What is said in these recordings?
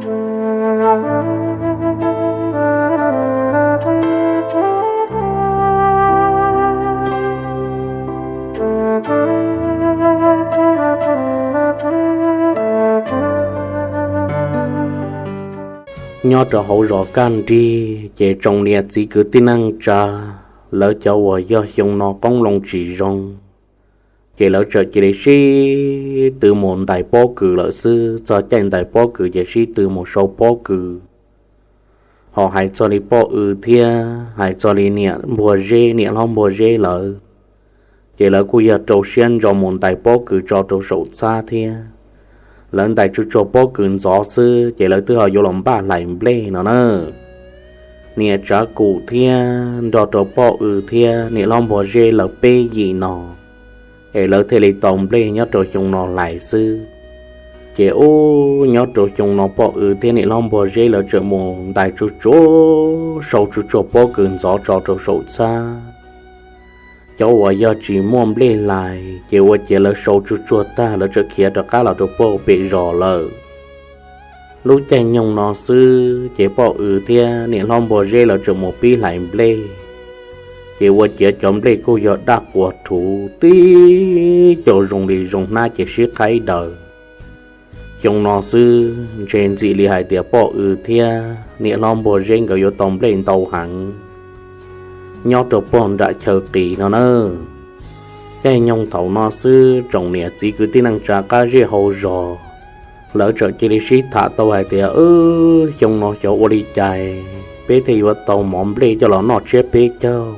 Nyob rau hauv zos Kaj Nrig ces tsoom niam txiv kwv tij neej tsa, lawv cov uas yog xyoo no qoob loo tsis zoo, ces lawv txawm cia li sib tw mus ntais pob kws lawm xwb. Txog caij ntais pob kws ces sib tw mus sau pob kws. Ho hais txog li poj W thiab hais txog li niam Npua Zeb, niam hlob Npua Zeb lawv, ces lawv kuj yog rau siab ntso mus ntais pob kws tso rau saum txhab thiab. Lawv ntais tsuag tsuag pob kws ntxov xwb ces lawv twb ho yuav los npaj hlais nplej no na. Niam Tsav Kum thiab nrog rau poj W thiab niam hlob Npua Zeb lawv peb yim no, es lawv thiaj li tau nplej nyob rau xyoo no hlais xwb. Ces ub, nyob rau xyoo no poj W thiab niam hlob Npua Zeb lawv txawm mus ntais tsuag tsuag, sau tsuag tsuag pob kws ntxov tso rau saum txhab. Cov uas yog tsis muaj nplej hlais ces ua ciav lawv sau tsuag tsuag tag lawv txawm khiav rov qab los rau pem zos lawm. Lub caij nyoog no xwb ces poj W thiab niam hlob Npua Zeb lawv txawm mus pib hlais nplej, ces ua ciav cov nplej kuj yog daj quas rhuv tib co zoo li zoo hnab ces sib qhaib daws. Xyoo no xwb ntshe ntxim li hais tias poj W thiab niam hlob Npua Zeb nkawd yuav tau nplej ntau heev nyob rau pog nram chaw qis no na. Caij nyoog thaum no xwb tsoom niam txiv kwv tij neej tsa qab zej hauv zos, lawv txawm cia li sib tham tau hais tias, Wb, xyoo no xyov ua li cas peb thiaj yuav tau mov nplej coj los noj tsiab peb caug,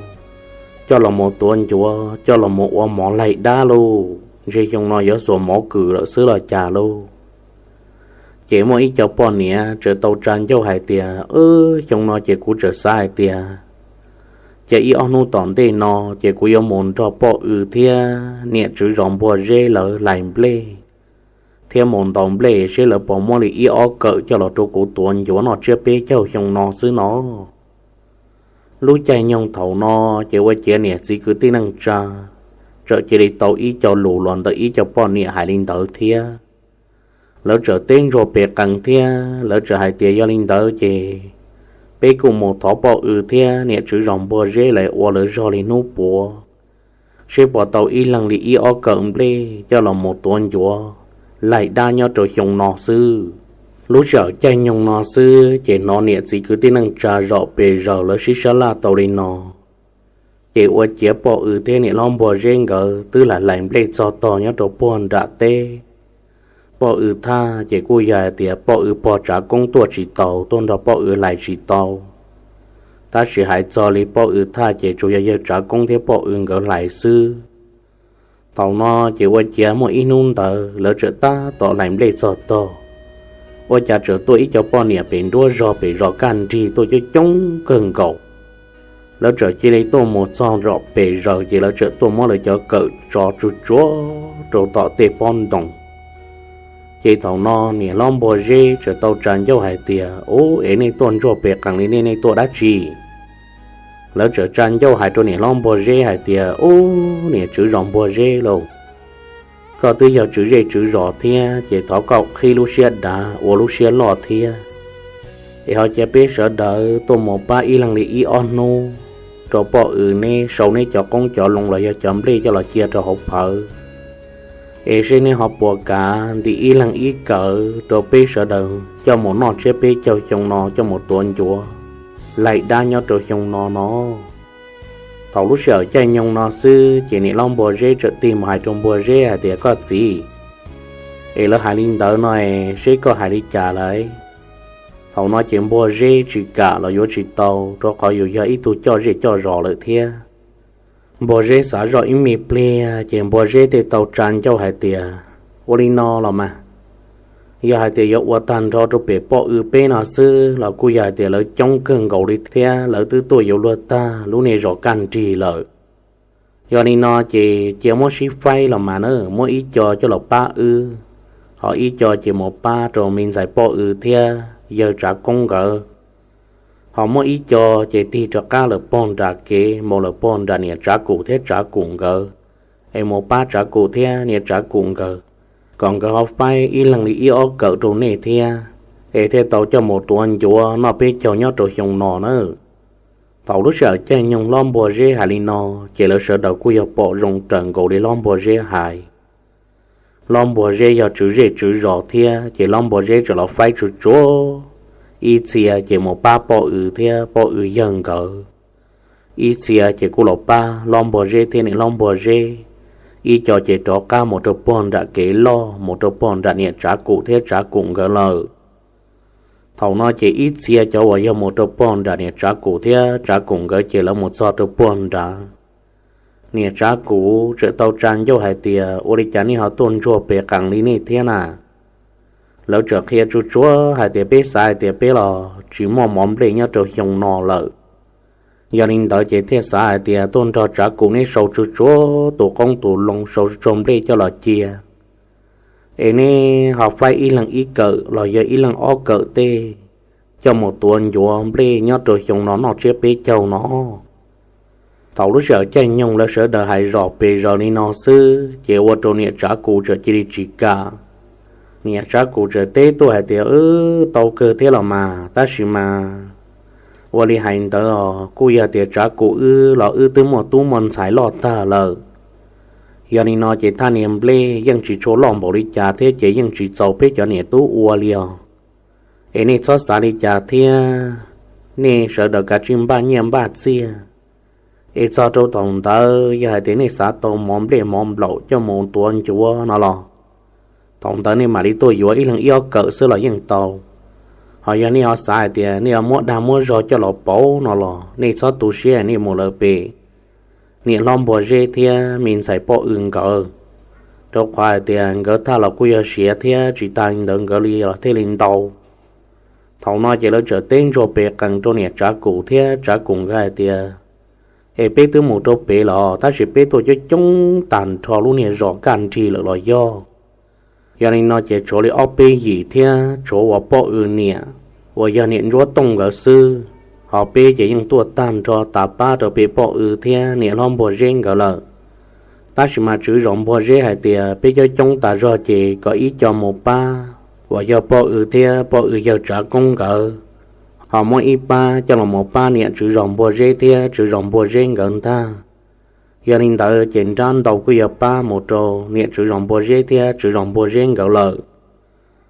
coj los mus tuav ncuav, coj los mus ua mov laig dab lauj. Ntshe xyoo no yuav xuas mov kws lawm xwb los cas lauj. Ces muaj ib co poj niam txawm tau tsa ncauj hais tias, Wb, xyoo no ces kuv txawm xav hais tias, cia ib ob hnub tom ntej no ces kuv yuav mus nrog poj W thiab niam tswv zos Npua Zeb lawv hlais nplej thiab mus ntaus nplej seb lawv puas muab li ib ob kawm coj los rau kuv tuav ncuav noj tsiab peb caug xyoo no xwb no. Lub caij nyoog thaum no ces ua ciav niam txiv kwv tij neej tsa txawm cia li tau ib co lus los ntawm ib co poj niam hais li ntawd thiab. Lawv txawm teb ntsuag pes qees thiab lawv txawm hais tias, Yog li ntawd ces peb kuj mus thov poj W thiab niam tswv zos Npua Zeb lawv ua lawv zog li hnub puav, seb puas tau ib leeg li ib ob kawm nplej coj los mus tuav ncuav laig dab nyob rau xyoo no xwb. Lub sij hawm caij nyoog no xwb ces hnov niam txiv kwv tij neej tsa zom pes zaws lawv sib sab laj tau li no, ces ua ciav poj W thiab niam hlob Npua Zeb nkawd twb hlais hlais nplej txog tog nyob rau puag nram teb. Poj W thaj ces kuj yog hais tias poj W pog Tsav Koob tuaj tsis taus, tuaj nrog poj W hlais tsis tau. Tab sis hais txog li poj W thaj ces tsuas yog yawg Tsav Koob thiab poj W nkawd hlais xwb. Thaum no ces ua ciav muaj ib hnub ntawd lawv txawm tab tom hlais nplej txog tog, ua cas txawm tuaj ib co poj niam pem nruab zog pem zos Kaj Nrig tuaj coob coob kawg nkaus. Lawv txawm cia li tuaj mus txog zom pes zaws ces lawv txawm tuaj muab lawv cov kawm tso tsuag tsuag rau tom tej pob ntoo. Ces thaum no niam hlob Npua Zeb txawm tau tsa ncauj hais tias, Ub, es nej tuaj ntsuag pes qees li nej, nej tuaj dab tsi? Lawv txawm tsa ncauj hais rau niam hlob Npua Zeb hais tias, Ub, niam tswv zos Npua Zeb lauj, koj twb yog tswv zej tswv zos thiab ces thov koj qhib lub siab dav ua lub siab loj thiab, es ho cia peb sawv daws tuaj mus pab ib leeg li ib ob hnub rau poj W neb sau neb cov qoob cov loo los yog cov nplej coj los cia rau hauv phawv, es seb neb ho puas kav ntim ib leeg ib kawm rau peb sawv daws coj mus noj tsiab peb caug xyoo no coj mus tuav ncuav laig dab nyob rau xyoo no no. Thaum lub sij hawm caij nyoog no xwb ces niam hlob Npua Zeb txawm tig mus hais rau Npua Zeb hais tias, Koj txiv, es lawv hais li ntawd no es seb koj hais li cas lawm? Thaum no ces Npua Zeb tsis kam los yuav tsis tau, rau qhov yus yog ib tug coj zej coj zos lawm thiab. Npua Zeb xav zoj ib me pliag ces Npua Zeb thiaj tau tsa ncauj hais tias, Ua li no los mas, yog hais tias yuav ua tag nrho rau pem poj W peb no xwb los kuj yog hais tias lawv coob kawg nkaus li thiab lawv twb tuaj yuav luag tag lub niag zos Kaj Nrig lawm. Yog li no ces cia muab sib faib los mas na, muab ib co coj los pab wb, ho ib co ces mus pab rau me ntxhais poj W thiab yawg Tsav Koob nkawd, ho muab ib co ces tig rov qab lawm pog nram kev mus lawm pog nram niam Tsav Kum thiab Tsav Kum nkawd, es mus pab Tsav Kum thiab niam Tsav Kum nkawd, kom nkawd ho faib ib leeg li ib ob kawm rau nej thiab. es thiaj tau coj mus tuav ncuav noj peb caug nyob rau xyoo no na. Thaum lub sij hawm caij nyoog hlob Npua Zeb hais li no, ces lawv sawv daws kuj yog pom zoo raws nkaus li hlob Npua Zeb hais. Hlob Npua Zeb yog tswv zej tswv zos thiab, ces hlob Npua Zeb txawm los faib tsuj tsuav ib txhia ces mus pab poj W thiab poj W yawg nkawd. Ib txhia ces kuj los pab hlob Npua Zeb thiab niam hlob Npua Zeb. Ib co ces rov qab mus rau puag nram kev loj, mus rau puag nram niam Tsav Kum thiab Tsav Kum nkawd lawm. Thaum no ces ib txhia cov uas yog mus rau puag nram niam Tsav Kum thiab Tsav Kum nkawd ces lawv mus txog rau puag nrad. Niam Tsav Kum txawm tau tsa ncauj hais tias, ua li cas nej ho tuaj ntsuag pes qees li nej thiab na? Lawv txawm qhia tsuj tsuav hais tias, peb xav hais tias peb los tsis muaj mov nplej nyob rau xyoo no lawm. Yog li ntawd ces thiaj xav hais tias tuaj nrog Tsav Kum neb sau tsuj tsuav tus qoob tus loo, sau tsuj tsuav nplej coj los cia, es neb ho faib ib leeg ib kawm los yog ib leeg ob kawm tej, coj mus tuav ncuav nplej nyob rau xyoo no noj tsiab peb caug no. Thaum lub sij hawm caij nyoog lawv sawv daws hais zom pes zaws li no xwb, ces ua rau niam Tsav Kum txawm cia li tsis kam. Niam Tsav Kum txawm teb tuaj hais tias, wb tau kawg thiab los mas, tab sis mas ua li hais ntawd os, kuj yog tias Tsav Kum wb los wb twb muaj tub muaj ntxhais loj tag lawm. Yog li no ces thaj niag nplej yeej tsis tshua loj npaum li cas thiab, ces yeej tsis txaus peb cov niam tub ua li os. Es nej txhob xav li cas thiab, nej sawv daws kav tsij npaj nyiaj npaj txiaj, es txog rau thaum ntawd yog hais tias nej xav tau mov nplej mov nplaum coj mus tuav ncuav no los, thaum ntawd nej mam li tuaj yuav ib leeg ib ob kawm xwb los yeej tau. Ho yog nej ho xav hais tias nej yuav muab dag muab zog coj los pauv no los nej txhob tu siab, nej mus lawv pem niam hlob Npua Zeb thiab me ntxhais poj W nkawd, rau qhov hais tias nkawd thaj los kuj yog siav thiab, tsis tas li ntawd nkawd li los thiaj li ntau. Thaum no ces lawv txawm teb ntsuag pes qees rau niam Tsav Kum thiab Tsav Kum nkawd hais tias, es peb twb mus rau pem los, tab sis peb tuaj coob coob tag nrho lub niag zos kaj nrig lawm los yog. Yog li no ces tshuav li ob peb yim thiab tshuav uas poj W niam uas yog niam Ntsuab Tooj nkawd xwb, ho peb ces yeej tuaj tag nrho tas pab rau pem poj W thiab niam hlob Npua Zeb nkawd lawm. Tab sis mas tswv zos Npua Zeb hais tias peb coob coob tas zog ces kom ib co mus pab uas yog poj W thiab poj W yawg Tsav Koob nkawd, ho muab ib pab coj los mus pab niam tswv zos Npua Zeb thiab tswv zos Npua Zeb nkawd ntag. Yog li ntawd ces nrab ntau kuj yog pab mus rau niam tswv zos Npua Zeb thiab tswv zos Npua Zeb nkawd lawm.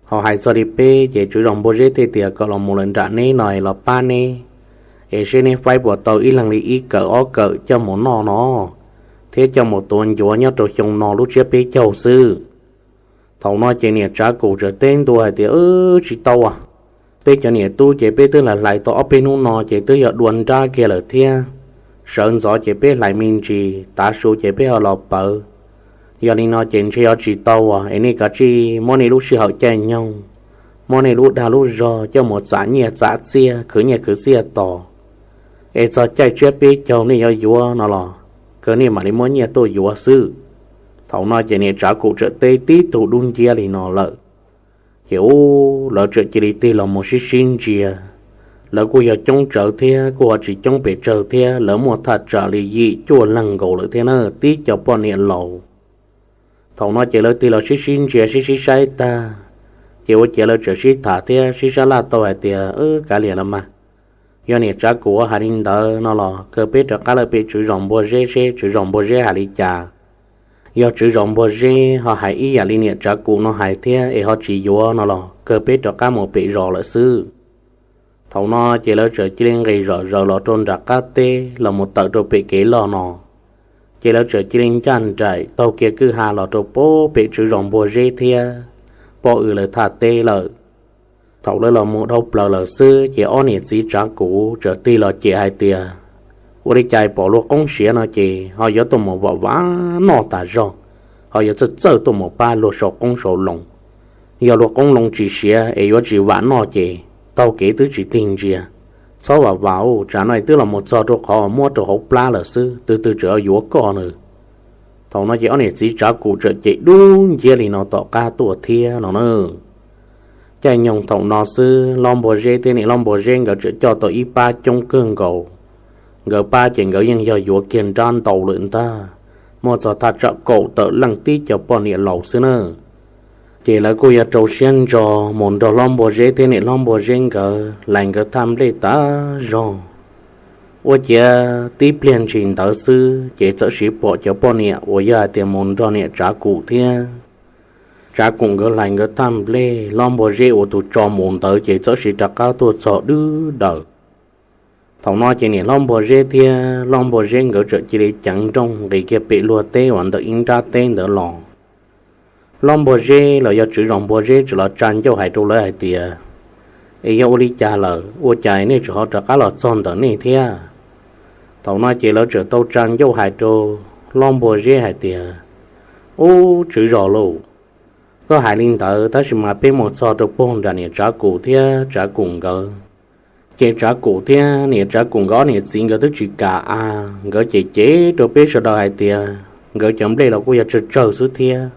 Ho hais txog li peb ces tswv zos Npua Zeb thiaj tias kom los mus lawm nram neb no los pab neb, es seb neb faib puas tau ib leeg li ib kawm ob kawm coj mus noj no, thiab coj mus tuav ncuav nyob rau xyoo no lub tsiab peb caug xwb. Thaum no ces niam Tsav Kum txawm teb ntua hais tias, wb tsis tau as, peb cov niam tub ces peb twb hlais hlais tau ob peb hnub no ces twb yog dua nrab kiag lawm thiab. Sawv ntxov ces peb hlais me ntsis, tav su ces peb ho los pawv. Yog li no ces ntshe yuav tsis tau as, es nej kav tsij muab nej lub sij hawm caij nyoog, muab nej lub dag lub zog coj mus txam nyiaj txam txiaj, khwv nyiaj khwv txiaj tos, es txog caij tsiab peb caug nej yuav yuav no los, kawg nej mam li muab nyiaj tuaj yuav xwb. Thaum no ces niam Tsav Kum txawm teb tib tug dub nciab li no lawm. Ces ub, lawv txawm cia li tig los mus sib sib ntsia. Lawv kuj yog coob tsawv thiab kuj ho tsis coob pes tsawg thiab, lawv muaj thaj tsam li yim cuaj leeg nkaus lawm thiab na, tib co poj niam laus. Thaum no ces lawv tig los sib sib ntsia sib sib saib tag, ces ua ciav lawv txawm sib tham thiab sib sab laj tau hais tias, kav liam los mas, yog niam Tsav Kum hais li ntawd no los kawg peb rov qab lawm pem tswv zos Npua Zeb seb tswv zos Npua Zeb hais li cas. Yog tswv zos Npua Zeb ho hais ib yam li niam Tsav Kum no hais thiab es ho tsis yuav no los kawg peb rov qab mus pem zos lawm xwb. Thaum no ces lawv txawm cia li nqis zom zaws los rau nram qab teb los mus tawm rau pem kev loj no. Ces lawv txawm cia li ncaj nraim taug kiag kwj ha los rau pem tswv zos Npua Zeb thiab poj W lawv thaj teb lawm. Thaum lawv los mus dhau plaws lawm xwb ces ob niam txiv Tsav Kum txawm tig los cem hais tias, ua li cas pom luag qoob siav no ces ho yuav tuaj mus vam vam noj tas zog, ho yuav txawj txawj tuaj mus pab luag sau qoob sau loo. Yog luag qoob loo tsis siav es yuav tsis vam noj ces taug kev twb tsis tig ntsia. Txhob vam vam ub, tsam no twb los mus txog rau qhov muab rau hauv plab lawm xwb, twg twg tseem yuav koj na. Thaum no ces ob niam txiv Tsav Kum txawm cem dub nciab li no tom qab tuaj thiab no na. Caij nyoog thaum no xwb, hlob Npua Zeb thiab niam hlob Npua Zeb nkawd txawm coj tau ib pab coob kawg nkaus. Nkawd pab ces nkawd yeej yog yuav kiag nrab ntau lawm ntag, muaj txog thaj tsam kaum tawm leej tib co poj niam laus xwb na. Ces lawv kuj yog rau siab ntso mus nrog hlob Npua Zeb thiab niam hlob Npua Zeb nkawd hlais nkawd thaj nplej tas zog. Ua ciav tib pliag ntshis ntawd xwb ces txawm sis pom cov poj niam uas yog hais tias mus nrog niam Tsav Kum thiab Tsav Kum nkawd hlais nkawd thaj nplej, hlob Npua Zeb ua tus tso mus ntawd ces txawm sis rov qab tuaj txog dwb daws. Thaum no ces niam hlob Npua Zeb thiab hlob Npua Zeb nkawd txawm cia li ceev nrooj nqis kiag pem luag teb uas ntawm ib nrab teb ntawd los. Hlob Npua Zeb los yog tswv zos Npua Zeb txawm los tsa ncauj hais rau lawv hais tias, Es yog ua li cas lawm, ua cas nej tseem ho rov qab los txog ntawm nej thiab? Thaum no ces lawv txawm tau tsa ncauj hais rau hlob Npua Zeb hais tias, Ub, tswv zos lauj, koj hais li ntawd tab sis mas peb mus txog rau puag nram niam Tsav Kum thiab Tsav Kum nkawd, ces Tsav Kum thiab niam Tsav Kum nkawd ob niam txiv nkawd twb tsis kam a, nkawd ces cem rau peb sawv daws hais tias nkawd cov nplej los kuj yog tsawg tsawg xwb thiab.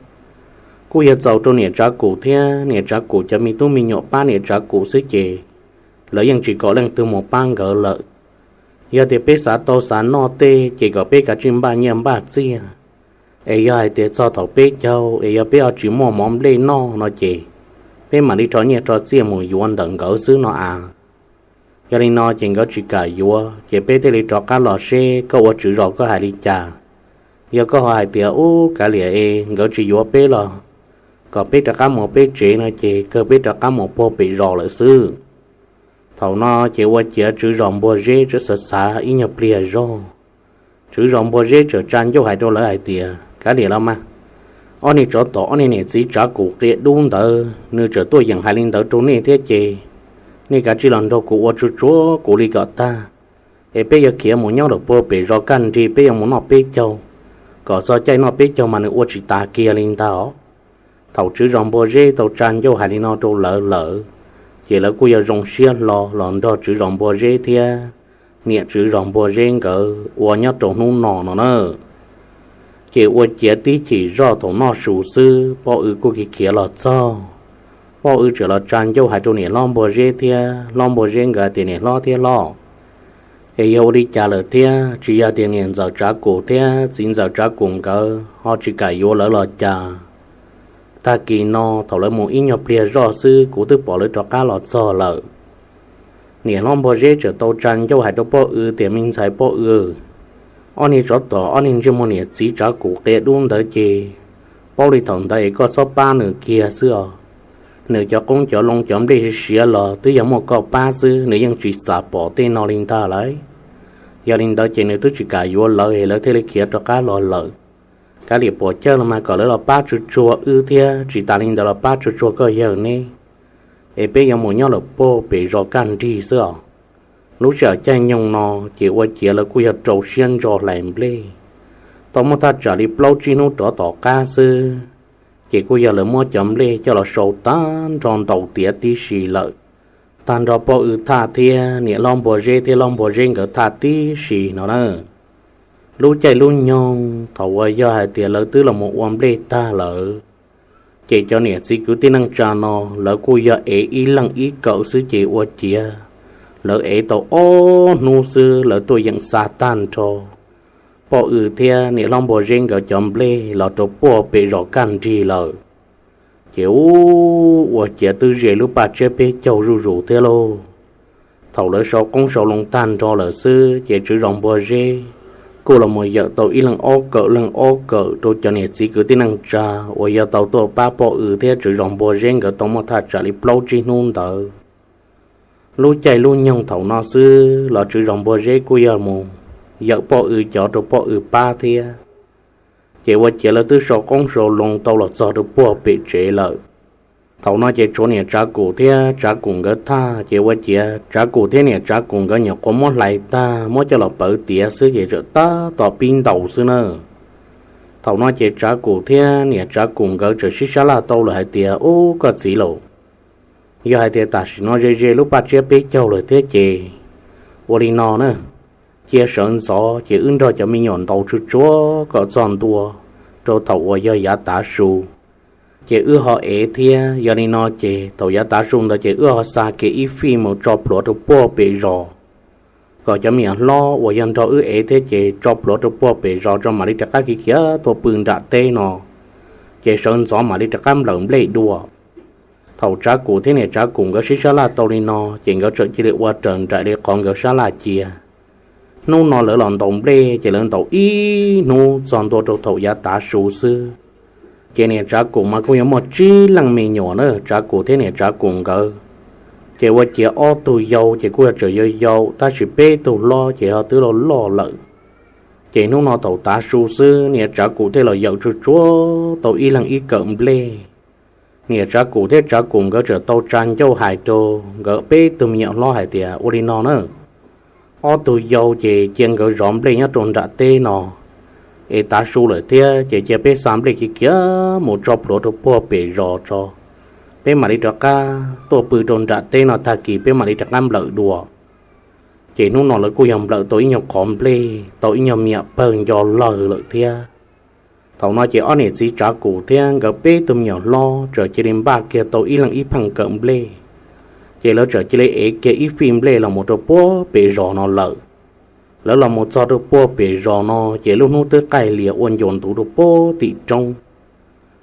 Kuj yog txaus rau niam Tsav Kum thiab niam Tsav Kum cov me tub me nyuam pab niam Tsav Kum xwb ces lawv yeej tsis kom leej twg mus pab nkawd lawm. Yog tias peb xav tau xav noj tej ces kom peb kav tsij npaj nyiaj npaj txiaj, es yog hais tias txog thaum peb caug es yog peb ho tsis muaj mov nplej noj no ces peb mam li rho nyiaj rho txiaj mus yuav ntawm nkawd xwb no a. Yog li no ces nkawd tsis kam yuav ces peb thiaj li rov qab los seb koj ua tswv zos koj hais li cas. Yog koj ho hais tias, Ub, kav liam es nkawd tsis yuav peb los kom peb rov qab mus peb tsev no ces kawg peb rov qab mus puag pem zos lawm xwb. Thaum no ces ua ciav tswv zos Npua Zeb txawm xav xav ib nyuag pliag zog, tswv zos Npua Zeb txawm tsa ncauj hais rau lawv hais tias, Kav liam los mas, ob niag tsov tom ob niag niam txiv Tsav Kum qia dub ntawd nws txawm tuaj yeem hais li ntawd rau nej thiab ces nej kav tsij los nrog kuv ua tsuag tsuag kuv li kom tag, es peb yuav khiav mus nyob lawm puag pem zos kaj nrig, peb yuav mus noj peb caug, kom txog caij noj peb caug mas nws ua tsis tas kiag li ntag os. Thaum tswv zos Npua Zeb tau tsa ncauj hais li no rau lawv lawm, ces lawv kuj yog zoo siab hlo los nrog tswv zos Npua Zeb thiab niam tswv zos Npua Zeb nkawd ua nyob rau hnub no no na. Ces ua ciav tib chim zoj thaum noj su xwb poj W kuj khiav khiav los txog. Poj W txawm los tsa ncauj hais rau niam hlob Npua Zeb thiab hlob Npua Zeb nkawd tias, Niam hlob thiab hlob, es yog ua li cas lawm thiab? Tsis yog tias niam ntxawm Tsav Kum thiab txiv ntxawm Tsav Kum nkawd ho tsis kam yuav lawv los cas? Tag kis no thaum lawv mus ib nyuag pliag zoj xwb kuv twb pom lawv rov qab los txog lawm. Niam hlob Npua Zeb txawm tau tsa ncauj hais rau poj W tias, Me ntxhais poj W, ob niag tsov tom ob niag ntsej muag niam txiv Tsav Kum qia dub ntawd ces paub li thaum ntawd es koj txhob pab nws kiag xwb os. Nws cov qoob cov loo cov nplej siav los twb yog muaj koj pab xwb, nws yeej tsis xav pom tej no li ntag lauj. Yog li ntawd ces nws twb tsis kam yuav lawv es lawv thiaj li khiav rov qab los lawm. Kav liam pom cawj los mas kom lawv los pab tsuag tsuag wb thiab, tsis tas li ntawd los pab tsuag tsuag koj yawg neb, es peb yuav mus nyob lawm puag pem zos kaj nrig xwb os. Lub sij hawm caij nyoog no ces ua ciav lawv kuj yog rau siab ntso hlais nplej. Tau muaj thaj tsam li plaub tsib hnub rov tom qab xwb, ces kuj yog lawv muab cov nplej coj los sau tag nrho ntaus tiav tib si lawm. Tag nrho poj W thaj thiab niam hlob Npua Zeb thiab hlob Npua Zeb nkawd thaj tib si no na. Lub caij lub nyoog thaum uas yog hais tias lawv twb los mus ua nplej tag lawm, ces cov niam txiv kwv tij neej tsa no lawv kuj yog ev ib leeg ib kawm xwb ces ua ciav lawv ev tau ob hnub xwb lawv tuaj yeem xa tag nrho poj W thiab niam hlob Npua Zeb nkawd cov nplej los rau puag pem zos kaj nrig lawm. Ces ua ciav twb ze lub paj tsiab peb caug zuj zus thiab lauj. Thaum lawv sau qoob sau loo tag nrho lawm xwb ces tswv zos Npua Zeb kuj los mus yawm tau ib leeg ob kawm leeg ob kawm rau cov niam txiv kwv tij neej tsa uas yog tau tuaj pab poj W thiab tswv zos Npua Zeb nkawd tau muaj thaj tsam li plaub tsib hnub ntawd. Lub caij lub nyoog thaum no xwb los tswv zos Npua Zeb kuj yog mus yawm poj W cov rau poj W pab thiab. Ces ua ciav lawv twb sau qoob sau loo tau los txog rau puag pem tsev lawm. Thaum no ces tshuav niam Tsav Kum thiab Tsav Kum nkawd thaj, ces ua ciav Tsav Kum thiab niam Tsav Kum nkawd nyuam qhuav muab hlais tag muab coj los pawv tiav xwb ces txawm tab tom pib ntaus xwb na. Thaum no ces Tsav Kum thiab niam Tsav Kum nkawd txawm sib sab laj tau lawm hais tias, Ub, koj txiv laus, yog hais tias tam sim no ze ze lub paj tsiab peb caug lawm thiab ces ua li no na, cia sawv ntxov ces wb nrog cov me nyuam ntaus tsuag tsuag kom txog ntua rau thaum uas yog yav tav su, ces wb ho ev thiab. Yog li no ces thaum yav tav su ntawd ces wb ho xa kiag ib fij mus tso plhuav rau puag pem zos, kom cov me nyuam hlob uas yog nrog wb ev thiab ces tso plhuav rau puag pem zos tso mam li rov qab khiav khiav tuaj pw nram teb no. ces sawv ntxov mam li rov qab nplawm nplej dua. Thaum Tsav Kum thiab niam Tsav Kum nkawd sib sab laj tau li no ces nkawd txawm cia li ua raws nraim li qhov nkawd sab laj cia. Hnub no lawv los ntaus nplej ces lawv ntaus ib hnub txog ntua rau thaum yav tav su xwb. Ces niam Tsav Kum mas kuj yog muaj tsib leej me nyuam na, Tsav Kum thiab niam Tsav Kum nkawd. Ces ua ciav ob tug yau ces kuj yog tseem yau yau tab sis peb tug hlob ces ho twb loj loj lawm. Ces hnub no thaum tav su xwb niam Tsav Kum thiaj los yawm tsuag tsuag tau ib leeg ib kawm nplej. Niam Tsav Kum thiab Tsav Kum nkawd txawm tau tsa ncauj hais rau nkawd peb tug me nyuam hlob hais tias, ua li no na, ob tug yau ces cia nkawd zov nplej nyob rau nram teb no, es tav su lawm thiab ces cia peb xa nplej kiag khiav mus tso plhuav rau puag pem zos tso, peb mam li rov qab tuaj pw rau nram teb no tag kis peb mam li rov qab nplawm dua. Ces hnub no lawv kuj yog nplawm tau ib nyuag qhov nplej tau ib nyuag me nyuam pawg nco lawg lawm thiab. Thaum no ces ob niam txiv Tsav Kum thiab nkawd peb tug me nyuam hlob txawm cia li npaj kiag tau ib leeg ib pheej kawm nplej, ces lawv txawm cia li ev kiag ib fij nplej los mus rau puag pem zos no lawm. Lawv los mus txog rau puag pem zos no ces lub hnub twb qaij lias ua ncua ntuv rau puag tim roob.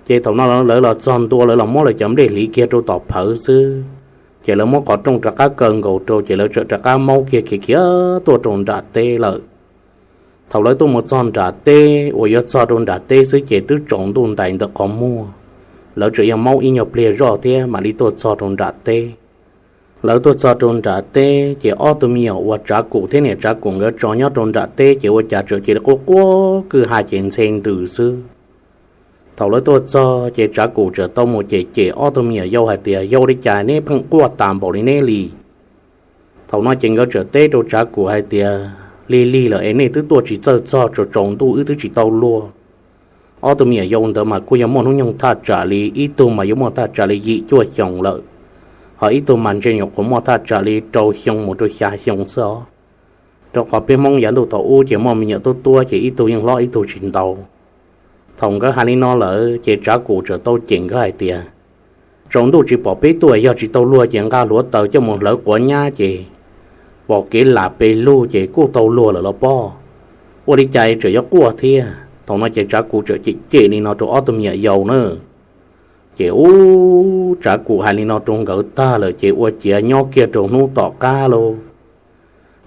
Ces thaum no lawv los txog ntua lawv los muab lawv cov nplej hliv kiag rau tom phawv xwb, ces lawv muab qhov rooj rov qab kaw nkaus rau ces lawv txawm rov qab maub kiag khiav khiav tuaj rau nram teb lawm. Thaum lawv tuaj mus txog nram teb uas yuav txog rau nram teb xwb ces twb tsaus ntuj ntais ntawm qhov muag. Lawv tseem yog maub ib nyuag pliag zoj thiab mam li tuaj txog rau nram teb. Lawv tuaj txog rau nram teb ces ob tug me nyuam uas Tsav Kum thiab niam Tsav Kum nkawd tso nyob rau nram teb ces ua cas txawm cia li quaj quaj kwj ha ces ntxhe ntws xwb. Thaum lawv tuaj txog ces Tsav Kum txawm tau mus cem cem ob tug me nyuam yau hais tias, yau, li cas neb pheej quaj tas npaum li neb li? Thaum no ces nkawd txawm teb rau Tsav Kum hais tias, lig lig lawm es nej twb tuaj tsis txawj txog, tsaus tsaus ntuj wb twb tsis tau luag. Ob tug me nyuam yau ntawd mas kuj yog muaj hnub nyoog thaj tsam li, ib tug mas yuav muaj thaj tsam li yim cuaj xyoos lawm, ho ib tug mas ntshe nyuam qhuav muaj thaj tsam li rau xyoo mus rau xya xyoo xwb os. Rau qhov peb Hmoob yav ntuj thaum ub ces muaj me nyuam tuab tuab ces ib tug yeej hlob ib tug tsis ntau. Thaum nkawd hais li no lawm ces Tsav Kum txawm tau cem nkawd hais tias, tsaus ntuj tsis pom peb tuaj, yog tsis tau luag ces nqa hluav taws coj mus hlawv quav nyab ces pom kev lam pes lug ces kuj tau luag lawm los pob. Ua li cas tseem yuav quaj thiab? Thaum no ces Tsav Kum txawm cem cem li no rau ob tug me nyuam yau na. Ces ub, Tsav Kum hais li no rau nkawd tag lawm ces ua ciav nyob kiag rau hnub tom qab lauj.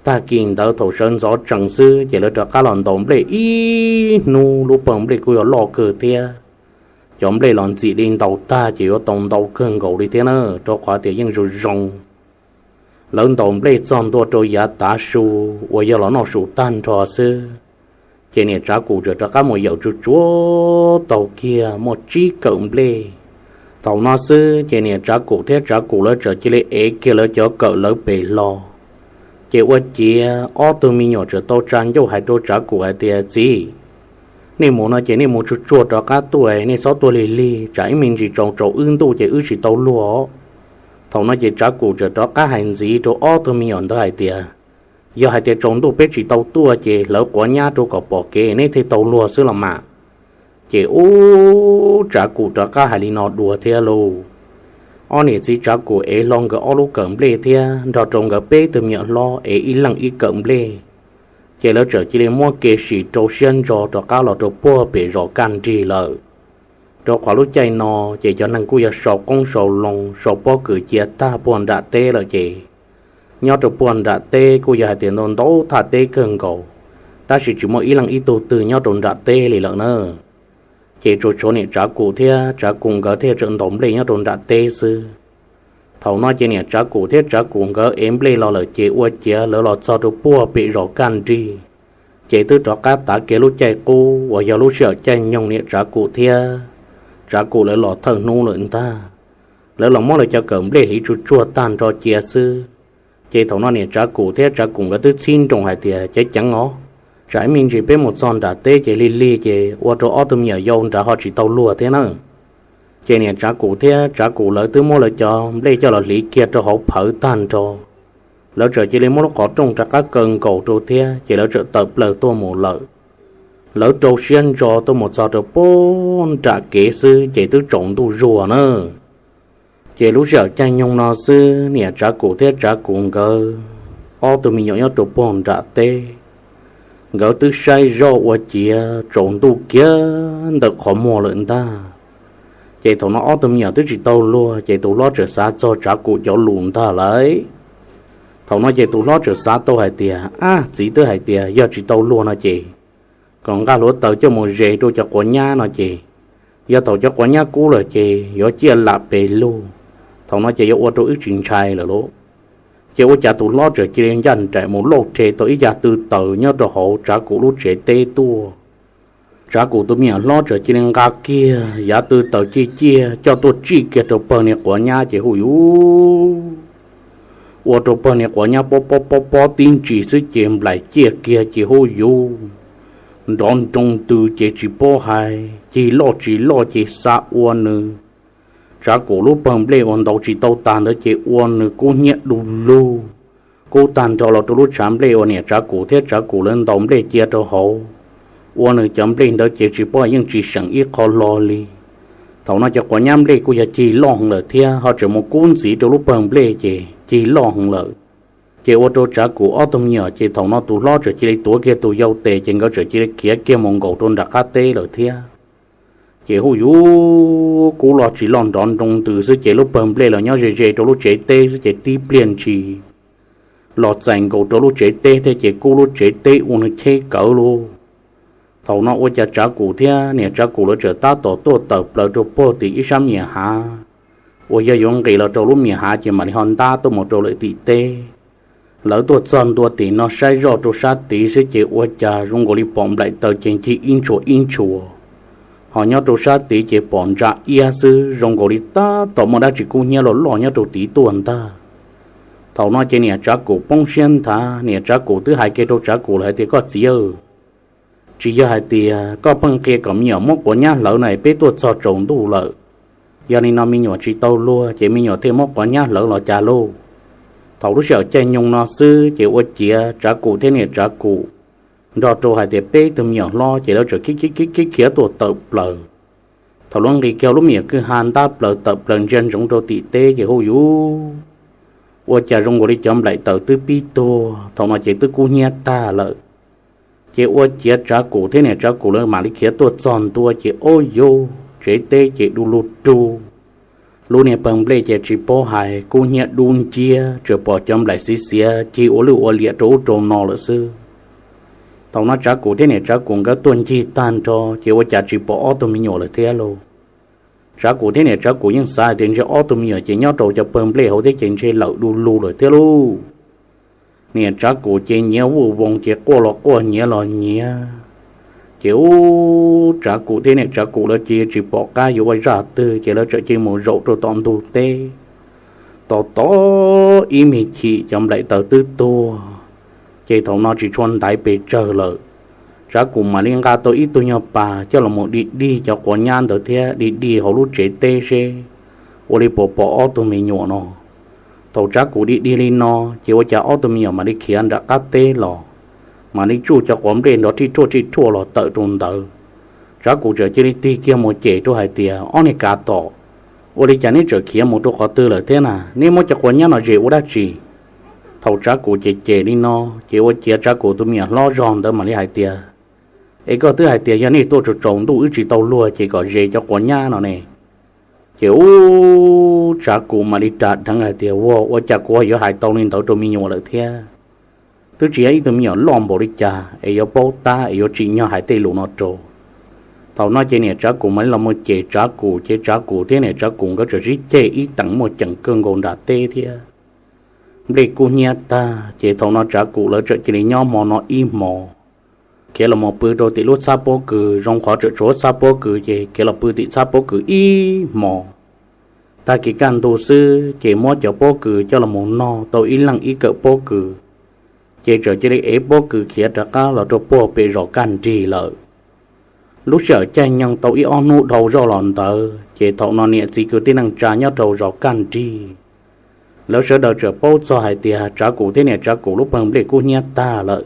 Tag kis ntawd thaum sawv ntxov tsees xwb ces lawv rov qab los ntaus nplej ib hnub, lub pawg nplej kuj yog loj kawg thiab. Cov nplej los ntxim li ntaus tag ces yuav tau ntau kawg nkaus li thiab na, rau qhov tias yeej zoo zoo. Lawv ntaus nplej txog ntua rau yav tav su uas yog los noj su tag nrho xwb, ces niam Tsav Kum txawm rov qab mus yawm tsuag tsuag tau kiag muaj tsib kawm nplej. Thaum no xwb ces niam Tsav Kum thiab Tsav Kum lawv txawm cia li ev kiag lawv cov kawm lawv pes hlo. Ces ua ciav ob tug me nyuam txawm tau tsa ncauj hais rau Tsav Kum hais tias, txiv, nej mus no ces nej mus tsuag tsuag rov qab tuaj, nej txhob tuaj lig lig, tsam ib me ntsis tsaus tsaus wb ntuj ces wb tsis tau luag. Thaum no ces Tsav Kum txawm rov qab hais ntxiv rau ob tug me nyuam ntawd hais tias, yog hais tias tsaus ntuj peb tsis tau tuaj ces hlawv quav nyab rau kom pom kev neb thiaj tau luag xwb los mas. Ces ub, Tsav Kum rov qab hais li no dua thiab lauj. Ob niam txiv Tsav Kum ev hlo nkawd ob lub kawm nplej thiab nrog rau nkawd peb tug me nyuam hlob ev ib leeg ib kawm nplej. Ces lawv txawm cia li muab kev sim rau siab ntso rov qab los rau puag pem zos kaj nrig lawm. Rau qhov lub caij no ces cov neeg kuj yog sau qoob sau loo sau pob kws cia tag puag nram teb lawm ces nyob rau puag nram teb kuj yog hais tias ntau ntau thaj teb kawg nkaus, tab sis tsis muaj ib leej ib tug twg nyob rau nram teb li lawm na. Ces tsuas tshuav niam Tsav Kum thiab Tsav Kum nkawd thiaj tseem ntaus nplej nyob rau nram teb xwb. Thaum no ces niam Tsav Kum thiab Tsav Kum nkawd ev nplej los lawm ces ua ciav lawv los txog rau puag pem zos kaj nrig. Ces twb rov qab tav kiag lub caij qub uas yog lub sij hawm caij nyoog niam Tsav Kum thiab Tsav Kum lawv los thawj hnub lawm ntag. Lawv los muab lawv cov kawm nplej hliv tsuag tsuag tag nrho cia xwb. Ces thaum no niam Tsav Kum thiab Tsav Kum nkawd twb txhib nroos hais tias, ceev ceev os, tsam ib me ntsis peb mus txog nram teb ces lig lig ces ua rau ob tug me nyuam yau nrad ho tsis tau luag thiab na. Ces niam Tsav Kum thiab Tsav Kum lawv twb muab lawv cov nplej coj los hliv kiag rau hauv phawv tag nrho. Lawv txawm cia li muab lub qhov rooj rov qab kaw nkaus rau thiab ces lawv txawm tawm plaws tuaj mus lawm. Lawv rau siab ntso tuaj mus txog rau puag nram kev xwb ces twb tsaus ntuj zuag na. Ces lub sij hawm caij nyoog no xwb niam Tsav Kum thiab Tsav Kum nkawd ob tug me nyuam nyob rau puag nram teb, nkawd twb saib zoj ua ciav tsaus ntuj kiag ntawm qhov muag lawm ntag. Ces thaum no ob tug me nyuam twb tsis tau luag ces tus hlob txawm xav txog Tsav Kum cov lus ntag lauj. Thaum no ces tus hlob txawm xav tau hais tias, ab, txiv twb hais tias yog tsis tau luag no ces kom nqa hluav taws coj mus zes rau cov quav nyab no ces, yog thaum cov quav nyab kub lawm ces yuav ciaj lam pes lug, thaum no ces yuav ua rau wb tsis ntshai lawm lauj. Ces ua cas tus hlob txawm cia li ncaj nraim mus lauj rhe tau ib yav tw taws nyob rau hauv Tsav Kum lub tsev teb tuaj. Tsav Kum tus me nyuam hlob txawm cia li nqa kiag yav tw taws ciaj ciaj coj tuaj tsij kiag rau pawg niag quav nyab ces huj yuv, ua rau pawg niag quav nyab pob pob pob pob tib ntsis xwb ces nplaim ciaj kiag ces huj yuv, nrov nroo ntws ces tsis paub hais, cig loj tsis loj ces xa ua nws Tsav Kum lub pawg nplej uas ntaus tsis tau tag ntawd ces ua nws kub hnyiab du lug, kub tag nrho los rau lub tshav nplej uas niam Tsav Kum thiab Tsav Kum lawv ntaus nplej cia rau hauv. Ua nws cov nplej ntawd ces tsis paub yeej tsis seem ib qho hlo li. Thaum no cov quav nyab nplej kuj yog cig loj heev lawm thiab ho tseem mus kub ntxiv rau lub pawg nplej ces cig loj heev lawm. Ces ua rau Tsav Kum ob tug me nyuam ces thaum no tus hlob txawm cia li tuav kiag tus yau tes ces nkawd txawm cia li khiav kiag mus nkaum rau nram qab teb lawm thiab. Ces huj yuv, kub loj tsis loj nrov nroo ntws xwb ces lub pawg nplej los nyob ze ze rau lub tsev teb xwb ces tib pliag ntshis los txais nkaus rau lub tsev teb thiab ces kub lub tsev teb ua nws cheb kawg lauj. Thaum no ua cas Tsav Kum thiab niam Tsav Kum lawv txawm tab tom tuaj tawm plaws rau puag tim ib sab mias hav uas yog yuav nqis los rau lub mias hav ces mam li ho ntab tuaj mus rau lawm tim teb. Lawv tuaj txog ntua tim no saib zoj rau sab tid xwb ces ua cas zoo nkaus li pom nplaim taws ces ncig ib ntshua ib ntshua, ho nyob rau sab tid ces pom ntsa iab xwb zoo nkaus li tab tom muaj dab tsi kub hnyiab loj loj nyob rau tid tuaj ntag. Thaum no ces niam Tsav Kum poob siab nthav, niam Tsav Kum twb hais kiag rau Tsav Kum lawm hais tias, koj txiv aw, tsis yog hais tias koj pheej qhia kom me nyuam muab quav nyab hlawv no es peb tuaj txog tsaus ntuj lawm, yog li no me nyuam tsis tau luag ces me nyuam thiaj muab quav nyab hlawv los cas lauj? Thaum lub sij hawm caij nyoog no xwb ces ua ciav Tsav Kum thiab niam Tsav Kum nrog rau hais tias peb tug me nyuam hlob ces lawv txawm khiav khiav khiav khiav tuaj tawm plaws. Thaum lawv nqis kiag lub me nyuam kwj ha ntab plaws tawm plaws ntsia ntsoov rau tim teb ces huj yuv, ua cas zoo nkaus li cov nplaim taws twb pib tuag, thaum no ces twb kub hnyiab tag lawm. Ces ua ciav Tsav Kum thiab niam Tsav Kum lawv mam li khiav tuaj txog ntua ces ob yug tsev teb ces du lug rug. Lub niag pawg nplej ces tsis paub hais, kub hnyiab dub nciab, tsuas pom cov nplaim xiv xiav cig ua lwj ua liam rau ub rau no lawm xwb. Thaum no Tsav Kum thiab niam Tsav Kum nkawd tuaj ncig tag nrho ces ua cas tsis pom ob tug me nyuam lawm thiab lauj. Tsav Kum thiab niam Tsav Kum yeej xav hais tias ntshe ob tug me nyuam ces nyob rau cov pawg nplej hauv thiab ces ntshe lawm du lug lawm thiab lauj. Niam Tsav Kum ces nyiav vuj voos ces quaj los quaj nyiav los nyiav. Ces ub, Tsav Kum thiab niam Tsav Kum lawv ces tsis pom qab yuav ua zaj twg ces lawv txawm cia li mus zaum rau tom ntug teb. Tos tos ib me chim cov nplaim taws twb tuag, ces thaum no tsis tshua ntaiv pes tsawg lawm. Tsav Kum mam li nqa tau ib tug nyuag pas coj los mus dig dig cov quav nyab ntawd thiab dig dig hauv lub tsev teb seb ua li puas pom ob tug me nyuam no. Thaum Tsav Kum dig dig li no ces ua cas ob tug me nyuam mam li khiav nram qab teb los, mam li tsuj cov quav nplej nrov rhij rhuaj rhij rhuaj los tawm rau ntawd. Tsav Kum txawm cia li tig kiag mus cem rau hais tias, ob niag kav tom, ua li cas neb txawm khiav mus rau qhov twg lawm thiab na? Neb muab cov quav nyab no zes ua dab tsi? Thaum Tsav Kum cem cem li no ces ua ciav Tsav Kum tus me nyuam hlob zog ntawd mam li hais tias, es koj twb hais tias yog nej tuaj tsaus tsaus ntuj wb tsis tau luag ces kom zes cov quav nyab no ne. Ces ub, Tsav Kum mam li ras dheev hais tias, ua, ua cas kuv yuav hais tau li ntawd rau me nyuam lawm thiab? Twb tsis yog ib tug me nyuam loj npaum li cas es yuav paub tab es yuav tsim nyog hais tej lus no rau. Thaum no ces niam Tsav Kum mam li los mus cem Tsav Kum ces Tsav Kum thiab niam Tsav Kum nkawd txawm sib ceg ib teem muaj ceem kawg nkaus nram teb thiab. Nplej kub hnyiab tag ces thaum no Tsav Kum lawv txawm cia li nyob hmo no ib hmos, khiav los mus pw rau tim lub txhab pob kws, zoo qhov tseem tshuav txhab pob kws ces khiav los pw tim txhab pob kws ib hmos. Tag kis kaj ntug xwb ces muab cov pob kws coj los mus noj tau ib leeg ib kawm pob kws, ces txawm cia li ev pob kws khiav rov qab los rau puag pem zos kaj nrig lawm. Lub sij hawm caij nyoog tau ib ob hnub dhau zoj los ntawd ces thaum no niam txiv kwv tij neej tsa nyob rau zos kaj nrig, lawv sawv daws txawm paub txog hais tias Tsav Kum thiab niam Tsav Kum lub pawg nplej kub hnyiab tag lawm.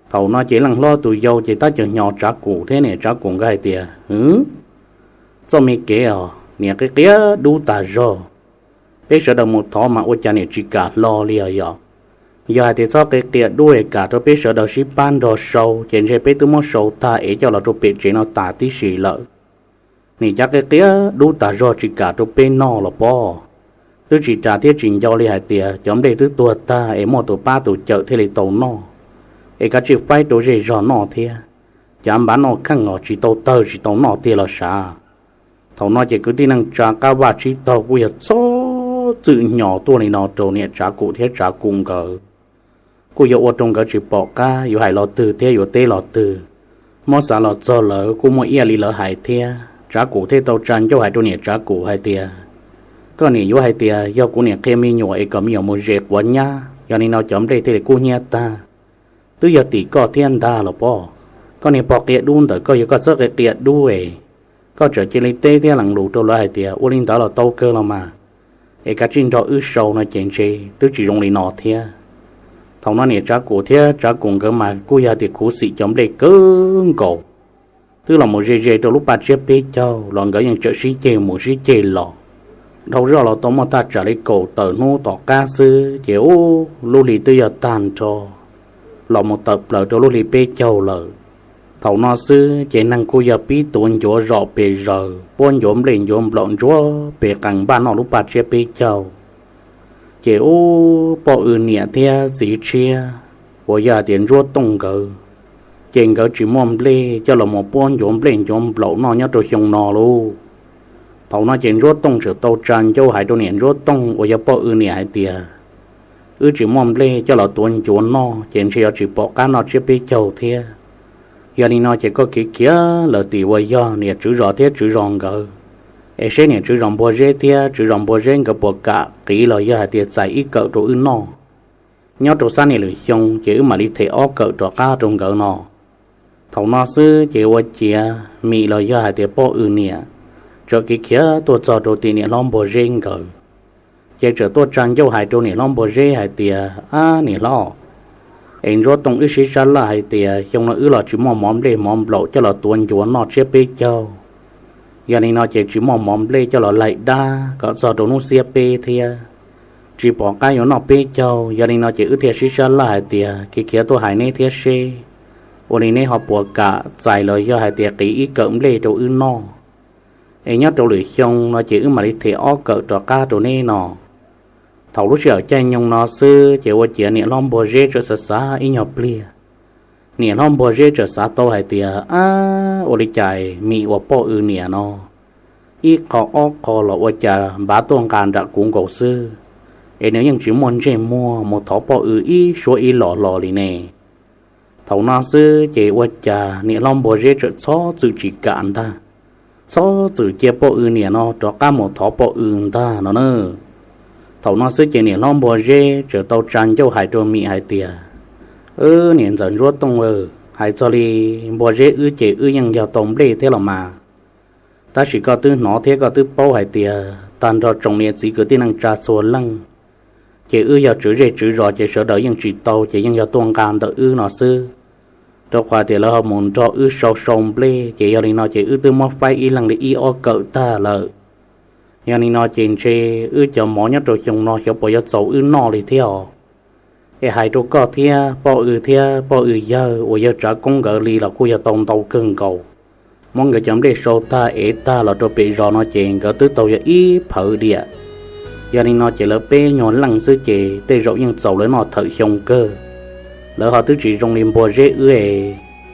Thaum no ces leej hlob tus yau ces tab cov hnyos Tsav Kum thiab niam Tsav Kum nkawd hais tias, hwv, txoj me kev os niam qia qia dub tas zog. Peb sawv daws mus thov mas ua cas niam tsis kam hlo li os yog. Yog hais tias txhob qia qia dub es kam rau peb sawv daws sib pab nrog sau ces ntshe peb twb muab sau tag es coj los rau pem tsev no tas tib si lawm. Nim cav qia qia dub tas zog tsis kam rau peb noj los pob. Twb tsis ras thiab tsis nco li hais tias cov nplej twb tuag tag es muaj tus pab tus cawm thiaj li tau noj. Es kav tsij faib rau zej zog noj thiab. Cav npav noj kheej os, tsis tau tawg tsis tau noj tiag los sav. Thaum no ces kwv tij neej tsa qab vaj tsib taug kuj yog txhob txwm hnyo tuaj li no rau niam Tsav Kum thiab Tsav Kum nkawd. Kuj yog ua rau nkawd tsis pom qab yuav hais los twg thiab yuav teb los twg. Muab xav los txog lawv kuj muaj ib yam li lawv hais thiab, Tsav Kum thiaj tau tsa ncauj hais rau niam Tsav Kum hais tias, koj niam yuav hais tias yog kuv niam qhia me nyuam es kom me nyuam mus zes quav nyab, yog li no cov nplej thiaj li kub hnyiab tag. Twb yog tim koj thiab ntag los pob. Koj niag pog qia dub ntawm koj, yog koj txhob qia qia dub es koj tseem cia li teb thiab lees lus rau lawv hais tias ua li ntawd los tau kawg los mas, es kav tsij nrog wb sau no ces ntshe twb tsis zoo li no thiab. Thaum no niam Tsav Kum thiab Tsav Kum nkawd mas kuj yog tias khuv xim cov nplej kawg nkaus. Twb los mus ze ze rau lub paj tsiab peb caug los nkawd yeej tseem sib ceg mus sib ceg los. Dhau zoj los tau muaj thaj tsam li kaum tawm hnub tom qab xwb ces ub, lub hli twb yog tag nrho los mus tawm plaws rau lub hli peb caug lawm. Thaum no xwb ces neeg kuj yog pib tuav ncuav zom pes zaws, puab ncuav nplej ncuav nplaum ntsuab pes qees npaj noj lub paj tsiab peb caug. Ces ub, poj W niam thiab txiv tshiab uas yog hais tias Ntsuab Tooj nkawd, ces nkawd tsis muaj nplej coj los mus puab ncuav nplej ncuav nplaum noj nyob rau xyoo no lauj. Thaum no ces Ntsuab Tooj txawm tau tsa ncauj hais rau niam Ntsuab Tooj uas yog poj W niam hais tias, wb tsis muaj nplej coj los tuav ncuav noj ces ntshe yuav tsis pom qab noj tsiab peb caug thiab. Yog li no ces koj khiav khiav lawm tim uas yog niam tswv zos thiab tswv zos nkawd, es seb niam tswv zos Npuag Zeb thiab tswv zos Npuag Zeb nkawd puas kam qiv los yog hais tias txais ib kawm rau wb noj. Nyob rau xab niag lwm xyoo ces wb mam li them ob kawm rov qab rau nkawd no. Thaum no xwb ces ua ciav Mim los yog hais tias poj W niam txawm khiav khiav tuaj txog rau tim niam hlob Npuag Zeb nkawd, ces txawm tuaj tsa ncauj hais rau niam hlob Npuag Zeb hais tias, ab niam hlob, es Ntsuab Tooj wb sib sab laj hais tias xyoo no wb los tsis muaj mov nplej mov nplaum coj los tuav ncuav noj tsiab peb caug. Yog li no ces tsis muaj mov nplej coj los laig dab kom txog rau hnub xiab peb thiab, tsis pom qab yuav noj peb caug. Yog li no ces wb thiaj sib sab laj hais tias khiav khiav tuaj hais neb thiab seb ua li neb ho puas kam txais los yog hais tias qiv ib kawm nplej rau wb noj. Es nyob rau lwm xyoo no ces wb mam li them ob kawm rov qab rau neb no. Thaum lub sij hawm caij nyoog no xwb ces ua ciav niam hlob Npuag Zeb txawm xav xav ib nyuag pliag. Niam hlob Npuag Zeb txawm xav tau hais tias, ab, ua li cas Mim uas poj W niam no ib qho ob qho los ua cas npav tuaj nqa nram kuv nkaus xwb, es nws yeej tsis muaj ntsej muag mus thov poj W ib suab ib los los li ne. Thaum no xwb ces ua cas niam hlob Npuag Zeb txawm txhob txwm tsis kam ntag, txhob txwm cia poj W niam no rov qab mus thov poj W ntag no na. Thaum no xwb ces niam hlob Npuag Zeb txawm tau tsa ncauj hais rau Mim hais tias, wb niam ntxawm Ntsuab Tooj, hais txog li Npuag Zeb wb ces wb yeej yog tau nplej thiab los mas. Tab sis koj twb hnov thiab koj twb paub hais tias tag nrho tsoom niam txiv kwv tij neej tsa txhua leej, ces wb yog tswv zej tswv zos ces sawv daws yeej tsis tau ces yeej yog tuaj nqa ntawm wb no xwb. Rau qhov tias lawv ho mus nrog wb sau sau nplej ces yog li no ces wb twb muab faib ib leeg li ib ob kawm tag lawm. Yog li no ces ntshe wb cov mov nyob rau xyoo no xyov puas yuav txaus wb noj li thiab os. Es hais rau koj thiab poj W thiab poj W yawg uas yog Tsav Koob nkawd li los kuj yog tau ntau kawg nkaus. Muab nkawd cov nplej sau tag ev tag los rau pem zos no ces nkawd twb tau yog ib phawv diam. Yog li no ces lawv peb nyuag leej xwb ces tej zaum yeej txaus lawv noj thawm xyoo kawg. Lawv ho twb tsis zoo li Npuag Zeb wb,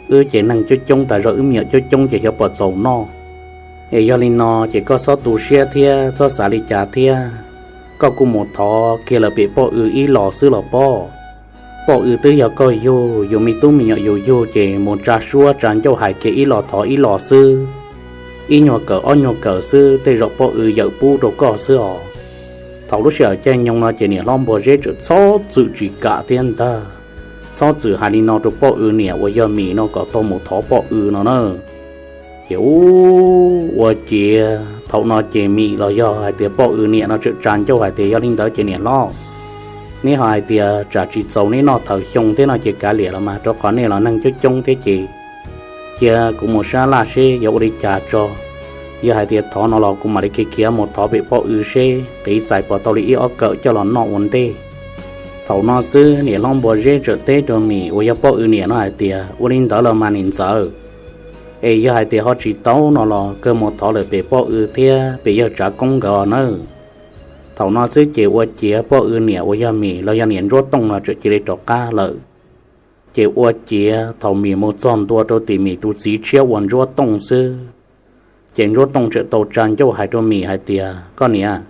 wb ces neeg coob coob tas zog, wb me nyuam coob coob ces xyov puas txaus noj. Es yog li no ces koj txhob tu siab thiab txhob xav li cas thiab. Koj kuj mus thov kiag lawm pem poj W ib los xwb los pob. Poj W twb yog koj yug, yus me tub me nyuam yus yug ces mus tsa suab tsa ncauj hais kiag ib los thov ib los xwb. Ib nyuag kawm ob nyuag kawm xwb tej zaum poj W yawm pub rau koj xwb os. Thaum lub sij hawm caij nyoog no ces niam hlob Npuag Zeb txawm txhob txwm tsis kam thiab ntag, txhob txwm hais li no rau poj W niam uas yog Mim no kom tau mus thov poj W no na. Ces ua ciav thaum no ces Mim los yog hais tias poj W niam no txawm tsa ncauj hais tias, yog li ntawd ces niam hlob, neb ho hais tias tsam tsis txaus neb noj thawm xyoo thiab no ces kav liam los mas, rau qhov nej los neeg coob coob thiab ces cia kuv mus sab laj seb yuav ua li cas tso. Yog hais tias thov no los kuv mam li khiav khiav mus thov pem poj W seb qiv txais puas tau li ib ob kawm coj los noj ua ntej. Thaum no xwb niam hlob Npuag Zeb txawm teb rau Mim uas yog poj W niam no hais tias, ua li ntawd los mas niam ntxawm, Es yog hais tias ho tsis tau no los kawg mus thov lawm pem poj W thiab pem yawg Tsav Koob nkawd nawb. Thaum no xwb ces ua ciav poj W niam uas yog Mim los yog niam Ntsuab Tooj no txawm cia li rov qab lawm. Ces ua ciav thaum Mim mus txog ntua rau tim Mim tus txiv tshiab uas Ntsuab Tooj xwb, ces Ntsuab Tooj txawm tau tsa ncauj hais rau Mim hais tias, Koj niam,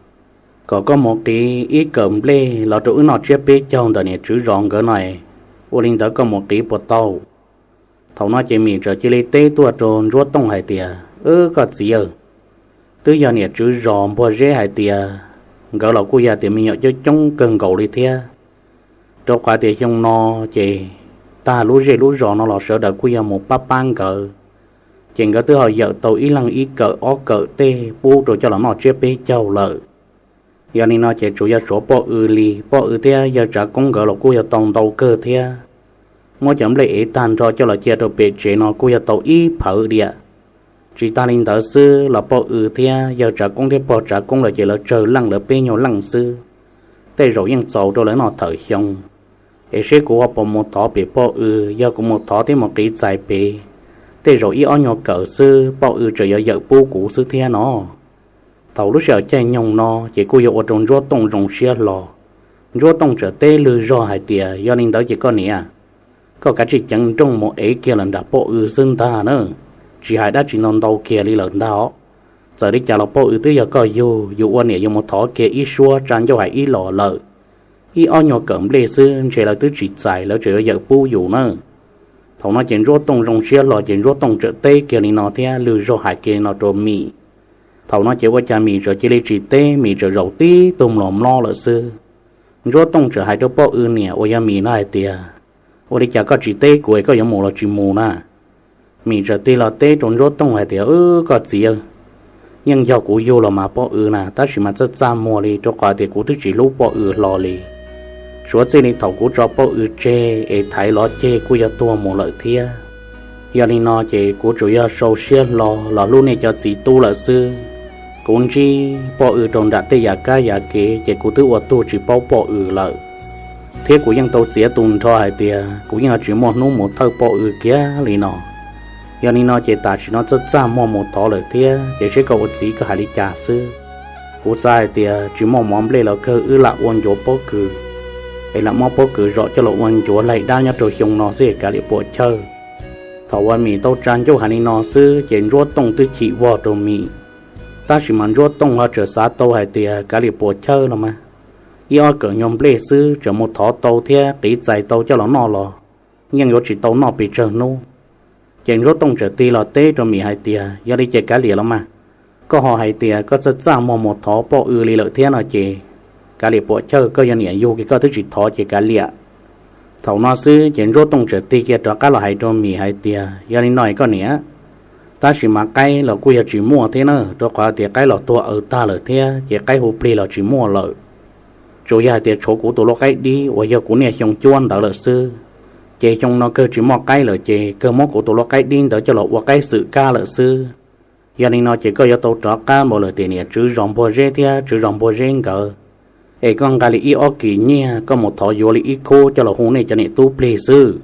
kom koj mus qiv ib kawm nplej los rau wb noj tsiab peb caug ntawm niam tswv zos nkawd no, ua li ntawd koj mus qiv puas tau? Thaum no ces Mim txawm cia li teb tuaj rau Ntsuab Tooj hais tias, Wb, koj txiv aw, twb yog niam tswv zos Npuag Zeb hais tias nkawd los kuj yog tias me nyuam coob coob kawg nkaus li thiab, rau qhov tias xyoo no ces tag lub zej lub zos no los sawv daws kuj yog mus pab pab nkawd, ces nkawd twb ho yawm tau ib leeg ib kawm ob kawm tej pub rau coj los noj tsiab peb caug lawm. Yog li no ces tsuas yog tshuav poj W li, poj W thiab yawg Tsav Koob nkawd los kuj yog tau ntau kawg thiab. Muab cov nplej ev tag nrho coj los cia rau pem tsev no kuj yog tau ib phawv diam. Tsis tag li ntawd xwb los poj W thiab yawg Tsav Koob thiab pog Tsav Koob lawm ces lawv tsawg leej lawv peb nyuag leej xwb, tej zaum yeej txaus rau lawv noj thawm xyoo. Es seb kuv ho puas mus thov pem poj W, yog kuv mus thov thiab mus qiv txais pem, tej zaum ib ob nyuag kawm xwb poj W tseem yuav yawm pub kuv xwb thiab no. Thaum lub sij hawm caij nyoog no ces kuj yog ua rau Ntsuab Tooj zoo siab hlo. Ntsuab Tooj txawm teb lwg zog hais tias, Yog li ntawd ces koj niam, koj kav tsij ceev nrooj mus ev kiag lawm nram poj W xwb ntag na, tsis hais dab tsi ntau ntau kiag li lawm ntag os. Txawm li cas los poj W twb yog koj yug, yus ua niam yus mus thov kiag ib suab tsa ncauj hais ib los lawm, ib ob nyuag kawm nplej xwb ntshe lawv twb tsis txais, lawv tseem yuav yawm pub yus na. Thaum no ces Ntsuab Tooj zoo siab hlo ces Ntsuab Tooj txawm teb kiag li no thiab lwg zog hais kiag li no rau Mim. Thaum no ces ua cas Mim txawm cia li tsis teb, Mim txawm zaum tib tug mlom mlob lawm xwb. Ntsuab Tooj txawm hais rau poj W niam uas yog Mim no hais tias, Ua li cas koj tsis teb kuv es koj yuav mus los tsis mus na? Mim txawm tig los teb rau Ntsuab Tooj hais tias, Wb, koj txiv aw, yeej yog kuv yug los mas poj W na, tab sis mas txaj txaj muag li rau qhov tias kuv twb tsis hlub poj W hlo li. Suav txij li thaum kuv tso poj W tseg es thaiv los ceg kuj yog tuag mus lawm thiab. Yog li no ces kuv tsuas yog sau siab hlo los hlub nej cov txiv tub lawm xwb. Kuv ntsib poj W rau nram tej yam kab yam kev ces kuv twb ua tug tsis paub poj W lawm, thiab kuv yeej tau txiav tus nrho hais tias kuv yeej tsis muaj hnub mus thawj poj W kiag li no. Yog li no ces tam sim no txaj txaj muag mus thov lawm thiab, ces seb koj ua txiv koj hais li cas xwb. Kuv xav hais tias tsis muaj mov nplej los kawg wb lam ua ncuav pob kws, es lam muab pob kws zom coj los ua ncuav laig dab nyob rau xyoo no xwb es kav liam puam chawj. Thaum uas Mim tau tsa ncauj hais li no xwb ces Ntsuab Tooj twb chim vog rau Mim, tab sis mas Ntsuab Tooj ho tseem xav tau hais tias kav liam puam chawj los mas, ib ob kawm nyuag nplej xwb tseem mus thov tau thiab qiv txais tau coj los noj los yeej yuav tsis tau noj pes tsawg hnub. Ces Ntsuab Tooj tseem tig los teb rau Mim hais tias, Yog li ces kav liam los mas, koj ho hais tias koj txaj txaj muag mus thov poj W li lawm thiab no ces kav liam puam chawj, koj yog niam yug kiag koj twb tsis thov ces kav liam. Thaum no xwb ces Ntsuab Tooj tseem tig kiag rov qab los hais rau Mim hais tias, Yog li no es koj niam, tab sis mas qaib los kuj yog tsis muaj thiab na, rau qhov tias qaib los tuag aws tag lawm thiab ces qaib hu plig los tsis muaj lawm. Tsuas yog hais tias tshuav kuv tus lau qaib dib uas yog kuv niaj xyoo cuab ntawd lawm xwb, ces xyoo no kawg tsis muaj qaib lawm ces kawg muab kuv tus lau qaib dib ntawd coj los ua qaib xwm kab lawm xwb. Yog li no ces koj yuav tau rov qab npaum lawm tim niam tswv zos Npuag Zeb thiab tswv zos Npuag Zeb nkawd, es koj nqa li ib ob kis nyiaj koj mus thov yuav li ib khub coj los hu nej cov niam tub plig xwb.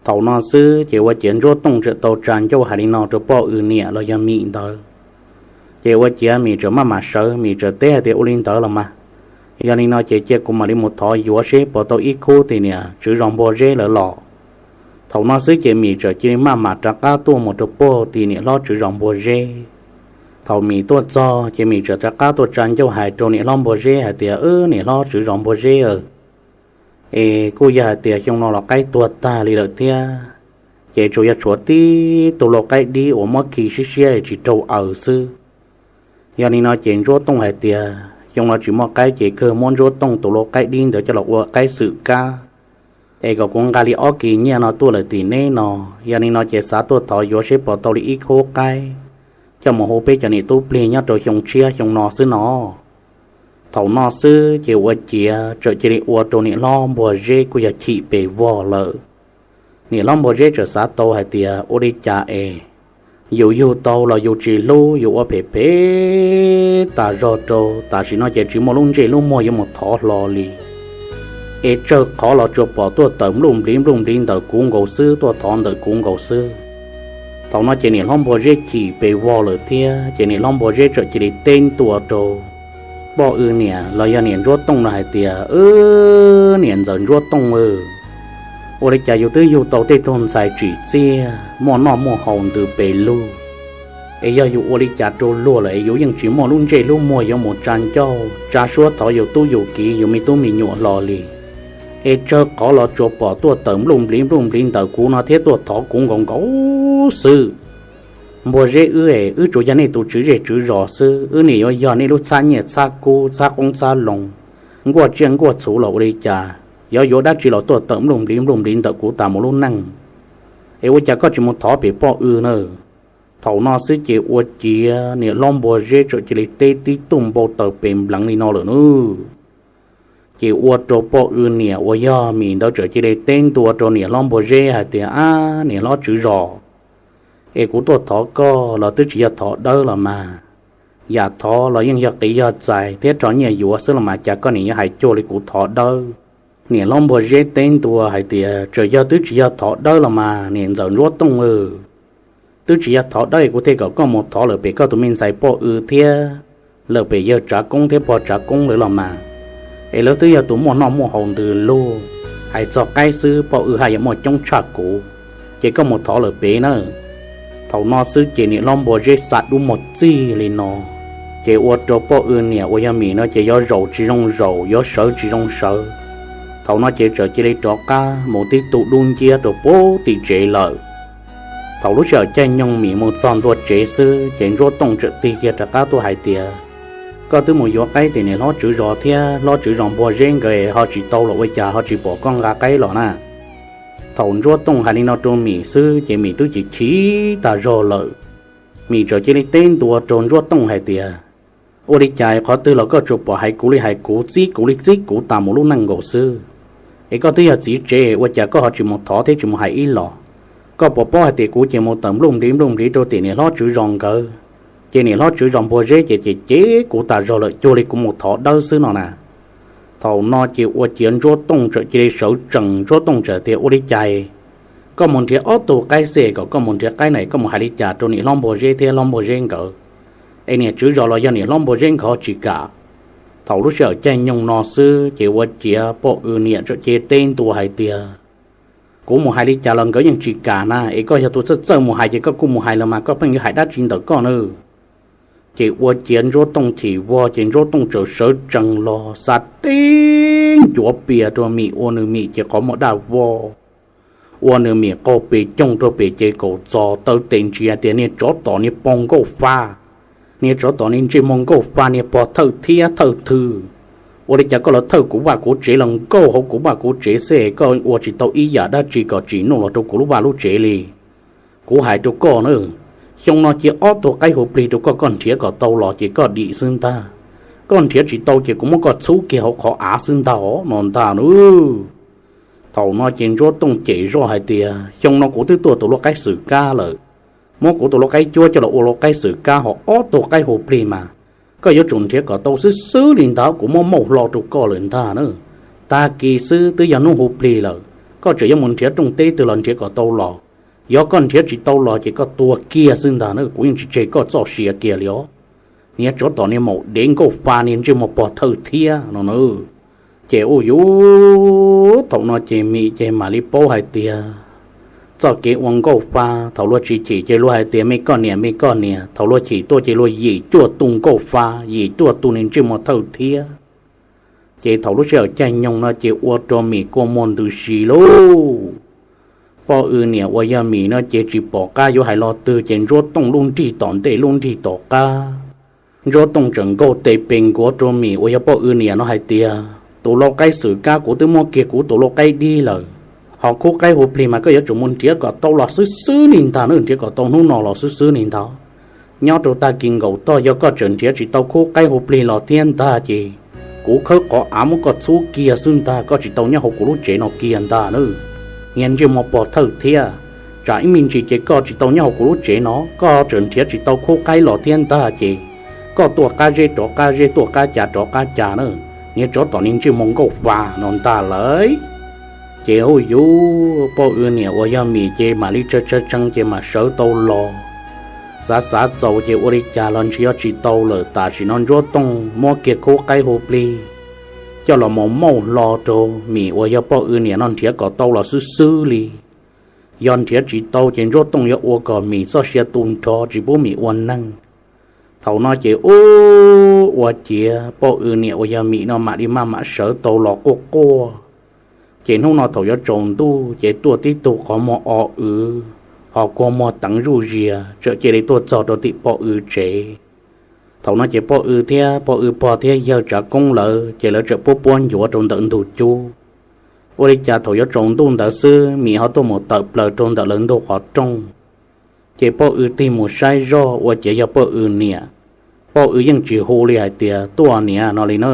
Thaum no xwb ces ua ciav Ntsuab Tooj tseem tau tsa ncauj hais li no rau poj W niam los yog Mim ntawd. Ces ua ciav Mim tseem maj mam sawv, Mim tseem teb hais tias, Ua li ntawd los mas, yog li no ces cia kuv mam li mus thov yuav seb puas tau ib khub tim niam tswv zos Npuag Zeb lawv los. Thaum no xwb ces Mim tseem cia li maj mam rov qab tuaj mus rau puag tim niam hlob tswv zos Npuag Zeb. Thaum Mim tuaj txog ces Mim tseem rov qab tuaj tsa ncauj hais rau niam hlob Npuag Zeb hais tias, Wb, niam hlob tswv zos Npuag Zeb aw, es kuj yog hais tias xyoo no los qaib tuag tag li lawm thiab, ces tsuas yog tshuav tib tug lau qaib dib uas muab khi siab siab tsis raug aws xwb. Yog li no ces Ntsuab Tooj hais tias xyoo no tsis muaj qaib ces kawg muab Ntsuab Tooj tus lau qaib dib ntawd coj los ua qaib xwm kab, es kom kuv nqa li ob kis nyiaj no tuaj lawm tim neb no. Yog li no ces xav tuaj thov yuav seb puas tau li ib khub qaib coj mus hu peb cov niam tub plig nyob rau xyoo tshiab xyoo no xwb no. Thaum no xwb ces ua ciav tseem cia li ua rau niam hlob Npuag Zeb kuj yog chim pes vog lawm. Niam hlob Npuag Zeb tseem xav tau hais tias, Ua li cas es yus yug tau los yus tsis hlub, yus ua phem phem tas zog rau, tam sim no ces tsis muaj lub ntsej lub muag yuav mus thov hlo li, es tsawg qhov los tsuas pom tuaj tawm npluj npliv npluj npliv ntawm kuv nkaus xwb, tuaj thov ntawm kuv nkaus xwb. Thaum no ces niam hlob Npua Zeb chim pes vog lawm thiab ces niam hlob Npua Zeb txawm cia li teb ntua rau poj W niam los yog niam Ntsuab Tooj no hais tias, Wb niam ntxawm Ntsuab Tooj, ua li cas yus twb yug tau tej tug ntxhais tsim txiaj muaj noj muaj haus ntws pes lug, es yog yus ua li cas rau luag lawm es yus yeej tsis muaj lub ntsej lub muag yuav mus tsa ncauj tsa suab thov yus tub yus kiv yus me tub me nyuam hlo li, es tsawg qhov los tsuas pom tuaj tawm npluj npliv npluj npliv ntawm kuv no thiab tuaj thov kuv nkaus nkaus xwb. Npua Zeb wb es wb tsuas yog nej tus tswv zej tswv zos xwb, wb niam yuav yog nej lub txhab nyiaj txhab kub txhab qoob txhab loo, nkuaj tsiaj nkuaj txhuv los ua li cas, yuav yuav dab tsi los tuaj tawm npluj npliv npluj npliv ntawm kuv tas mus lub neej, es ua cas koj tsis mus thov pem poj W na? Thaum no xwb ces ua ciav niam hlob Npua Zeb txawm cia li teb tib tug npau taws pes npleev li no lawm nawb. Ces ua rau poj W niam uas yog Mim ntawd txawm cia li teb ntua rau niam hlob Npua Zeb hais tias, Ab niam hlob tswv zos, es kuv tuaj thov koj los twb tsis yog thov dawb los mas, yam thov los yeej yog qiv yog txais thiab rho nyiaj yuav xwb los mas cas koj niam yuav hais cuag li kuv thov dawb? Niam hlob Npua Zeb teb ntua hais tias, Txawm yog twb tsis yog thov dawb los mas niam ntxawm Ntsuab Tooj, twb tsis yog thov dawb es kuv thiaj kom koj mus thov lawm pem koj tus me ntxhais poj W thiab lawm pem yawg Tsav Koob thiab pog Tsav Koob lawv los mas, es lawv twb yog tus muaj noj muaj haus ntws lug, hais txog qaib xwb poj W haj yam muaj coob tshaj kuv, ces koj mus thov lawm pem na. Thaum no xwb ces niam hlob Npua Zeb xa dub mog txig li no, ces ua rau poj W niam uas yog Mim no ces yuav zaum tsis zoo zaum yuav sawv tsis zoo sawv. Thaum no ces txawm cia li rov qab mus tib tug dub nciab rau pem tim tsev lawm. Thaum lub sij hawm caij nyoog Mim mus txog ntua tsev xwb ces Ntsuab Tooj txawm tig kiag rov qab tuaj hais tias, Koj twb mus yuav qaib tim niam hlob tswv zos thiab hlob tswv zos Npua Zeb nkawd ho tsis tau los ua cas ho tsis pom koj nqa qaib los na? Thaum Ntsuab Tooj hais li no rau Mim xwb ces Mim twb chim chim tag zog lawm. Mim txawm cia li teb ntua rau Ntsuab Tooj hais tias, Ua li cas qhov twg los koj tsuas pom hais kuv li hais kuv, txib kuv li txib kuv tas mus lub neej nkaus xwb, es koj twb yog txiv tsev ua cas koj ho tsis mus thov thiab tsis mus hais ib los? Koj puas paub hais tias kuv ces mus tawm npluj npliv npluj npliv rau tim niam hlob tswv zos nkawd, ces niam hlob tswv zos Npua Zeb ces ces cem kuv tas zog lawm cuag li kuv mus thov dawb xwb no na. Thaum no ces ua ciav Ntsuab Tooj txawm cia li sawv tsees, Ntsuab Tooj txawm tias, Ua li cas koj mus nrhiav ob tug qaib xwb, kom koj mus nrhiav qaib na koj mus hais li cas rau niam hlob Npua Zeb thiab hlob Npua Zeb nkawd, es niam tswv zos los yog niam hlob Npua Zeb nkawd tsis kam? Thaum lub sij hawm caij nyoog no xwb ces ua ciav poj W niam txawm cia li teb ntua hais tias, Kuv mus hais li cas los nkawd yeej tsis kam na, es koj yog tus txawj txawj mus hais ces koj kuj mus hais los mas koj pheej yuav hais dab tsi ntawm koj na? Ces ua ciav Ntsuab Tooj chim vog ces Ntsuab Tooj txawm sawv tsees los xa teb ncuav pias rau Mim ua nws Mim ces qhov muag daj vog, ua nws Mim qaug pes coog rau pem ces kaum txos taw tes ntsia tias, Niag tsov tom niag pog nkauj fa, niag tsov tom niag ntsej muag nkauj fa niag pog thawj thiab thawj thw, ua li cas koj los thawj kuv vaj kuv tsev los nkauj hauv kuv vaj kuv tsev xwb, koj ua tsis tau ib yam dab tsi kom tsim nuj los rau kuv lub vaj lub tsev li. Kuv hais rau koj na, xyoo no cia ob tug qaib hu plig rau koj, koj nrhiav kom tau los ces koj dim xwb ntag. Koj nrhiav tsis tau ces kuv muab koj txhub kiag hauv qhov av xwb ntag os no ntag na. Thaum no ces Ntsuab Tooj cem zoj hais tias, Xyoo no kuv twb tuaj tus luaj qaib xwm kab lawm, muab kuv tus luaj qaib cuab coj los ua luaj qaib xwm kab, ho ob tug qaib hu plig mas koj yuav tsum nrhiav kom tau xwb xwb li ntag, kuv muab mauj hlo rau koj lawm ntag na. Tag kis xwb twb yog hnub hu plig lawm, koj tseem yuav mus nrhiav rooj teb twg los nrhiav kom tau los. Yog koj nrhiav tsis tau los ces koj tuag kiag xwb ntag na, kuv yeej tsis tseg koj txoj sia kiag li os. Niag tsov tom niag maum dev nkauj fa niag ntsej muag pog thawj thiab no na. Ces ua yuav thaum no ces Mim ces mam li paub hais tias txoj kev ua nkauj fa thaum luag tsis chim ces luag hais tias me koj niam me koj niam, thaum luag chim tuaj ces luag yim cuaj tu nkauj fa, yim cuaj tu niag ntsej muag thawj thiab. Ces thaum lub sij hawm caij nyoog no ces ua rau Mim kua muag ntws si lauj. Poj W niam uas yog Mim no ces tsis pom qab yuav hais lo twg ces Ntsuab Tooj lub nrig tom ntej lub nrig tom qab. Ntsuab Tooj tseem nkaug tes pes nkuav rau Mim uas yog Poj W niam no hais tias, Tus lau qaib xwm kab kuv twb muab kiag kuv tus lau qaib dib lawm, ho khub qaib hu plig mas koj yuav tsum mus nrhiav kom tau los xwb xwb li ntag na, nrhiav kom tau hnub no los xwb xwb li ntag. Nyob rau tag kis nkaum toj yog koj tseem nrhiav tsis tau khub qaib hu plig los thiab ntag ces kuv khawb qhov av muab koj txhub kiag xwb ntag, koj tsis tau nyob hauv kuv lub tsev no kiag ntag na. Niag ntsej muag pog thawj thiab, tsam ib me ntsis ces koj tsis tau nyob hauv kuv lub tsev no, koj tseem nrhiav tsis tau khub qaib los thiab ntag ces koj tuaj qab zeb rov qab zeb, tuaj qab ca rov qab ca na, niag tsov tom niag ntsej muag nkauj fa no ntag lauj. Ces hu yus poj W niam uas yog Mim ces mam li tsawg tsawg tsees ces mam sawv tau los. Xav xav txaus ces ua li cas los ntshe yuav tsis tau lawm, tam sim no Ntsuab Tooj muab kiag khub qaib hu plig coj los mus mauj hlo rau Mim uas yog poj W niam no nrhiav kom tau los xwb xwb li. Yog nrhiav tsis tau ces Ntsuab Tooj yuav ua kom Mim txoj sia tu nrho tsis pub Mim ua neeg. Thaum no ces ub, ua ciav poj W niam uas yog Mim no mam li maj mam sawv tau los quaj quaj. Ces hnub no thaum yuav tsaus ntuj ces tuaj tib tug qhov muag o wv, ho kua muag teev zuj zias txawm cia li tuaj txog rau tim poj W tsev. Thaum no ces poj W thiab poj W pog thiab yawg Tsav Koob lawv ces lawv txawm puab puab ncuav rau ntawm ntug cub. Ua li cas thaum yuav tsaus ntuj ntawd xwb Mim ho tuaj mus tawm plaws rau ntawm lawv ntug qhov rooj. Ces poj W tig mus saib zoj ua ciav yog poj W niam. Poj W yeej tsis hu li hais tias tuaj niam no li na.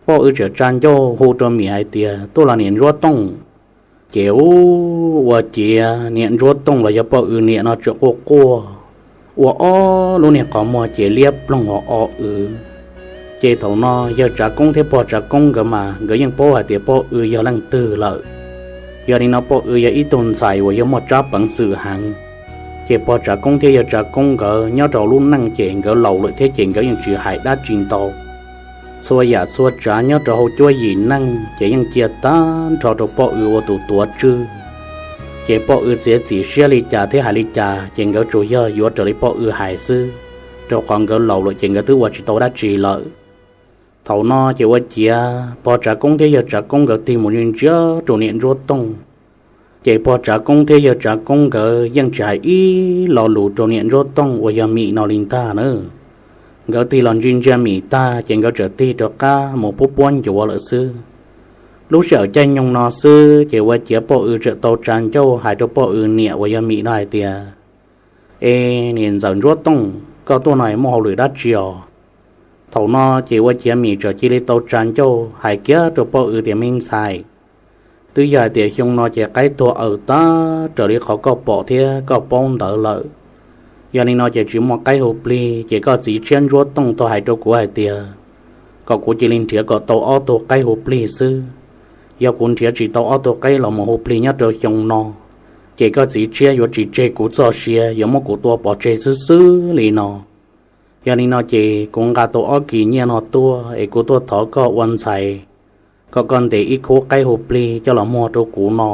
Poj W txawm tsa ncauj hu rau Mim hais tias tuaj los niam Ntsuab Tooj. Ces ub, ua ciav niam Ntsuab Tooj los yog poj W niam no txawm quaj quaj, ua ob lub niag qhov muag ces liab ploog o o wv. Ces thaum no yawg Tsav Koob thiab pog Tsav Koob nkawd mas nkawd yeej paub hais tias poj W yog leej twg lawm. Yog li no poj W yog ib tug ntxhais uas yog muaj tsab peev xwm heev. Ces pog Tsav Koob thiab yawg Tsav Koob nkawd nyob rau lub neej ces nkawd laus lawm thiab ces nkawd yeej tsis hais dab tsi ntau. Txhua yam txhua tsav nyob rau hauv cuab yim neej ces yeej cia tag nrho rau poj W ua tus tuav tswj. Ces poj W txiav txim siab li cas thiab hais li cas ces nkawd tsuas yog yuav raws li poj W hais xwb, rau qhov nkawd laus lawm ces nkawd twb ua tsis tau dab tsi lawm. Thaum no ces ua ciav pog Tsav Koob thiab yawg Tsav Koob nkawd tig mus ntsia ntsia rau niam Ntsuab Tooj. Ces pog Tsav Koob thiab yawg Tsav Koob nkawd yeej tsis hais ib lo lus rau niam Ntsuab Tooj uas yog Mim no li ntag na. Nkawd tig los ntsia ntsia Mim tag ces nkawd txawm tig rov qab mus puab puab ncuav lawm xwb. Lub sij hawm caij nyoog no xwb ces ua ciav poj W txawm tau tsa ncauj hais rau poj W niam uas yog Mim no hais tias, Es niam ntxawm Ntsuab Tooj, koj tuaj no muaj hauj lwm dab tsi os? Thaum no ces ua ciav Mim txawm cia li tau tsa ncauj hais kiag rau poj W tias, Me ntxhais, twb yog hais tias xyoo no ces qaib tuag aws tag raws li qhov koj pom thiab koj paub ntawd lawm. Yog li no ces tsis muaj qaib hu plig ces koj txiv tshiab Ntsuab Tooj tau hais rau kuv hais tias kom kuv cia li nrhiav kom tau ob tug qaib hu plig xwb. Yog kuv nrhiav tsis tau ob tug qaib los mus hu plig nyob rau xyoo no, ces koj txiv tshiab yuav tsis tseg kuv txoj sia, yuav muab kuv tua pov tseg xwb xwb li no. Yog li no ces kuv nqa tau ob kis nyiaj no tuaj es kuv tuaj thov koj ua ntxhais kom koj ntes ib khub qaib hu plig coj los muag rau kuv no.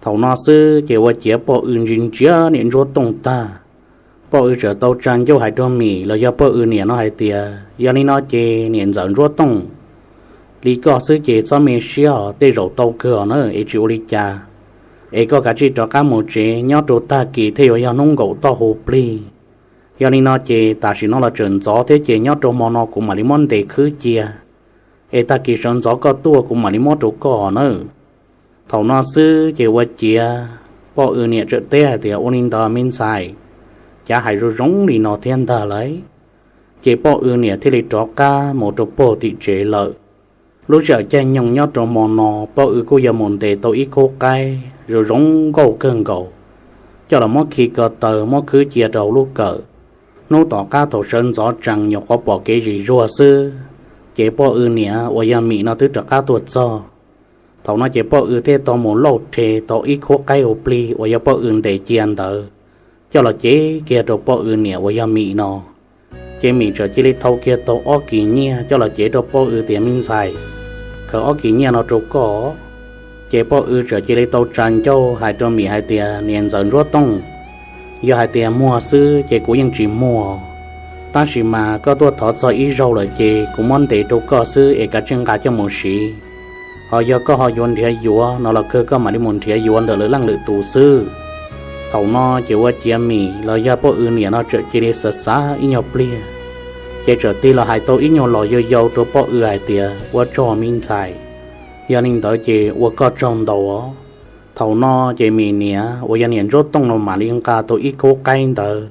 Thaum no xwb ces ua ciav poj W ntsia ntsia niam Ntsuab Tooj tag, poj W txawm tau tsa ncauj hais rau Mim los yog poj W niam no hais tias, Yog li no ces niam ntxawm Ntsuab Tooj, li koj xwb ces txhob me siab os, tej zaum tau kawg os na es tsis ua li cas. Es koj kav tsij rov qab mus tsev, nyob rau tag kis thiaj yuav yog hnub nkaum toj hu plig. Yog li no ces tam sim no los tseem ntxov thiab ces nyob rau hmo no kuv mam li muab ntes khwb cia, es tag kis sawv ntxov koj tuaj kuv mam li muab rau koj nawb. Thaum no xwb ces ua ciav poj W niam txawm teb hais tias, Ua li ntawd me ntxhais, cav hais zoo zoo li no thiab ntag lauj. Ces poj W niam thiaj li rov qab mus rau pem tim tsev lawm. Lub sij hawm caij nyoog nyob rau hmo no, poj W kuj yog mus ntes tau ib khub qaib zoo zoo nkauj kawg nkaus, coj los muab khi ko taw muab khwb cia rau hauv lub kawm. Hnub tom qab thaum sawv ntxov tsees nyuam qhuav pom kev zim zuag xwb, ces poj W niam uas yog Mim no twb rov qab tuaj txog. Thaum no ces poj W thiaj tau mus lauj rhe tau ib khub qaib hu plig uas yog poj W ntes cia ntawd, coj los cev kiag rau poj W niam uas yog Mim no. Ces Mim txawm cia li thau kiag tau ob kis nyiaj coj los cev rau poj W tias, Me ntxhais, khaws ob kis nyiaj no rau koj. Ces poj W txawm cia li tau tsa ncauj hais rau Mim hais tias, Niam ntxawm Ntsuab Tooj, yog hais tias muag xwb ces kuv yeej tsis muag, tab sis mas koj tuaj thov txog ib zaug lawm ces kuv muab ntes rau koj xwb es kav tsij nqa coj mus siv. Ho yog koj ho yuav nrhiav yuav no los kawg koj mam li mus nrhiav yuav ntawm lwm leej lwm tus xwb. Thaum no ces ua ciav Mim los yog poj W niam no txawm cia li xav xav ib nyuag pliag, ces txawm tig los hais tau ib nyuag los yau yau rau poj W hais tias, Ua tsaug me ntxhais, yog li ntawd ces ua koj tsaug ntau os. Thaum no ces Mim niam uas yog niam Ntsuab Tooj no mam li nqa tau ib khub qaib ntawd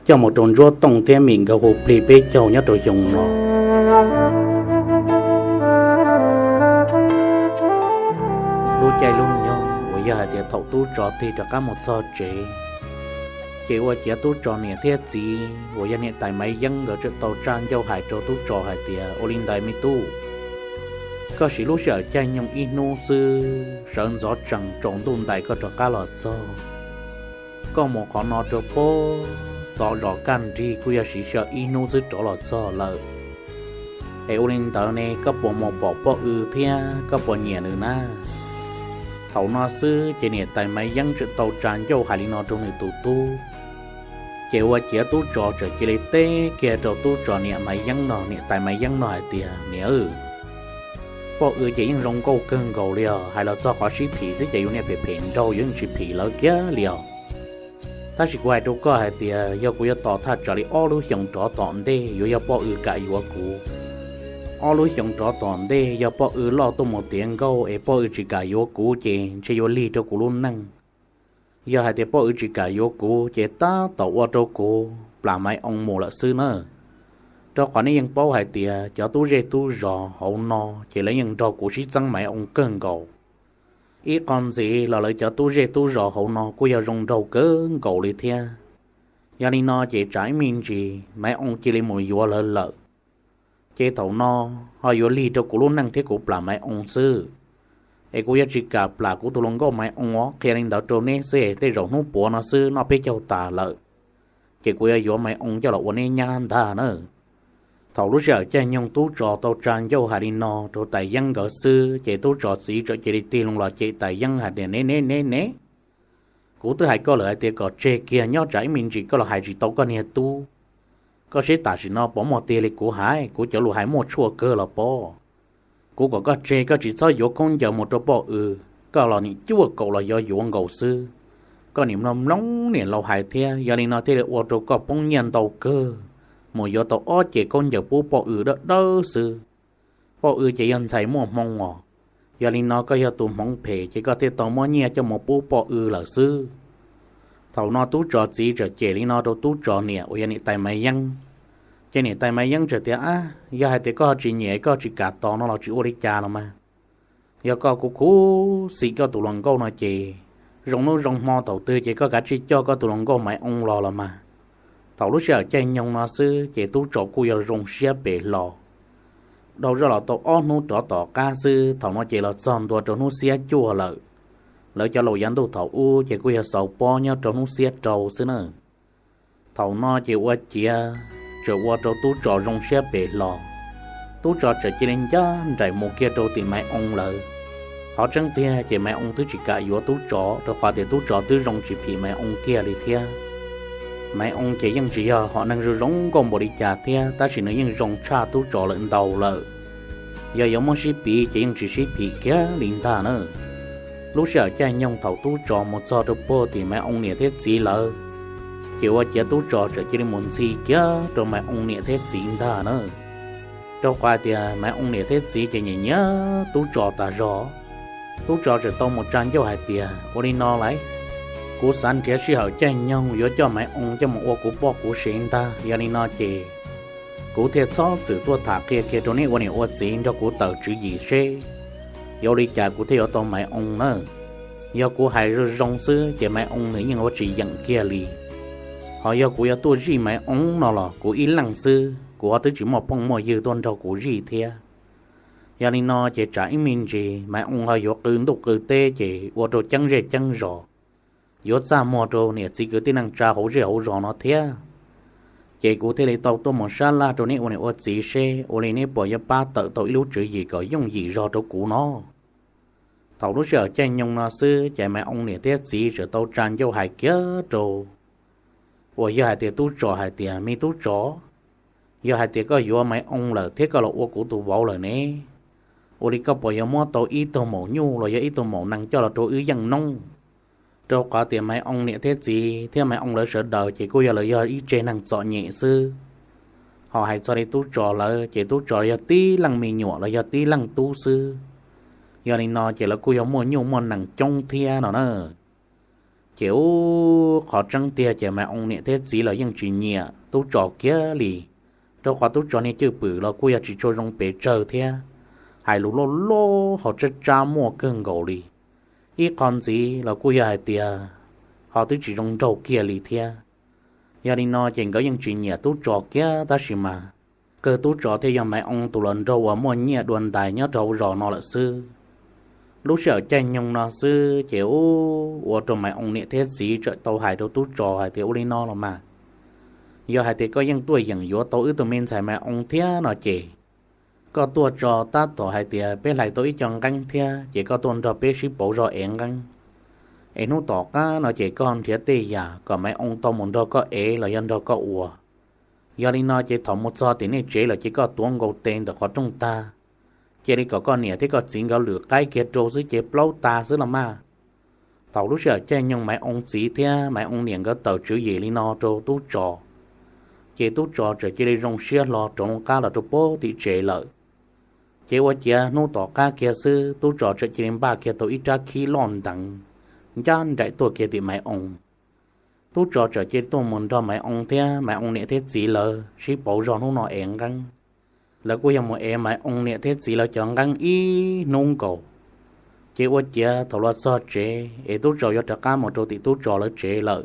coj mus rau Ntsuab Tooj thiab Mim nkawd hu plig peb caug nyob rau xyoo no. Lub caij lub nyoog uas yog hais tias thaum tub tso tig rov qab mus txog tsev, ces ua ciav tub tso niam thiab txiv uas yog niam tais Maiv Yeeb nkawd txawm tau tsa ncauj hais rau tub tso hais tias, Ua li ntawd me tub, Koj siv lub sij hawm caij nyoog ib hnub xwb, sawv ntxov tsees tsaus ntuj ntais koj rov qab los txog. Koj mus qhov no rau pem tom zos kaj nrig kuj yog siv sij hawm ib hnub xwb rov los txog lawm. Es ua li ntawd ne koj puas mus pom poj W thiab koj puas nyiam nws na? Thaum no xwb ces niam tais Maiv Yeeb txawm tau tsa ncauj hais li no rau nws tus tub. Ces ua ciav tub Tsov txawm cia li teb kiag rau tub Tsov niam Maiv Yeeb no, niam tais Maiv Yeeb no hais tias, Niam, poj W ces yeej zoo nkauj kawg nkaus li os, hais los txog qhov sib phim xwb ces yus niag phem phem nraug yuav yeej tsis phim lawv kiag li os. Tab sis kuv hais rau koj hais tias yog kuv yuav tos thaj tsam li ob lub xyoos rov tom ntej yuav yog poj W kam yuav kuv. Ob lub xyoos rov tom ntej yog poj W loj tuaj mus tiav nkauj es poj W tsis kam yuav kuv ces ntshe yuav lig rau kuv lub neej. Yog hais tias poj W tsis kam yuav kuv ces tab tom ua rau kuv plam Maiv Oo mus lawm xwb na. Rau qhov nej yeej paub hais tias cov tub zej tub zos hauv no ces lawv yeej nrog kuv sib txeeb Maiv Oo kawg nkaus. Ib qho ntxiv los lawv cov tub zej tub zos hauv no kuj yog zoo nraug kawg nkaus li thiab. Yog li no ces tsam ib me ntsis Maiv Oo cia li mus yuav lawv lawm, ces thaum no ho yuav lig rau kuv lub neej thiab kuv plam Maiv Oo xwb. Es kuv yuav tsis kam plam kuv tus hluas nkauj Maiv Oo os, qhia li ntawd rau neb xwb, tej zaum hnub puav no xwb noj peb caug tas lawm, ces kuv yuav yuav Maiv Oo coj los ua neb nyab ntag na. Thaum lub sij hawm caij nyoog tub Tsov tau tsa ncauj hais li no rau tais Yeeb nkawd xwb ces tub Tsov txiv txawm cia li tig loo los cem tais Yeeb hais tias, Neb neb neb neb, kuv twb hais koj lawm hais tias kom tseg kiag nyob tsam ib me ntsis koj los hais tsis tau koj niag tub. Koj seb tam sim no puas muaj tiag li kuv hais, kuv cov lus hais muaj tshuaj kawg los pob. Kuv kom koj tseg koj tsis txhob yuav khaub ncaws mus rau poj W, koj los nim cuaj kaum los yuav yuav nkaus xwb. Koj nim mloog mloog niam laus hais thiab, yog li no thiaj li ua rau koj poob nyiaj ntau kawg, mus yuav tau ob ce khaub ncaws pub poj W dawb dawb xwb. Poj W ces yog ntxhais muaj hmoo os, yog li no koj yog tus hmoov phem ces koj thiaj tau muab nyiaj coj mus pub poj W lawm xwb. Thaum no tub Tsov txiv txawm cem li no rau tub Tsov niam uas yog niam tais Maiv Yeeb. Ces niam tais Maiv Yeeb txawm tias, Ab, yog hais tias koj tsis nyiam koj tsis kam tos no los tsis ua li cas los mas. Yog koj kuv khuv xim koj tus hluas nkauj no ces zoo hnub zoo hmo thaum twg ces koj kav tsij coj koj tus hluas nkauj Maiv Oo los los mas. Thaum lub sij hawm caij nyoog no xwb ces tub Tsov kuj yog zoo siab pem hlo. Dhau zoj los tau ob hnub rov tom qab xwb, thaum no ces los txog ntua rau hnub xiab cuaj lawm. Lawv cov laus yav ntuj thaum ub ces kuj yog xaus pob nyob rau hnub xiab rau xwb na. Thaum no ces ua ciav txawm ua rau tub Tsov zoo siab pem hlo. Tub Tsov txawm cia li ncaj nraim mus kiag rau tim Maiv Oo lawm. Qhov tseeb tiag ces Maiv Oo twb tsis kam yuav tub Tsov rau qhov tias tub Tsov twb zoo tsis phim Maiv Oo kiag li thiab. Maiv Oo ces yeej tsis yog hom neeg zoo zoo nkauj npaum li cas thiab, tab sis nws yeej zoo tshaj tub Tsov lawm ntau lawm. Yog yuav muab sib piv ces yeej tsis sib phim kiag li ntag na. Lub sij hawm caij nyoog thaum tub Tsov mus txog rau puag tim Maiv Oo niam thiab txiv lawv, ces ua ciav tub Tsov txawm cia li mus ntxhi kiag rau Maiv Oo niam thiab txiv ntag na. Rau qhov hais tias Maiv Oo niam thiab txiv ces nyiam nyiam tub Tsov tas zog. Tub Tsov txawm tau mus tsa ncauj hais tias, Ua li no lauj, kuv xav nrhiav sij hawm caij nyoog yuav coj Maiv Oo coj mus ua kuv poj kuv sev ntag, yog li no ces kuv thiaj txhob txwm tuaj tham qhia kiag rau neb ua niam ua txiv nrog kuv tawm tswv yim seb yuav ua li cas kuv thiaj yuav tau Maiv Oo na. Yog kuv hais zoo zoo xwb ces Maiv Oo nws yeej ua tsis yeem kiag li. Ho yog kuv yuav tuaj zij Maiv Oo no los kuv ib leeg xwb, kuv ho twb tsis muaj phooj muaj ywg tuaj nrog kuv zij thiab. Yog li no ces tsam ib me ntsis Maiv Oo ho yuav qw ntuj qw teb ces ua rau ceeb zej ceeb zos, yuav txaj muag rau niam txiv kwv tij neej tsa hauv zej hauv zos no thiab. Ces kuv thiaj li tau tuaj mus sab laj rau neb ua niam ua txiv seb ua li neb puas yuav pab tawm tau ib lub tswv yim kom yooj yim zog rau kuv no. Thaum lub sij hawm caij nyoog no xwb ces Maiv Oo niam thiab txiv txawm tau tsa ncauj hais kiag rau uas yog hais tias tub Tsov hais tias, Me tub Tsov, yog hais tias koj yuav Maiv Oo lawm thiab koj los ua kuv tus vauv lawm ne, ua li koj puas yuav muab tau ib tug maum nyuj los yog ib tug maum nees coj los rau wb yeej noob? Rau qhov tias Maiv Oo niam thiab txiv thiab Maiv Oo lawv sawv daws ces kuj yog lawv yog ib tsev neeg txom nyem xwb. Ho hais txog li tub Tsov lawv ces tub Tsov yog tib leej me nyuam los yog tib leej tub xwb. Yog li no ces lawv kuj yog muaj nyuj muaj nees coob thiab no na. Ces ub, qhov tseeb tiag ces Maiv Oo niam thiab txiv los yeej tsis nyiam tub Tsov kiag li, rau qhov tub Tsov niag cwj pwm los kuj yog tsis tshua zoo pes tsawg thiab, hais lus loj loj ho tsab tsab muaj kawg nkaus li. Ib qho ntxiv los kuj yog hais tias ho twb tsis zoo nraug kiag li thiab. Yog li no ces nkawd yeej tsis nyiam tub Tsov kiag tab sis mas kawg tub tsov thiaj yog Maiv Oo tus hluas nraug uas muaj nyiaj dua ntais nyob rau hauv zos no lawm xwb. Lub sij hawm caij nyoog no xwb ces ua rau Maiv Oo niam thiab txiv txawm tau hais rau tub tsov hais tias, Ua li no los mas, yog hais tias koj yeej tuaj yeem yuav tau wb tus me ntxhais Maiv Oo thiab no ces, koj tuaj tso tab tom hais tias peb hlais tau ib co nqeeb thiab ces koj tuaj nrog peb sib pauv zog ev nqeeb, es hnub tom qab no ces koj nrhiav tej yam kom Maiv Oo tau mus nrog koj ev los yog nrog koj ua. Yog li no ces thaum mus txog tim nej tsev lawm ces koj tuav nkaus tes ntawm qhov rooj tag, cia li kom koj niam thiab koj txiv nkawd lwm qaib kiag rau xwb ces plaub tas xwb los mas. Thaum lub sij hawm caij nyoog Maiv Oo txiv thiab Maiv Oo niam nkawd tawm tswv yim li no rau tub tsov, ces tub tsov txawm cia li zoo siab hlo rov loo qab los rau puag tim tsev lawm. Ces ua ciav hnub tom qab kiag xwb tub tsov txawm cia li npaj kiag tau ib rab khib loj nteev ncaj nraim tuaj kiag tim Maiv Oo. Tub tsov txawm cia li tuaj mus nrog Maiv Oo thiab Maiv Oo niam thiab txiv lawv sib pauv zog hnub no ev nqeeb. Lawv kuj yog mus ev Maiv Oo niam thiab txiv lawv cov nqeeb ib hnub nkaus. Ces ua ciav thaum los txog tsev es tub tsov yuav rov qab mus rau tim tub tsov lawv tsev lawm,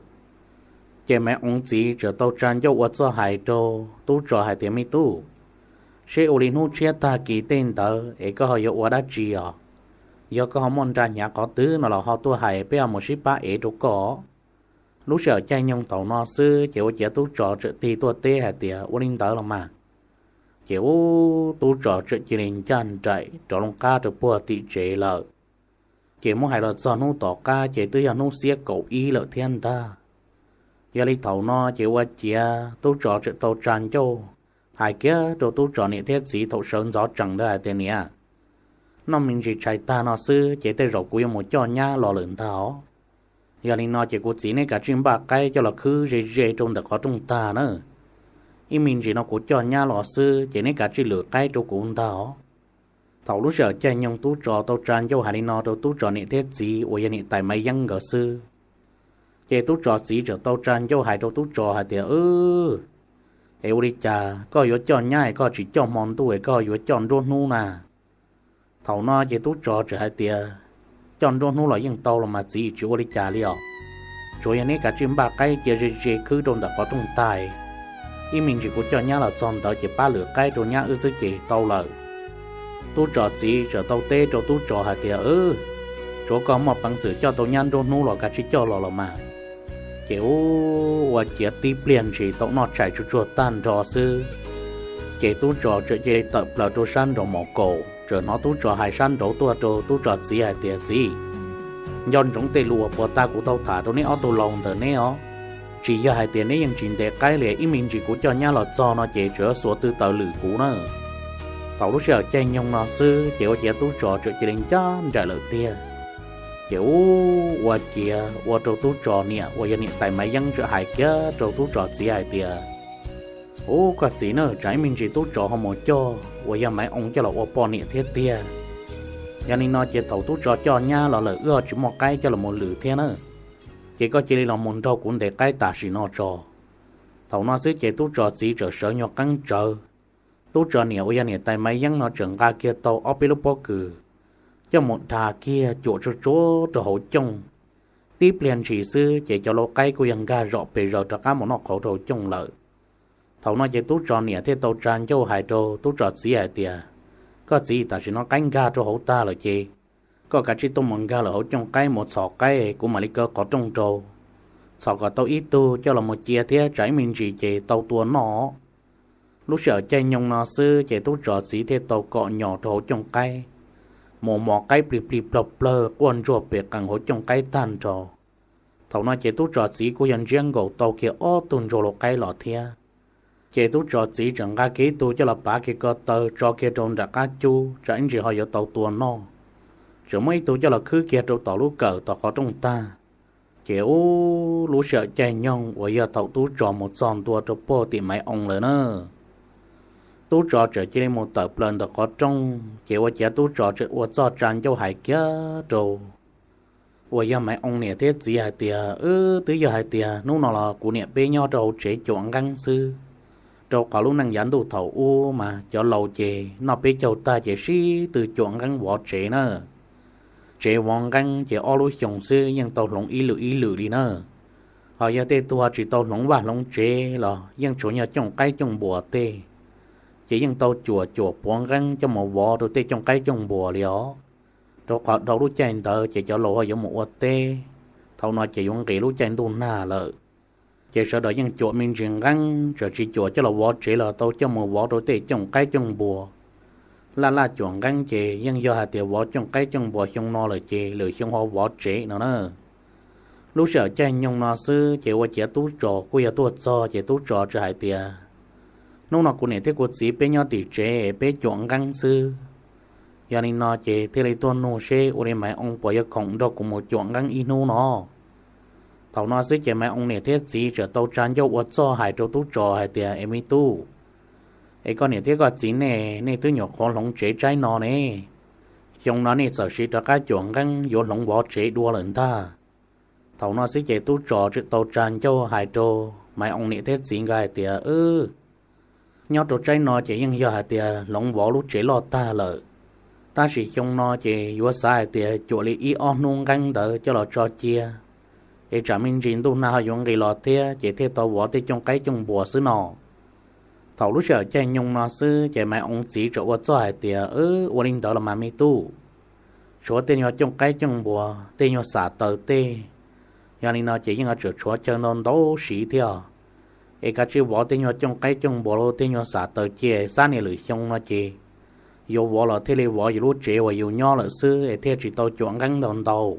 ces Maiv Oo txiv txawm tau tsa ncauj ua txuj hais rau tub tsov hais tias, Me tub, seb ua li hnub tshiab tag kis tej ntawd es koj ho yuav ua dab tsi os? Yog koj ho muaj nra hnyav qhov twg no los ho tuaj hais peb ho mus sib pab ev rau koj. Lub sij hawm caij nyoog thaum no xwb ces ua ciav tub tsov txawm tig tuaj teb hais tias, Ua li ntawd los mas. Ces ub, tub tsov txawm cia li ncaj nraim rov loo qab rau puag tim tsev lawm. Ces muab hais los txog hnub tom qab ces twb yog hnub xiab kaum ib lawm thiab ntag. Yog li thaum no ces ua ciav tub tsov txawm tau tsa ncauj hais kiag rau tub tsov niam thiab txiv thaum sawv ntxov tsees ntawd hais tias, Niam, noj me ntsis tshais tag no xwb ces tej zaum kuv yuav mus coj nyab los lawm ntag os. Yog li no ces kuv txiv neb kav tsij npaj qaib coj los khwb ze ze rau ntawm qhov rooj tag na. Ib me ntsis no kuv coj nyab los xwb ces neb kav tsij lwm qaib rau kuv ntag os. Thaum lub sij hawm caij nyoog tub tsov tau tsa ncauj hais li no rau tub tsov niam thiab txiv uas yog niam tais Maiv Yeeb nkawd xwb, ces tub tsov txiv txawm tau tsa ncauj hais rau tub tsov hais tias, Wb, es ua li cas koj yuav coj nyab es koj tsis coj hmo ntuj es koj yuav coj nruab hnub na? Thaum no ces tub tsov txawm hais tias, Coj nruab hnub los yeej tau los mas txiv, tsis ua li cas li os. Tsuas yog neb kav tsij npaj qaib cia ze ze khwb rau ntawm qhov rooj tag, ib me ntsis kuv coj nyab los txog ntawd ces pab lwm qaib rau nyab wb xwb ces tau lawm. Tub tsov txiv txawm tau teb rau tub tsov hais tias, Wb, tsuav koj muaj peev xwm coj tau nyab nruab hnub los kav tsij coj los los mas. Ces ub, ua ciav tib pliag ntshis tau noj tshais tsuag tsuag tag nrho xwb, ces tub tsov txawm cia li tawm plaws rau sab nraud mos kaum, txawm hnov tub tsov hais sab nraud tuaj rau tub tsov txiv hais tias, Txiv, nco ntsoov tej lus uas puag ta kuv tau tham rau neb ob tug laus ntawm neb os. Tsis yog hais tias neb yeej tsis ntes qaib li, ib me ntsis kuv coj nyab los txog no ces tseem xuas tw taws lwm kuv na. Thaum lub sij hawm caij nyoog no xwb ces ua ciav tub tsov txawm cia li ncaj nraim lawm tiag. Ces ub, ua ciav ua rau tub tsov niam uas yog niam tais Maiv Yeeb txawm hais kiag rau tub tsov txiv hais tias, Ub, koj txiv na, tsam ib me ntsis tub tsov ho mus coj uas yog Maiv Oo coj los ua poj niam thiab tiag. Yog li no ces thaum tub tsov coj nyab los lawm wb ho tsis muaj qaib coj los mus lwm thiab na. Ces koj cia li los mus nrog kuv ntes qaib tam sim no tso. Thaum no xwb ces tub tsov txiv txawm sawv nyuag qeeb tsawv. Tub tsov niam uas yog niam tais Maiv Yeeb no txawm nqa kiag tau ob peb lub pob kws coj mus dha kiag cuam tsuag tsuag rau hauv cooj. Tib pliag ntshis xwb ces cov lau qaib kuj yog nkag zom pes zaws rov qab mus noj qhauv rau hauv cooj lawm. Thaum no ces tub tsov niam thiaj tau tsa ncauj hais rau tub tsov txiv hais tias, Koj txiv, tam sim no qaib nkag rau hauv tag lawm ces koj kav tsij tuaj mus nkag lawm hauv cooj qaib mus txhom qaib, kuv mam li kaw qhov rooj rau, txhom kom tau ib tug coj los mus cia thiab tsam ib me ntsis ces tau tua noj. Lub sij hawm caij nyoog no xwb ces tub tsov txiv thiaj tau kom nyos rau hauv cooj qaib, mus mos qaib plig plig plawg plawg quaj ntsuag pem qees hauv cooj qaib tag nrho. Thaum no ces tub tsov txiv kuj yog ntsiab nkaus tau kiag ob tug ntsuag lau qaib los thiab. Ces tub tsov txiv tseem nqa kiag ib tug coj los pav kiag ko taw tso kiag rau nram qab cub tsam ib ntsis ho yuav tau tua noj. Tseem muab ib tug coj los khwb kiag rau tom lub kawm tom qhov rooj tag. Ces ub, lub sij hawm caij nyoog uas yog thaum tub tsov mus txog ntua rau puag tim Maiv Oo lawm na, tub tsov txawm cia li mus tawm plaws ntawm qhov rooj ces ua ciav tub tsov txawm ua txuj tsa ncauj hais kiag rau uas yog Maiv Oo niam thiab txiv hais tias, Wb, twb yog hais tias hnub no los kuv niam peb nyob rau hauv tsev cuam nqeeb xwb, rau qhov lub neej yav ntuj thaum ub mas cov laus ces noj peb caug tag ces sib tw cuam nqeeb vov tsev na. Tsev vov nqeeb ces ob lub xyoos xwb yeej tau hloov ib lwm ib lwm li na. Ho yog tej tug tsis tau hloov vaj hloov tsev los yeej tshuav nyuag cooj qaib cooj npuas tej, ces yeej tau cuam cuam puav nqeeb coj mus vov rau tej cooj qaib cooj npuas li os. Rau qhov dhau lub caij ntawd ces cov laus ho yuav mus ua teb, thaum no ces yuav nqis lub caij ntuj nag lawm. Ces sawv daws yeej cuam me ntsis nqeeb, txawm tsis cuam coj los vov tsev los tau coj mus vov rau tej cooj qaib cooj npuas. Laj laj cuam nqeeb ces yeej yog hais tias vov cooj qaib cooj npuas xyoo no lawm ces lwm xyoo ho vov tsev no na. Lub sij hawm caij nyoog no xwb ces ua ciav tub Tsos kuj yog tuaj txog ces tub Tsos txawm hais tias, hnub no kuv niam thiab kuv txiv peb nyob tim tsev peb cuam nqeeb xwb. Yog li no ces thiaj li tuaj nug seb ua li Maiv Oo puas yuav khoom nrog kuv mus cuam nqeeb ib hnub no. Thaum no xwb ces Maiv Oo niam thiab txiv txawm tau tsa ncauj ua txuj hais rau tub Tsos hais tias, es me tub, es koj niam thiab koj txiv nej, nej twb nyuam qhuav hloov tsev tsaib no ne, xyoo no nej txawm sim rov qab cuam nqeeb yuav hloov vov tsev dua lawm ntag. Thaum no xwb ces tub Tsos txawm tau tsa ncauj hais rau Maiv Oo niam thiab txiv nkawd hais tias, nyob rau tsaib no ces yeej yog hais tias hloov vov lub tsev loj tag lawm, tab sis xyoo no ces yuav xav hais tias cuam li ib ob hnub nqeeb ntawd coj los tso cia, es tsam me ntsis ntuj nag ho yuav nqis los thiab ces thiaj tau vov tej cooj qaib cooj npuas xwb no. Thaum lub sij hawm caij nyoog no xwb ces Maiv Oo txiv txawm ua txuj hais tias, ua li ntawd los mas me tub, tshuav tej nyuag cooj qaib cooj npuas tej nyuag xam taws tej, yog li no ces yeej yuav tsum tshuav chaw ntau ntau siv thiab, es kav tsij vov tej nyuag cooj qaib cooj npuas los tej nyuag xam taws cia, xab nias lwm xyoo no ces yuav vov los thiaj li vov yus lub tsev uas yus nyob lawm xwb es thiaj tsis tau cuam nqeeb ntau ntau.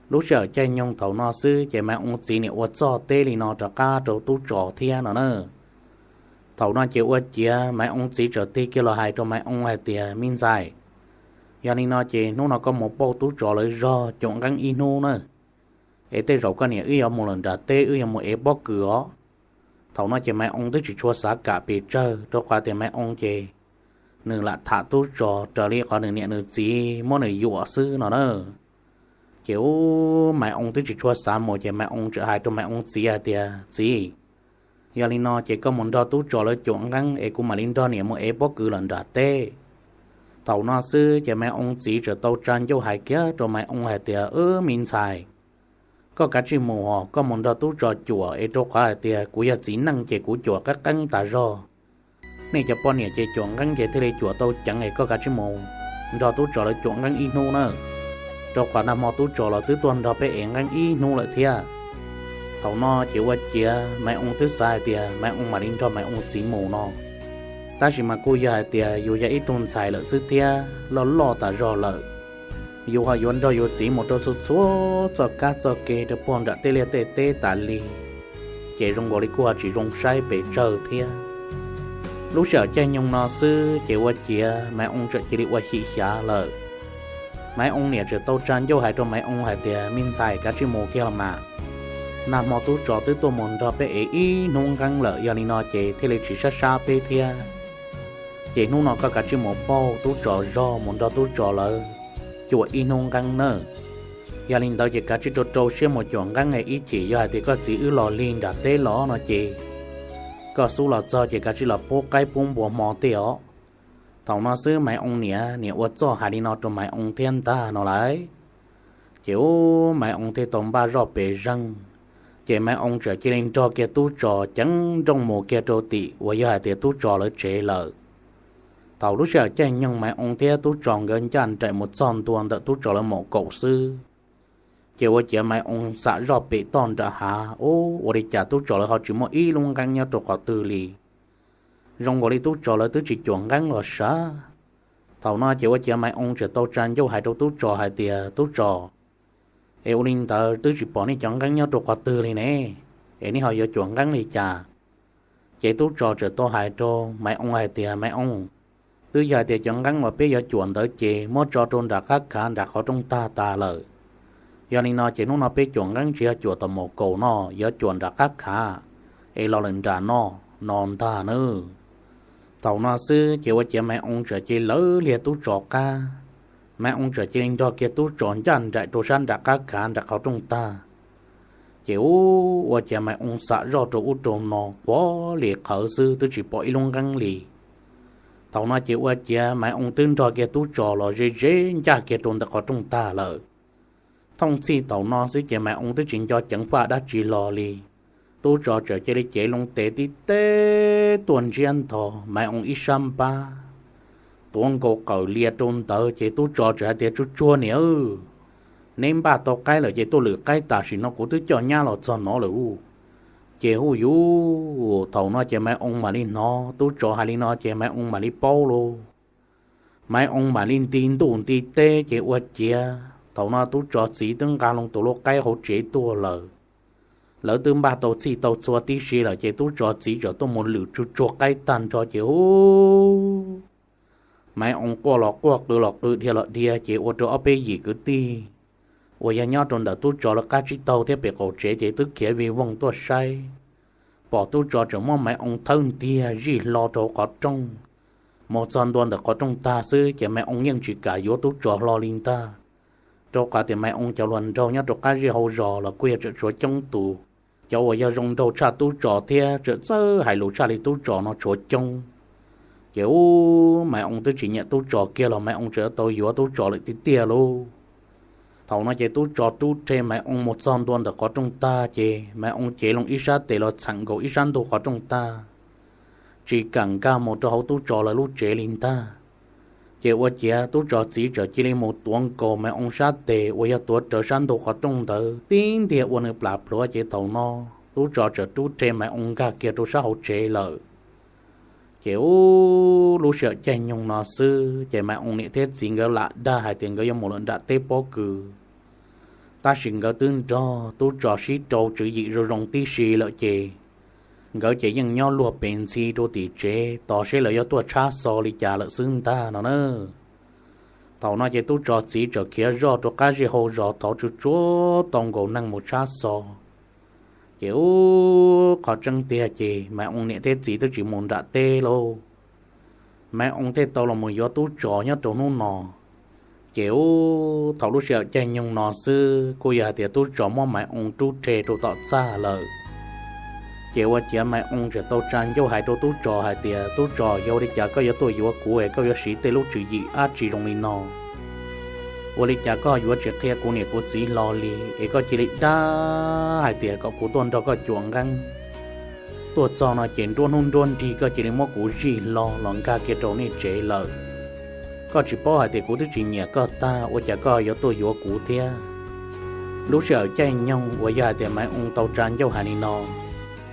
Lub sij hawm caij nyoog thaum no xwb ces Maiv Oo txiv niam ua txuj teb li no rov qab rau tub Tsos thiab no na. Thaum no ces ua ciav Maiv Oo txiv txawm tig kiag los hais rau Maiv Oo hais tias, me ntxhais, yog li no ces hnub no koj mus pauj tub Tsos lawv zog cuam nqeeb ib hnub na, es tej zaum koj niam wb yuav mus lawm nram teb wb yuav mus ev pob kws os. Thaum no ces Maiv Oo twb tsis tshua xav kam pes tsawg rau qhov tias Maiv Oo ces nws lam tham tub Tsos raws li qhov nws niam nws txiv muab nws yuam xwb no na. Ces ub, Maiv Oo twb tsis tshua xav mus ces Maiv Oo txawm hais rau Maiv Oo txiv hais tias, txiv, yog li no ces koj mus nrog tub Tsos lawv cuam nqeeb es kuv mam li nrog niam mus ev pob kws lawm nram teb. Thaum no xwb ces Maiv Oo txiv txawm tau tsa ncauj hais kiag rau Maiv Oo hais tias, me ntxhais, koj kav tsij mus os, koj mus nrog tub Tsos cuam es rau qhov hais tias kuv yog txiv neej ces kuv cuam qeeb qeeb tas zog. Nej cov poj niam ces cuam nqeeb ces thiaj li cuam tau ceev es koj kav tsij mus nrog tub Tsos lawv cuam nqeeb ib hnub na, rau qhov nag hmo tub Tsos los twb tuaj nrog peb ev nqeeb ib hnub lawm thiab. Thaum no ces ua ciav Maiv Oo twb xav hais tias Maiv Oo mam li nrog Maiv Oo txiv mus no, tab sis mas kuj yog hais tias yus yog ib tug ntxhais lawm xwb thiab loj loj tas zog lawm, yus ho yuav nrog yus txiv mus rau txhua txhua txoj kab txoj kev rau puag nram tej liaj tej teb tas li, ces zoo nkaus li kuj ho tsis zoo saib pes tsawg thiab. Lub sij hawm caij nyoog no xwb ces ua ciav Maiv Oo txawm cia li ua xyim xyav lawm. Maiv Oo niam txawm tau tsa ncauj hais rau Maiv Oo hais tias, me ntxhais, kav tsij mus kiag los mas, nag hmo tub Tsos twb tuaj mus nrog peb ev ib hnub nqeeb lawm, yog li no ces thiaj li tsis sab sab peb thiab. Ces hnub no koj kav tsij mus pauj tub Tsos zog mus nrog tub Tsos lawv cuam ib hnub nqeeb nawb. Yog li ntawd ces kav tsij rau rau siab mus cuam nqeeb es ib chim yog hais tias koj txiv wb los lig nram teb los no ces koj xub los txog ces kav tsij los pub qaib pub npua hmo tej os. Thaum no xwb Maiv Oo niam, niam ua txuj hais li no rau Maiv Oo thiab ntag no lauj. Ces ub, Maiv Oo thiaj tau npaj zoj pes zeeg, ces Maiv Oo txawm cia li nrog kiag tub Tsos ceev nrooj mus kiag rau tim uas yog hais tias tub Tsos lawv tsev lawm. Thaum lub sij hawm caij nyoog Maiv Oo thiab tub Tsos nkawd ncaj nraim mus txog ntua ntawm tub Tsos lawv maum kaum xwb, ces ua ciav Maiv Oo xam zoj pem toj nram hav, ub, ua li cas tub Tsos lawv ho tsis muaj ib lub nqeeb nyob rau qhov twg li. Zoo nkaus li tub Tsos lawv twb tsis cuam nqeeb los sav. Thaum no ces ua ciav Maiv Oo txawm tau tsa ncauj hais rau tub Tsos hais tias, tub Tsos, es ua li ntawd twb tsis pom nej cov nqeeb nyob rau qhov twg li ne, es nej ho yuav cuam nqeeb li cas? Ces tub Tsos txawm tau hais rau Maiv Oo hais tias, Maiv Oo, twb yog hais tias cov nqeeb uas peb yuav cuam ntawd ces muab tso rau nram qab khav nram qhov rooj tag tas lawm. Yog li no ces hnub no peb cuam nqeeb tsis yog cuam tom maum kaum no, yuav cuam nram qab khav es los lawm nram no, no ntag nawb. Thaum no xwb ces ua ciav Maiv Oo txawm cia li lawv liag tub Tsos qab, Maiv Oo txawm cia li nrog kiag tub Tsos ncaj nraim rau sab nram qab khav nram qhov rooj tag. Ces ub, ua ciav Maiv Oo xam zoj rau ub rau no quav li qhawv xwb twb tsis pom ib lub nqeeb li. Thaum no ces ua ciav Maiv Oo twb nrog kiag tub Tsos los ze ze ncaj kiag rau ntawm qhov rooj tag lawm. Thooj txhij thaum no xwb ces Maiv Oo twb tsis nco ceev faj dab tsi los li, Tub Tsov txawm cia li cev loo tes tib teb tuaj ntsiab nto Maiv Oo ib sab npab, tuav nkaus qawm lias rau ntawd ces Tub Tsov txawm hais tias, Tsuag tsuag niam, neb npaj tau qaib lawm ces tuaj lwm qaib tam sim no kuv twb coj nyab los txog no lawm. Ces hu yus, thaum no ces Maiv Oo mam li hnov Tub Tsov hais li no ces Maiv Oo mam li paub lauj. Maiv Oo mam li nti ntuj nti teb ces ua ciav thaum no Tub Tsov txiv twb nqa loo tus lub qaib hauv tsev tuaj lawm. Lawv twb npaj tau txhij tau txhua tib si lawm ces Tub Tsov txiv txawm tuaj mus lwm tsuag tsuag qaib tag nrho ces hu, Maiv Oo quaj los quaj qw los qw dhia los dhia ces ua rau ob peb yim kwv tij uas yog nyob rau ntawm Tub Tsov lawv qab tsib taug thiab pem qaum tsev ces twb khiav vij voog tuaj saib, pom Tub Tsov tseem muab Maiv Oo thawb ntiag zij hlo rau qhov rooj. Mus txog ntua ntawm qhov rooj tag xwb ces Maiv Oo yeej tsis kam yuav Tub Tsov hlo li ntag, rau qhov tias Maiv Oo cov hluas nraug nyob rau qab zej hauv zos los kuj yog tseem tshuav coob tus, cov uas yog zoo nraug tshaj Tub Tsov thiab tseem txawj hais lus tshaj li Tub Tsov no tshuav coob. Ces ub, Maiv Oo twb tsis nyiam Tub Tsov kiag los Maiv Oo tseem tau yuav Tub Tsov lawm tiag tiag lauj. Thaum no ces Tub Tsov rub rhe Maiv Oo mus txog ntua ntawm qhov rooj tag ces Maiv Oo cev loo ib sab tes los txheem nkaus ib sab ntug qhov rooj tag, tsis kam nkag mus rau hauv Tub Tsov lawv lub tsev li ntag. Ces ua ciav Tub Tsov txiv txawm cia li mus tuav nkaus Maiv Oo sab tes uas yog tuav rawv sab ntug qhov rooj ntawd tib ntiag ua nws plam plhuav ces thaum no Tub Tsov txawm rub rhe Maiv Oo nkag kiag rau sab hauv tsev lawm. Ces ub, lub sij hawm caij nyoog no xwb ces Maiv Oo niam thiab txiv nkawd lam dag hais tias nkawd yuav mus lawm nram teb pob kws, tab sis nkawd twb nrog Tub Tsov sib rau tswv yim zoo zoo tib si lawm ces nkawd ces yeej nyob luag pes ntxhi rau tim tsev tos seb lawv yuav tuaj tshab xo li cas lawm xwb ntag no na. Thaum no ces Tub Tsov txiv txawm khiav zoj rau qab zej hauv zos thov tsuag tsuag tau nkaus neeg mus tshab xo. Ces ub, qhov tseeb tiag ces Maiv Oo niam thiab txiv twb tsis mus nram teb lauj. Maiv Oo thiaj tau los mus yuav Tub Tsov nyob rau hnub no. Ces ub, thaum lub sij hawm caij nyoog no xwb kuj yog hais tias Tub Tsov muab Maiv Oo rub rhe rau tom txaj lawm. Ces ua ciav Maiv Oo tseem tau tsa ncauj hais rau Tub Tsov hais tias, Tub Tsov, yog ua li cas koj yuav tuaj yuav kuv es koj yuav siv tej lub tswv yim dab tsi zoo li no? Ua li cas koj yuav tsis qhia kuv niam kuv txiv hlo li es koj cia li dag hais tias kom kuv tuaj nrog koj cuam nqeeb? Tuaj txog no ces nruab hnub nruab nrig koj cia li muab kuv zij hlo los nkag kiag rau nej tsev lawm. Koj tsis paub hais tias kuv twb tsis nyiam koj tag, ua cas koj yuav tuaj yuav kuv thiab? Lub sij hawm caij nyoog uas yog hais tias Maiv Oo tau tsa ncauj hais li no,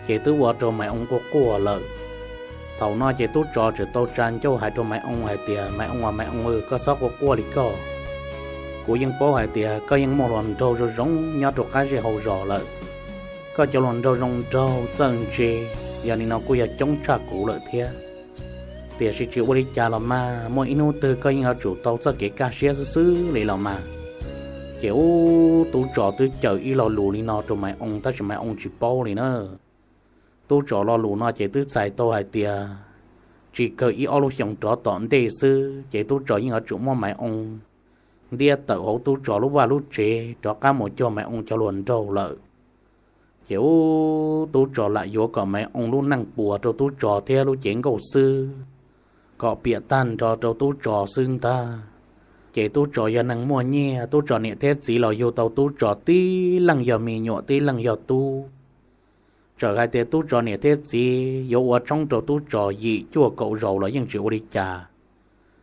ces twb ua rau Maiv Oo quaj quaj lawm. Thaum no ces Tub Tsov tseem tau tsa ncauj hais rau Maiv Oo hais tias, Maiv Oo, Maiv Oo, koj txhob quaj quaj li koj. Kuv yeej paub hais tias koj yeej muaj hluas nraug zoo zoo nyob rau qab zej hauv zos lawm. Koj cov hluas nraug zoo nraug txawj ntse, yog li no kuj yog coob tshaj kuv lawm thiab. Tiam sis tsis ua li cas los mas, muaj ib hnub twg koj yeej yuav tsum tau txoj kev kaj siab xwb xwb li los mas. Ces ub, Tub Tsov twb cawm ib lo lus li no rau Maiv Oo tab sis Maiv Oo tsis paub li na. Tub Tsov lo lus no ces twb txhais tau hais tias tsis kawg ib ob lub xyoos rov tom ntej xwb ces Tub Tsov yeej yuav tsum muab Maiv Oo ntiab tawm hauv Tub Tsov lub vaj lub tsev rov qab mus cuag Maiv Oo cov hluas nraug lawm. Ces ub, Tub Tsov lam yuav kom Maiv Oo lub neej puas rau Tub Tsov thiab lub cev nkauj xwb, kom piam tag nrho rau Tub Tsov xwb ntag. Ces Tub Tsov yog neeg muaj nyiaj, Tub Tsov niam thiab txiv los yug tau Tub Tsov tib leej yog me nyuam tib leej yog tub. Txawm hais tias Tub Tsov niam thiab txiv yuav ua tshoob rau Tub Tsov yim cuaj kaum zaus los yeej tsis ua li cas.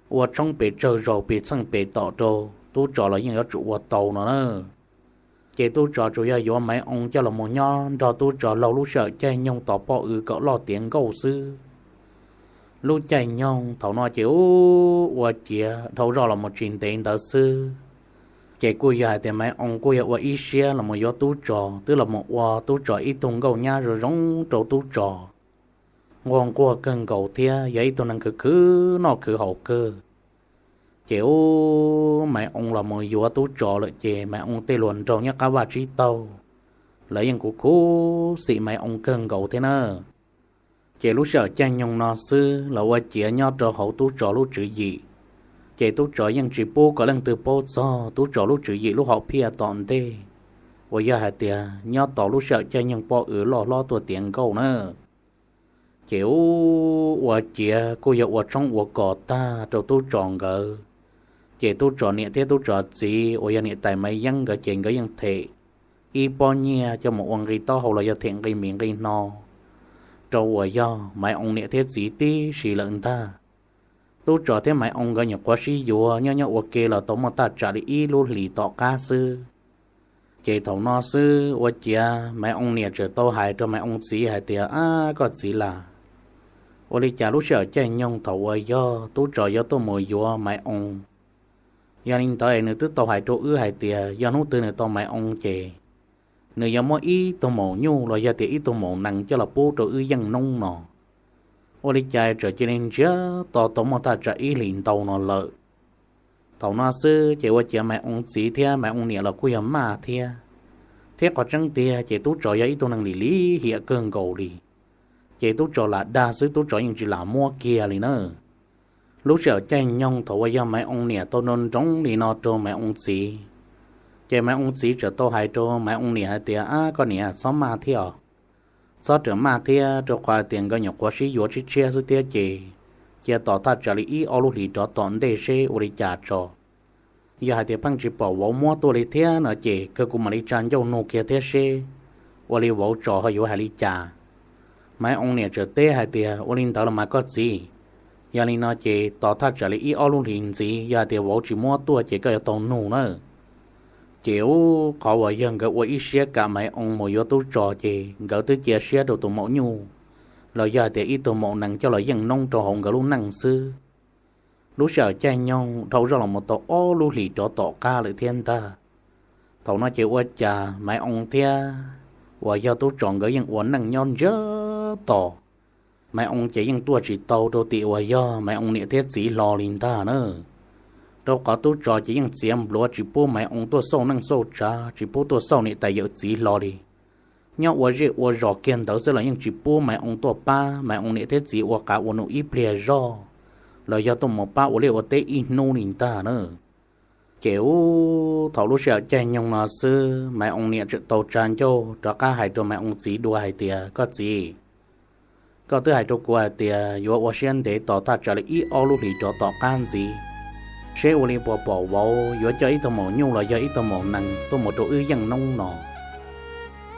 Ua tshoob pes tsawg zaus pes txheej pes tom rau Tub Tsov los yeej yuav tsum ua tau no na. Ces Tub Tsov tsuas yog yuav Maiv Oo coj los mus nyob nrog Tub Tsov laug lub sij hawm caij nyoog tos poj w kom loj tiav nkauj xwb. Lub caij nyoog thaum no ces ub, ua ciav dhau zoj los mus tsis ntev ntawd xwb, ces kuj yog hais tias Maiv Oo kuj yog ua ib siab los mus yuav Tub Tsov, twb los mus ua Tub Tsov ib tug nkauj nyab zoo zoo rau Tub Tsov, nquag nquag kawg nkaus thiab yog ib tug neeg khwv khwv noj khwv haus kawg. Ces ub, Maiv Oo los mus yuav Tub Tsov lawm ces Maiv Oo tej hluas nraug nyob qab vaj tsib taug, lawv yeej khuv khuv xim Maiv Oo kawg nkaus thiab na. Ces lub sij hawm caij nyoog no xwb los ua ciav nyob rau hauv Tub Tsov lub tswv yim, ces Tub Tsov yeej tsis pub kom leej twg paub txog Tub Tsov lub tswv yim lub hom phiaj tom ntej, uas yog hais tias nyob tos lub sij hawm caij nyoog poj w loj hlob tuaj tiav nkauj na. Ces ub, ua ciav kuj yog ua tshoob ua kos tag rau Tub Tsov nkawd. Ces Tub Tsov niam thiab Tub Tsov txiv uas yog niam tais Maiv Yeeb nkawd ces nkawd yeej them ib pob nyiaj coj mus ua nqi taub hau los yog them nqi mis nqi hno rau uas yog Maiv Oo niam thiab txiv tib si lawm ntag. Tub Tsos thiab Maiv Oo nkawd nyuam qhuav sib yuav nyob nyob ua ke los tau muaj thaj tsam li ib lub hlis tom qab xwb. Ces thaum no xwb ua ciav Maiv Oo niam txawm tau hais rau Maiv Oo txiv hais tias, Ab koj txiv las, ua li cas lub sij hawm caij nyoog thaum uas yog Tub Tsos yuav tuaj mus yuav Maiv Oo, yog li ntawd nws twb tau hais rau wb hais tias yog hnub twg nws tau Maiv Oo ces nws yuav muab ib tug maum nyuj los yog tias ib tug maum nees coj los pub rau wb yeej noob no. Ua li cas txawm cia li ntsiag to tau muaj thaj tsam ib hlis ntau no lawm. Thaum no xwb ces ua ciav Maiv Oo txiv thiab Maiv Oo niam los kuj yog maj thiab, thiab qhov tseeb tiag ces Tub Tsos yog ib tug neeg lim lim hiam kawg nkaus li. Ces Tub Tsos lam dag xwb, Tub Tsos yeej tsis lam muab kiag li na. Lub sij hawm caij nyoog thaum uas yog Maiv Oo niam tau nroo nroov li no rau Maiv Oo txiv, ces Maiv Oo txiv txawm tau hais rau Maiv Oo niam hais tias, Ab koj niam, txhob maj thiab os, txhob rawm maj thiab, rau qhov hais tias nkawd nyuam qhuav sib yuav tshiab tshiab xwb thiab ces cia tos thaj tsam li ib ob lub hlis rov tom ntej seb ua li cas tso. Yog hais tias pheej tsis pom vauv muab tuaj li thiab no ces kawg kuv mam li tsa ncauj nug kiag thiab seb ua li vauv tso ho yuav hais li cas. Maiv Oo niam txawm teb hais tias, Ua li ntawd los mas koj txiv, yog li no ces tos thaj tsam li ib ob lub hlis ntxiv, yog hais tias vauv tsis muab tuaj ces koj yuav tau nug na. Ces ub qhov uas yog nkawd ua ib siab kam Maiv Oo mus yuav Tub Tsos ces nkawd twb cia siab rau tus maum nyuj los yog hais tias ib tug maum nees coj los yeej noob rau hauv nkawd lub neej xwb. Lub sij hawm caij nyoog dhau zoj los mus tau ob lub hlis rov tom qab lawm thiab ntag. Thaum no ces ua cas Maiv Oo thiab uas yog Tub Tsos nkawd yeej ua neej nyob ntsiag to. Maiv Oo ces yeej tuaj tsis tau rau tim uas yog Maiv Oo niam thiab txiv hlo li ntag na. Rau qhov Tub Tsos ces yeej txiav npluav tsis pub Maiv Oo tuaj xauj neej xauj tsav, tsis pub tuaj xauj niam tais yawm txiv hlo li. Nyob ua zej ua zos kiag ntawd xwb los yeej tsis pub Maiv Oo tuaj pab Maiv Oo niam thiab txiv ua qav ua num ib pliag zog, los yog tuaj mus pab ua liaj ua teb ib hnub li ntag na. Ces ub thaum lub sij hawm caij nyoog no xwb Maiv Oo niam txawm tau tsa ncauj rov qab hais rau Maiv Oo txiv dua hais tias, Koj txiv, koj twb hais rau kuv hais tias yuav ua siab ntev tos thaj tsam li ib ob lub hlis rov tom qab ntxiv, seb ua li puas pom vauv yuav coj ib tug maum nyuj los yog ib tug maum nees tuaj mus rau wb yeej noob no.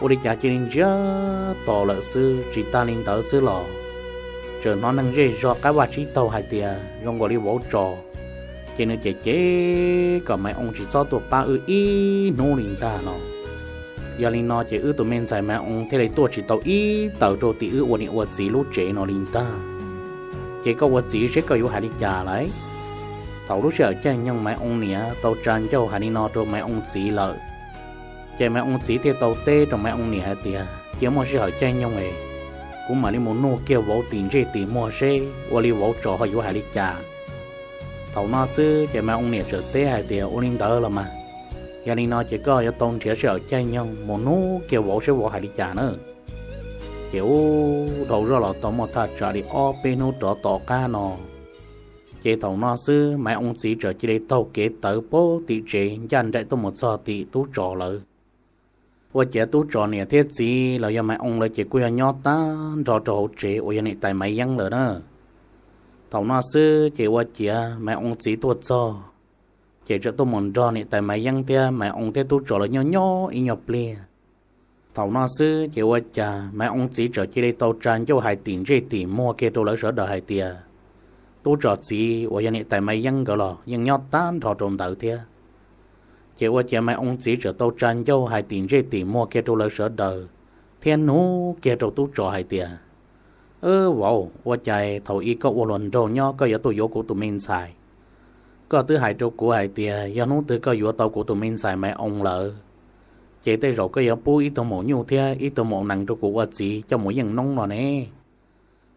Ua li cas cia li ntsiag to lawm xwb, tsis tag li ntawd xwb los tseem hnov neeg zej zog qab vaj tsib taug hais tias zoo nkaus li vauv tso, ces nws cem cem kom Maiv Oo tsis txhob tuaj pab wb ib hnub li ntag no. Yog li no ces wb tus me ntxhais Maiv Oo thiaj li tuaj tsis tau ib taws rau tim wb ua niam ua txiv lub tsev no li ntag. Ces koj ua txiv seb koj yuav hais li cas lawm? Thaum lub sij hawm caij nyoog Maiv Oo niam tau tsa ncauj hais li no rau Maiv Oo txiv lawm, ces Maiv Oo txiv thiaj tau teb rau Maiv Oo niam hais tias, Cia muaj sij hawm caij nyoog es kuv mam li mus nug kiag vauv tim ntsej tim muag seb ua li vauv tso ho yuav hais li cas. Thaum no xwb ces Maiv Oo niam txawm teb hais tias, Ua li ntawd los mas, yog li no ces koj yuav tau nrhiav sij hawm caij nyoog mus nug kiag vauv seb vauv hais li cas na. Ces ub dhau zoj los tau muaj thaj tsam li ob peb hnub rov tom qab no, ces thaum no xwb Maiv Oo txiv txawm cia li taug kev tawv pem tim tsev ncaj nraim tuaj mus txog tim Tub Tsos lawv. Ua ciav Tub Tsos niam thiab txiv los yog Maiv Oo lawv ces kuj yog nyob tag nrho rau hauv tsev uas yog niam tais Maiv Yeeb lawm na. Thaum no xwb ces ua ciav Maiv Oo txiv tuaj txog, ces txawm tuaj mus nrog niam tais Maiv Yeeb thiab Maiv Oo thiab Tub Tsos lawv nyob nyob ib nyuag pliag. Thaum no xwb ces ua cas Maiv Oo txiv txawm cia li tau tsa ncauj hais tim ntsej tim muag kiag rau lawv sawv daws hais tias, Tub Tsos txiv uas yog niam tais Maiv Yeeb nkawd los yeej nyob tag nrho rau ntawd thiab. Ces ua ciav Maiv Oo txiv txawm tau tsa ncauj hais tim ntsej tim muag kiag rau lawv sawv daws, thiab nug kiag rau Tub Tsos hais tias, Vauv, ua cas thaum ub koj ua hluas nraug nyob koj yuav tuaj yuav kuv tus me ntxhais? Koj twb hais rau kuv hais tias yog hnub twg koj yuav tau kuv tus me ntxhais Maiv Oo lawm, ces tej zaum koj yuav pub ib tug maum nyuj thiab ib tug maum nees rau kuv ua txiv coj mus yeej noob no ne.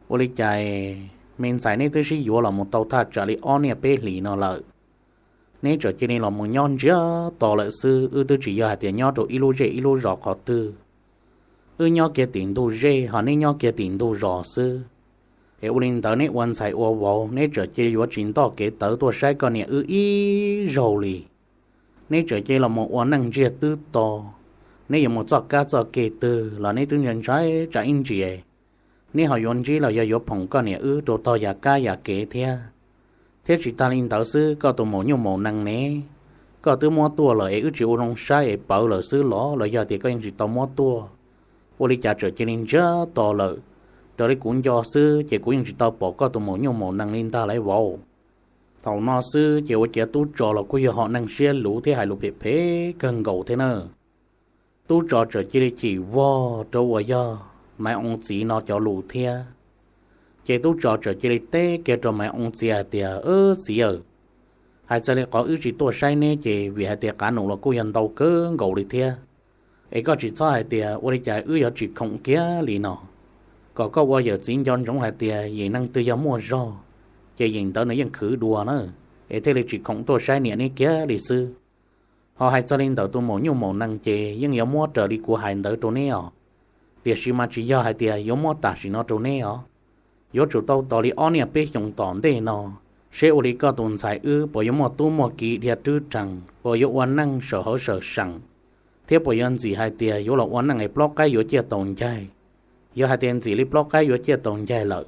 Ua li cas me ntxhais neb twb sib yuav los mus tau thaj tsam li ob niaj peb hlis no lawm, neb txawm cia li los mus nyob ntsiag to lawm xwb. Wb twb tsis yog hais tias nyob rau ib lub zej ib lub zos qhov twg, wb nyob kiag tim ntug zej ho neb nyob kiag tim ntug zos xwb. Es ua li ntawd neb ua ntxhais ua vauv neb txawm cia li yuav tsis ntoj kev tawv tuaj saib koj niam wb ib zaug li. Neb txawm cia li los mus ua neej ntsiag twb to, neb yuav mus txoj kab txoj ke twg los neb twb ntshai tsam ib ntsis neb ho yuav ntsib los yog yuav phoom koj niam wb rau tog yam kab yam kev thiab. Thiab tsis tas li ntawd xwb, koj tus maum nyuj maum nees ne, Koj twb muab tuaj lawm es wb tsis ua zoo saib es pawv lawm xwb los, los yog tias koj yeej tsis tau muab tuaj? Ua li cas txawm cia li ntsiag to lawm? Raws li kuv nco xwb ces kuv yeej tsis tau pom koj tus maum nyuj maum nees li ntag lauj vauv. Thaum no xwb ces ua ciav tub tso los kuj yog ho neeg siab luv thiab hais lus phem phem kawg nkaus thiab na. Tub tso txawm cia li chim vog rau uas yog Maiv Oo txiv no cov lus thiab. Ces tub tso txawm cia li teb kiag rau Maiv Oo txiv hais tias, Wb txiv aw, hais txog li qhov wb tsis tuaj saib neb ces vim hais tias qav num los kuj yog ntau kawg nkaus li thiab. Es koj tsis txhob hais tias ua li cas wb yuav tsis khoom kiag li no, kom koj ua yawm txiv nco ntsoov hais tias yim neeg twg yog muaj zog, ces yim ntawd nws yeej khwv dua na, es thiaj li tsis khoom tuaj saib niam neb kiag li xwb. Ho hais txog li ntawm tus maum nyuj maum nees ces yeej yuav muab raws li kuv hais ntawd rau neb os. Tiam sis mas tsis yog hais tias yuav muab tam sim no rau neb os. Yuav tsum tau tos li ob niaj peb xyoos tom ntej no, seb ua li koj tus ntxhais wb puas yuav muaj tub muaj ki dhia rwb rees, puas yuav ua neej sawm hauv sawm seem, thiab puas yuav ntxim hais tias yuav los ua neej es plaub qaib yuav ciaj tau ncaig. Yog hais tias ntxim li plaub qaib yuav ciaj tau ncaig lawm,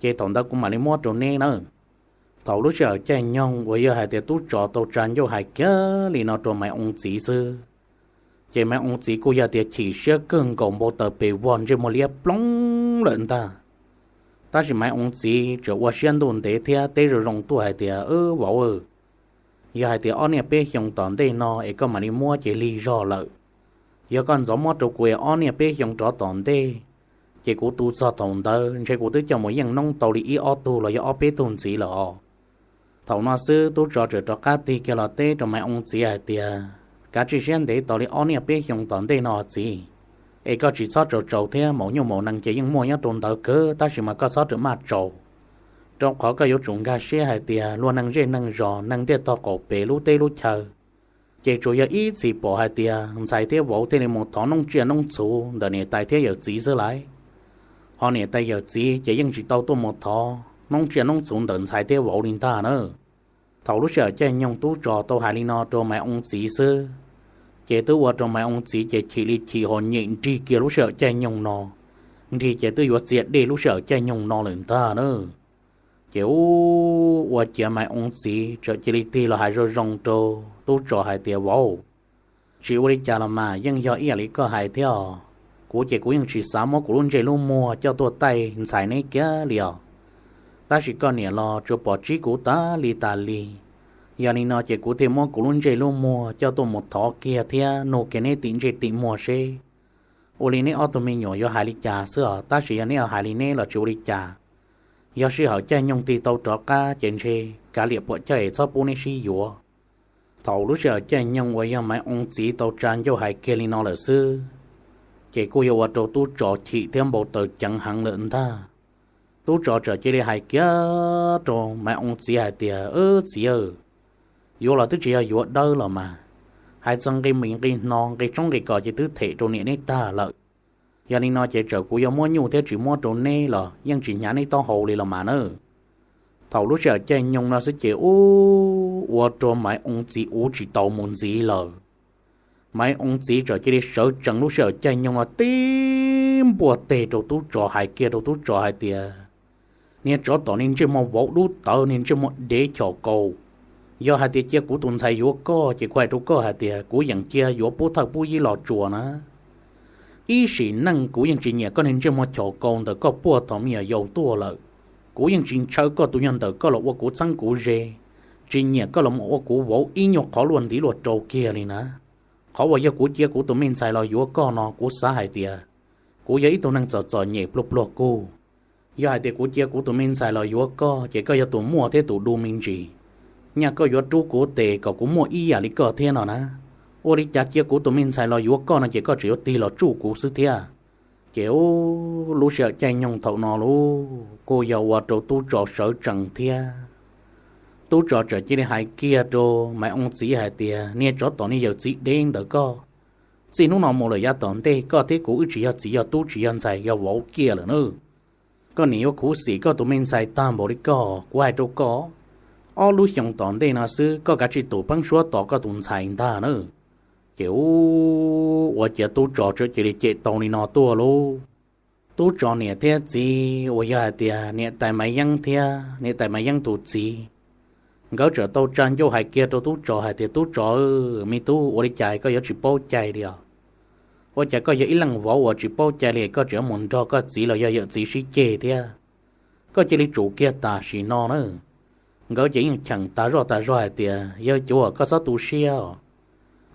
ces thaum ntawd kuv mam li muab rau neb nawb. Thaum lub sij hawm caij nyoog uas yog hais tias tub tso tau tsa ncauj hais kiag li no rau Maiv Oo txiv xwb, ces Maiv Oo txiv kuj yog tias chim siab kawg nkaus npau taws pes vog ntsej muag liab ploog lawm ntag. Tab sis Maiv Oo txiv tseem ua siab ntuj ntev thiab teb zoo zoo tuaj hais tias, Wb vauv, yog hais tias ob niaj peb xyoos tom ntej no es koj mam li muab ces lig zog lawm. Yog koj ntxov muab rau kuv es ob niaj peb xyoos rov tom ntej, ces kuv tu txog thaum ntawd ntshe kuv twb coj mus yeej noob tau li ib ob tug los yog ob peb tug ntxiv lawm os. Thaum no xwb tub tso tseem rov qab tig kiag los teb rau Maiv Oo txiv hais tias, Kav tsij siab ntev tos li ob niaj peb xyoos tom ntej no txiv, es koj tsis txhob tsaus tsaus thiab, maum nyuj maum nees ces yeej muaj nyob rau ntawd kawg tab sis mas koj txhob rawm maj tsaus, rau qhov koj yuav tsum nkag siab hais tias luag neeg zej neeg zos neeg ntiaj tog qaum pem lub teb lub chaw, ces tsuas yog ib txhis pom hais tias ntxhais thiab vauv thiaj li mus thov noob tsiaj noob txhuv ntawm niam tais thiab yawm txiv xwb lauj. Ho niam tais yawm txiv ces yeej tsis tau tuaj mus thov noob tsiaj noob txhuv ntawm ntxhais thiab vauv li ntag na. Thaum lub sij hawm caij nyoog tub tso tau hais li no rau Maiv Oo txiv xwb, ces twb ua rau Maiv Oo txiv ces chim li chim ho nyem nrig kiag lub sij hawm caij nyoog no, nrig ces twb yuav txia dej lub sij hawm caij nyoog no lawm ntag na. Ces ua ciav Maiv Oo txiv txawm cia li tig los hais zoo zoo rau tub tso hais tias, Vauv, tsis ua li cas los mas yeej yog ib yam li koj hais thiab os. Kuv ces kuv yeej tsis xav muab kuv lub ntsej lub muag coj tuaj taij ntxhais neb kiag li os. Tab sis koj niam los tsuas pom tsib kuv tas li tas li. Yog li no ces kuv thiaj muab kuv lub ntsej lub muag coj tuaj mus thov kiag thiab nug kiag neb tim ntsej tim muag seb ua li neb ob tug me nyuam yuav hais li cas xwb os. Tab sis yog neb hais li neb los tsis ua li cas. Yog sij hawm caij nyoog tig tau rov qab ces ntshe kav liam puam chawj es txhob pub neb sib yuav. Thaum lub sij hawm caij nyoog uas yog Maiv Oo txiv tau tsa ncauj hais kiag li no lawm xwb, ces kuj yog ua rau tub tso chim thiab npau taws ceev heev lawm ntag. Tub tso txawm cia li hais kiag rau Maiv Oo txiv hais tias, Wb txiv aw, yuav los twb tsis yog yuav dawb los mas, hais txog nqi mis nqi hno nqi tshoob nqi kos ces twb them rau niam neb tag lawm. Yog li no ces txawm kuv yuav muab nyuj thiab tsis muab rau neb los yeej tsis hnyav neb taub hau li los mas na. Thaum lub sij hawm caij nyoog no xwb ces ua rau Maiv Oo txiv ua tsis tau mus ntxiv lawm. Maiv Oo txiv txawm cia li sawv tsees lub sij hawm caij nyoog no tib npuaj teg rau tub tso hais kiag rau tub tso hais tias, Niag tsov tom niag ntsej muag vauv dub tawv niag ntsej muag dev chom kaus, yog hais tias cia kuv tus ntxhais yuav koj ces kuv hais rau koj hais tias kuv yeem cia yuav pub thawj pub yib los tsuas na. Ib sim neej kuv yeej tsis nyiam koj niag ntsej muag chom kaus ntawm koj puag thaum me nyuam yaus tuaj lawm. Kuv yeej tsis ntshaw koj tus nyuag ntawm koj los ua kuv txheeb kuv ze, tsis nyiam koj los mus ua kuv vauv ib nyuag qhov luaj ntiv luaj rau kiag li na. Qhov uas yog kuv cia kuv tus me ntxhais los yuav koj no kuv xav hais tias kuv yog ib tug neeg txom txom nyem pluag pluag kuj. Yog hais tias kuv cia kuv tus me ntxhais los yuav koj ces koj yog tus muaj thiab tus du me ntsis. Nyaj koj yuav rub kuv tes kom kuv muaj ib yam li koj thiab no na. Ua li cas cia kuv tus me ntxhais los yuav koj no ces koj tseem yuav tig los tsuj kuv xwb thiab. Ces lub sij hawm caij nyoog thaum no lauj kuj yog ua rau tub tso sawv tsees thiab. Tub tso txawm cia li hais kiag rau Maiv Oo txiv hais tias, Niag tsov tom niag yawm txiv dev ntawm koj, txij hnub no mus lawm yav tom ntej koj thiab kuv wb tsis yog txiv yog tub tsis yog ntxhais yog vauv kiag lawm na. Koj niam yuav khuv xim koj tus me ntxhais tag npaum li koj, kuv hais rau koj, ob lub xyoos tom ntej no xwb koj kav tsij tus peeb suab tos koj tus ntxhais ntag na. Ces ua ciav tub tso txawm cia li cem tau li no tuaj lauj. Tub tso niam thiab txiv uas yog hais tias niam tais Maiv Yeeb thiab niam tais Maiv Yeeb tus txiv, Nkawd txawm tau tsa ncauj hais kiag rau tub tsov hais tias, Tub tsov, me tub, ua li cas koj yuav tsis paub cai li os? Ua cas koj yog ib leej vauv uas tsis paub cai li, koj tseem yuav mus nrog koj txiv los yog yawm txiv sib ceg thiab? Koj cia li tsum kiag tam sim no na. Nkawd ces yeej cheem tas zoj tas zog hais tias, Yawg cuas, koj txhob tu siab os.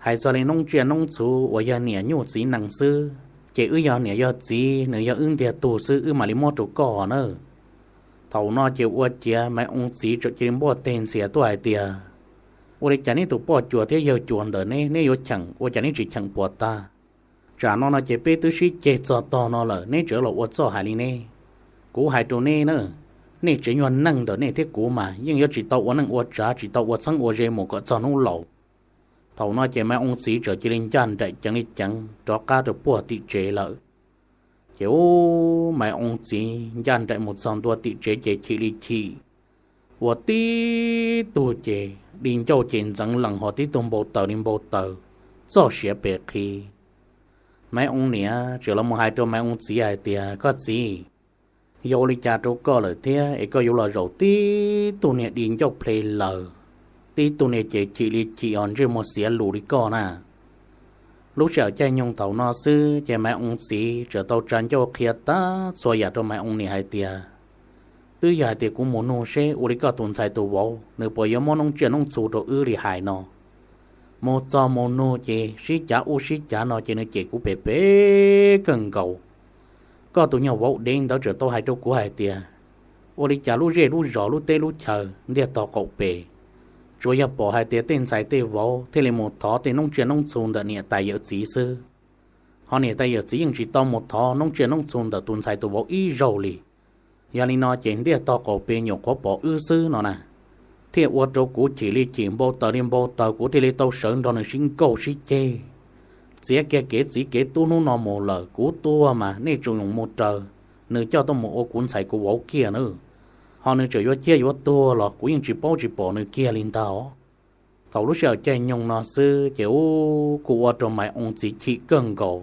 Hais txog li noob tsiaj noob txhu uas yog niam nyuj txiv nees xwb, ces wb yog niam yog txiv, nws yog wb ntiag tug xwb, wb mam li muab rau koj na. Thaum no ces ua ciav Maiv Oo txiv txawm cia li npuaj teg ntxhias tuaj hais tias, Ua li cas neb tus poj cuas thiab yawg cuas ntawm neb, neb yuav cheem ua cas neb tsis cheem puas tag? Tsam no no ces peb twb sib ceg txog tog no lawm, neb tseem los ua txoj hais li ne? Kuv hais rau neb na, nej tsev nyuag neej ntawm nej thiab kuv mas yeej yuav tsis tau ua neej ua tsav, tsis tau ua txheeb ua ze mus kom txog hnub laus. Thaum no ces Maiv Oo txiv txawm cia li ncaj nraim ceev li ceev rov qab rau puag tim tsev lawm. Ces ub, Maiv Oo txiv ncaj nraim mus txog ntua tim tsev ces chim li chim, ua tib tug ces di ncauj ces ntxeev lees, ho tib tug npau taws li npau taws, txoj siav pes qhi. Maiv Oo niam txawm los mus hais rau Maiv Oo txiv hais tias, Koj txiv, yog ua li cas rau koj lawm thiab es koj yuav los zaum tib tug niag di ncauj ple laws, tib tug niag ces chim li chim, ho ntsej muag xiav lus li koj na? Lub sij hawm caij nyoog thaum no xwb ces Maiv Oo txiv txawm tau tsa ncauj qhia tag txhua yam rau Maiv Oo niam hais tias, Twb yog hais tias kuv mus nug seb ua li koj tus ntxhais tus vauv nws puas yuav muab noob tsiaj noob txhu rau wb li hais no. Mus txog mus nug ces sib cav ub sib cav no ces nws cem kuv pem pem kawg nkaus. Koj tus nyuag vauv dev ntawd txawm tau hais rau kuv hais tias, ua li cas lub zej lub zos lub teb lub chaw ntiaj tog qaum pes, tsuas yog pom hais tias tej ntxhais tej vauv thiaj li mus thov tej noob tsiaj noob txhu ntawm niam tais yawm txiv xwb, ho niam tais yawm txiv yeej tsis tau mus thov noob tsiaj noob txhu ntawm tus ntxhais tus vauv ib zaug li. Yog li no ces ntiaj tog qaum pes nyuam qhuav pom wb xwb no na, thiaj ua rau kuv chim li chim, npau taws li npau taws, kuv thiaj li tau sawv nrog nws sib nkauj sib ceg, txiav kiag kev txiv kev tub hnub no mus lawm. Kuv tuag mas nej tsuas mus raws nws coj tuaj mus ua kuv ntxhais kuv vauv kiag na. Ho nws tseem yuav ciaj yuav tuag los kuv yeej tsis paub tsis pom nws kiag li ntag. Thaum lub sij hawm caij nyoog no xwb ces ub, kuj ua rau Maiv Oo txiv chim kawg nkaus.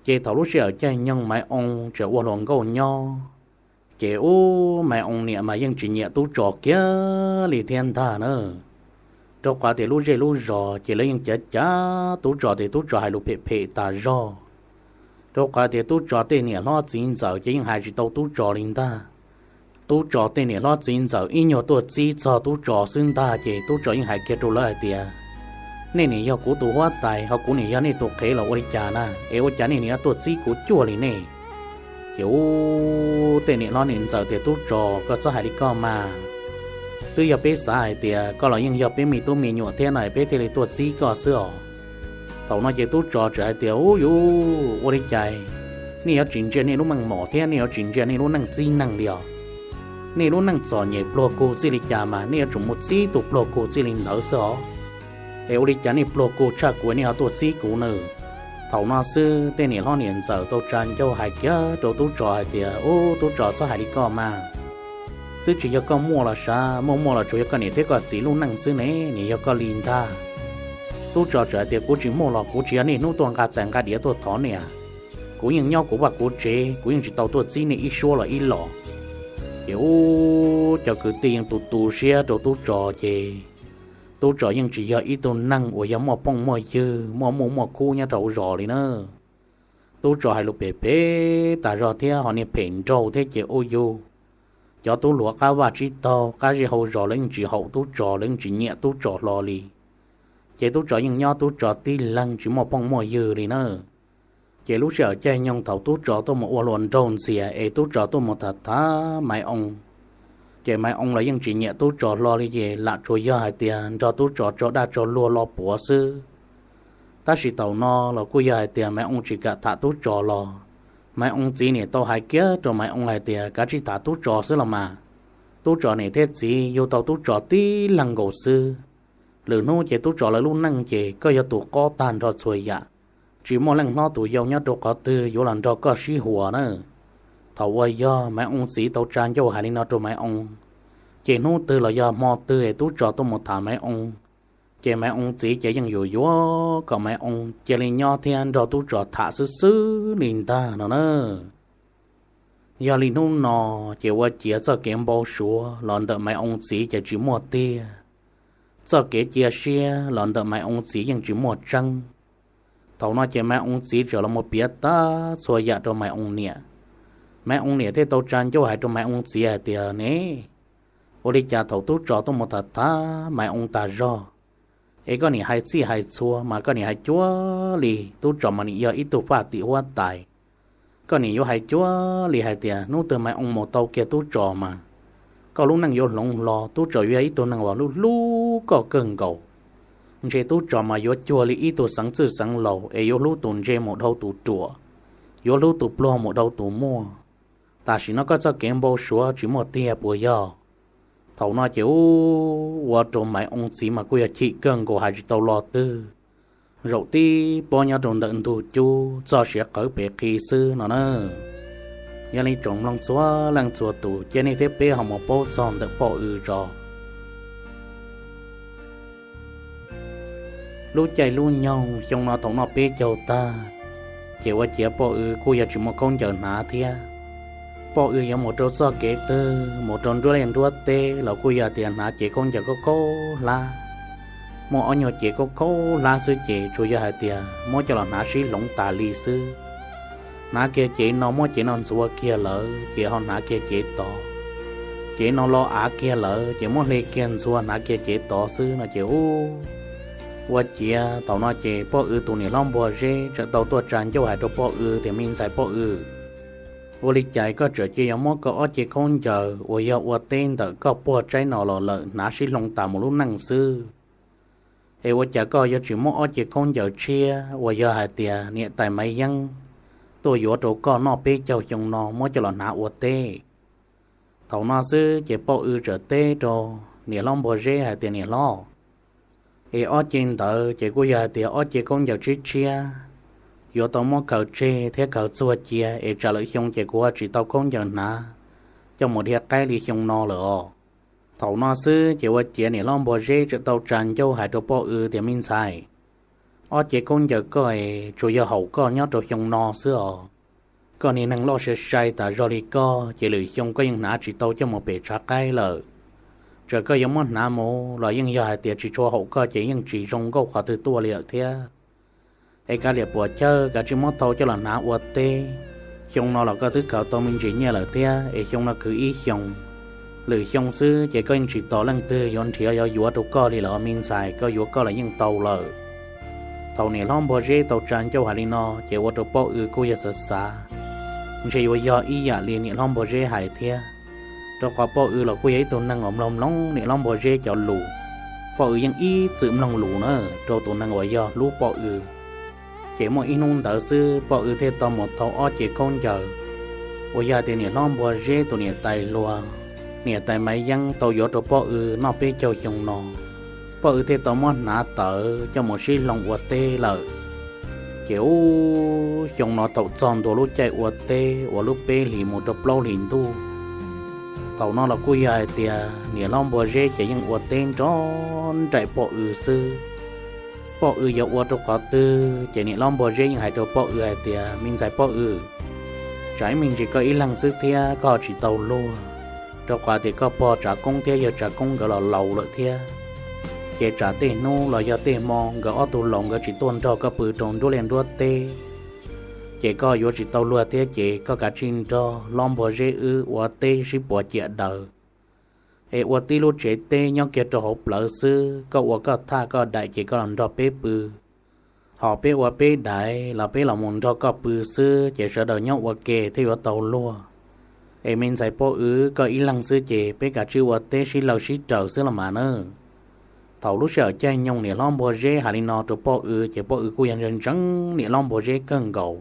Ces thaum lub sij hawm caij nyoog Maiv Oo tseem ua hluas nkauj nyob, ces ub, Maiv Oo niam mas yeej tsis nyiam Tub Tsos kiag li thiab ntag na. Rau qhov tias lub zej lub zos ces lawv yeej cav cav Tub Tsos tias Tub Tsos hais lus phem phem tas zog. Rau qhov tias Tub Tsos tej niam hlob txiv ntxawm ces yeej hais tsis tau Tub Tsos li ntag. Tub Tsos tej niam hlob txiv ntxawm ib nyuag tuaj txib txog Tub Tsos xwb ntag ces Tub Tsos yeej hais kiag rau lawv hais tias, Nej niam yog kuv tus huab tais, ho kuv niam yog nej tus qhev los ua li cas na, es ua cas nej niam yuav tuaj txib kuv cuag li nej? Ces ub, tej niam hlob niam ntxawm tias, Tub Tsos, koj txhob hais li koj mas. Twb yog peb xav hais tias koj los yeej yog peb me tub me nyuam thiab no peb thiaj li tuaj txib koj xwb os. Thaum no ces Tub Tsos txawm hais tias, Ub yuv, ua li cas nej yuav tsis ntsia nej lub meej mom thiab nej yuav tsis ntsia nej lub neej txib neeg li os? Nej lub neej txom nyem pluag kug txij li cas mas nej yuav tsum mus txib tus pluag kug txij li ntawd xwb os. Es ua li cas nej pluag kug tshaj kuv nej ho tuaj txib kuv na? Thaum no xwb tej niam hlob niam ntxawm tau tsa ncauj hais kiag rau Tub Tsos hais tias, Ub, Tub Tsos, txhob hais li koj mas. Twb tsis yog koj muaj los sav, muaj muaj los tsuas yog koj niam thiab koj txiv lub neej xwb ne, niam yog koj li ntag. Tub Tsos txawm hais tias, Kuv tsis muaj los kuv tsis yog niaj hnub tuaj nqa tais nqa diav tuaj thov nej. Kuv yeej nyob kuv vaj kuv tsev, kuv yeej tsis tau tuaj txib nej ib suab los ib los. Ces ub, cov kwv tij yeej tu tu siab rau Tub Tsos ces Tub Tsos yeej tsis yog ib tug neeg uas yog muaj phooj muaj ywg, muaj muj muaj khub nyob rau hauv zos li na. Tub Tsos hais lus phem phem tas zog thiab ho niag phem nraug thiab ces ub yuv, cov tub hluas qab vaj tsib taug qab zej hauv zos lawv yeej tsis haum Tub Tsos, lawv yeej tsis nyiam Tub Tsos hlo li. Ces Tub Tsos yeej nyob Tub Tsos tib leeg tsis muaj phooj muaj ywg li na. Ces lub sij hawm caij nyoog thaum Tub Tsos tuaj mus ua hluas nraug ntxias es Tub Tsos tuaj mus tham tham Maiv Oo, ces Maiv Oo los yeej tsis nyiam Tub Tsos hlo li ces lam tsuas yog hais tias nrog Tub Tsos tso daj tso luag lo puav xwb. Tab sis thaum no los kuj yog hais tias Maiv Oo tsis kam tham Tub Tsos los, Maiv Oo txiv niam tau hais kiag rau Maiv Oo hais tias, Kav tsij tham Tub Tsos xwb los mas. Tub Tsos niam thiab txiv yug tau Tub Tsos tib leeg nkaus xwb. Lwm hnub ces Tub Tsos lawv lub neej ces koj yog tus qob tag nrho txhua yam, tsis muaj leej hlob tus yau nyob rau qhov twg yuav los nrog koj sib huas na. Thaum uas yog Maiv Oo txiv tau tsa ncauj hais li no rau Maiv Oo, ces hnub twg los yog hmo twg es Tub Tsos tuaj mus tham Maiv Oo, ces Maiv Oo txiv ces yeej yuav yuav kom Maiv Oo cia li nyob thiab nrog Tub Tsos tham xwb xwb li ntag no na. Yog li hnub no ces ua ciav txoj kev npau suav los ntawm Maiv Oo txiv ces tsis muaj tiag, txoj kev cia siab los ntawm Maiv Oo txiv yeej tsis muaj tseeb. Thaum no ces Maiv Oo txiv txawm los mus piav tag txhua yam rau Maiv Oo niam. Maiv Oo niam thiaj tau tsa ncauj hais rau Maiv Oo txiv hais tias, Ne, ua li cas thaum tub Tsos tuaj mus tham tham Maiv Oo tas zog, es koj niam hais txhij hais txhua mas koj niam hais cuag li tub Tsos mas nim yog ib tug faj tim huab tais. Koj niam yuav hais cuag li hais tias hnub twg Maiv Oo mus tau kiag tub Tsos mas koj lub neej yuav hloov hlo, tub Tsos yuav yog ib tug neeg uas hlub hlub koj kawg nkaus. Ntshe tub Tsos mas yuav cuag li ib tug xeev txwj xeev laus es yuav hlub tus ntse mus dhau tus ruam, yuav hlub tus pluag mus dhau tus muaj. Tam sim no koj txoj kev npau suav tsis muaj tiag puas yog? Thaum no ces ua rau Maiv Oo txiv mas kuj yog chim kawg nkaus hais tsis tau lo twg. Zaum tib pob nyob rau ntawm ntug cub txoj siav qawv pem qhi xwb no na. Yog li tsoom mloog txhua leej txhua tus, cia nej thiab peb ho mus paub txog ntawm Poj Ws tso. Lub caij lub nyoog xyoo no thaum noj peb caug tag, ces ua ciav Poj Ws kuj yog tsis muaj khaub ncaws hnav thiab. Poj Ws yuav mus rau txoj kev twg, mus rau nruab liaj nruab teb los kuj yog tias hnav cev khaub ncaws khaub khaub hlab. Muaj ob nyuag cev khaub khaub hlab xwb ces tsuas yog hais tias muab coj los hnav sib hloov tas li xwb. Hnav kiag cev no muab cev no ntxuav kiag lawm ces ho hnav kiag cev tod. Cev no lo av kiag lawm ces muab hle kiag ntxuav hnav kiag cev tod xwb no ces ua ciav thaum no ces Poj Ws tus niam hlob Npua Zeb txawm tau tuaj tsa ncauj hais rau Poj Ws tias, Me ntxhais Poj Ws, ua li cas koj txawm cia yuav muab koj ob cev khaub ncaws uas yog ua teb ntawm koj puag tsaib no los lawm hnav sib hloov tas mus lub neej xwb? Es ua cas koj yuav tsis muab ob cev khaub ncaws tshiab uas yog hais tias niam tais Maiv Yeeb tuaj yuav rau koj noj peb caug xyoo no muab coj los hnav ua teb? Thaum no xwb ces Poj Ws txawm teb rau niam hlob Npua Zeb hais tias, Niam hlob, es ob cev ntawd ces kuj yog hais tias ob cev khaub ncaws tshiab tshiab, yuav tau muab khaws tseg thiab khaws txuag cia es tsam lwm xyoo ces kuv ho tsis tau khaub ncaws hnav coj mus dhia qaib li xyoo no lawm os. Thaum no xwb ces ua ciav niam hlob Npua Zeb txawm tau tsa ncauj hais rau Poj Ws tias, Me ntxhais, ob cev khaub ncaws koj es tsuas yog haum koj nyob rau xyoo no xwb os. Koj niag neeg loj sai sai tas zog li koj ces lwm xyoo koj yeej hnav tsis tau coj mus pem tshav qaib lawm. Txawm koj yuav muab hnav mus los yeej yog hais tias tsis tshua haum koj ces yeej tsis zoo nkauj qhov twg tuaj li lawm thiab. Es kav liam puas chawj, kav tsij muab thau coj los hnav ua teb. Xyoo no los koj twb khaws tau me ntsis nyiaj lawm thiab es xyoo no khwv ib xyoos, lwm xyoo xwb ces koj yeej tsis tos leej twg yuav nrhiav yuav yuav rau koj li lawm os me ntxhais, koj yuav koj los yeej tau lawm. Thaum niam hlob Npua Zeb tau tsa ncauj hais li no ces ua rau Poj Ws kuj yog xav xav, ntshe yuav yog ib yam li niam hlob Npua Zeb hais thiab. Rau qhov Poj Ws los kuj yog ib tug neeg uas mloog mloog niam hlob Npua Zeb cov lus. Poj Ws yeej ib txwm mloog lus na rau tus neeg uas yog hlub Poj Ws. Ces muaj ib hnub ntawd xwb Poj Ws thiaj tau mus thau ob cev khaub ncaws uas yog hais tias niam hlob Npua Zeb tus niam tais hluas, niam tais Maiv Yeeb tau yuav rau Poj Ws noj peb caug xyoo no. Poj Ws thiaj tau muab hnav tawm coj mus sib hloov ua teb lawm. Ces ub, xyoo no thaum txog ntua lub caij ua teb uas lub peb hlis mus rau plaub hlis ntuj, thaum no los kuj yog hais tias niam hlob Npua Zeb ces yeej ua teb nrog nraim Poj Ws xwb. Poj Ws yuav ua rau qhov twg ces niam hlob Npua Zeb yeej hais rau Poj Ws hais tias, Me ntxhais Poj Ws, tsam ib me ntsis koj ib leeg xwb thiab koj ho tsis tau luag, rau qhov tias koj pog Tsav Koob thiab yawg Tsav Koob nkawd los laus lawm thiab. Ces tsam tej hnub los yog tej hmo nkawd ob tug laus nkawd tsis tuaj nrog koj pw rau nruab liaj nruab teb, ces koj yuav tsis tau luag thiab ces koj kav tsij nrog hlob Npua Zeb wb ua teb sib puav ciam daws, es ua tib lub tsev teb nyob kiag rau hauv plawv xwb, koj ua koj thaj koj daim ces koj los nrog peb pw. Ho peb ua peb daim los peb los mus nrog koj pw xwb ces sawv daws nyob ua ke thiaj yuav tau luag. Es me ntxhais Poj Ws, koj ib leeg xwb ces peb kav tsij ua teb sib law sib raws xwb los mas nawb. Thaum lub sij hawm caij nyoog niam hlob Npua Zeb hais li no rau Poj Ws ces Poj Ws kuj yog ntseeg ntseeg niam hlob Npua Zeb kawg nkaus.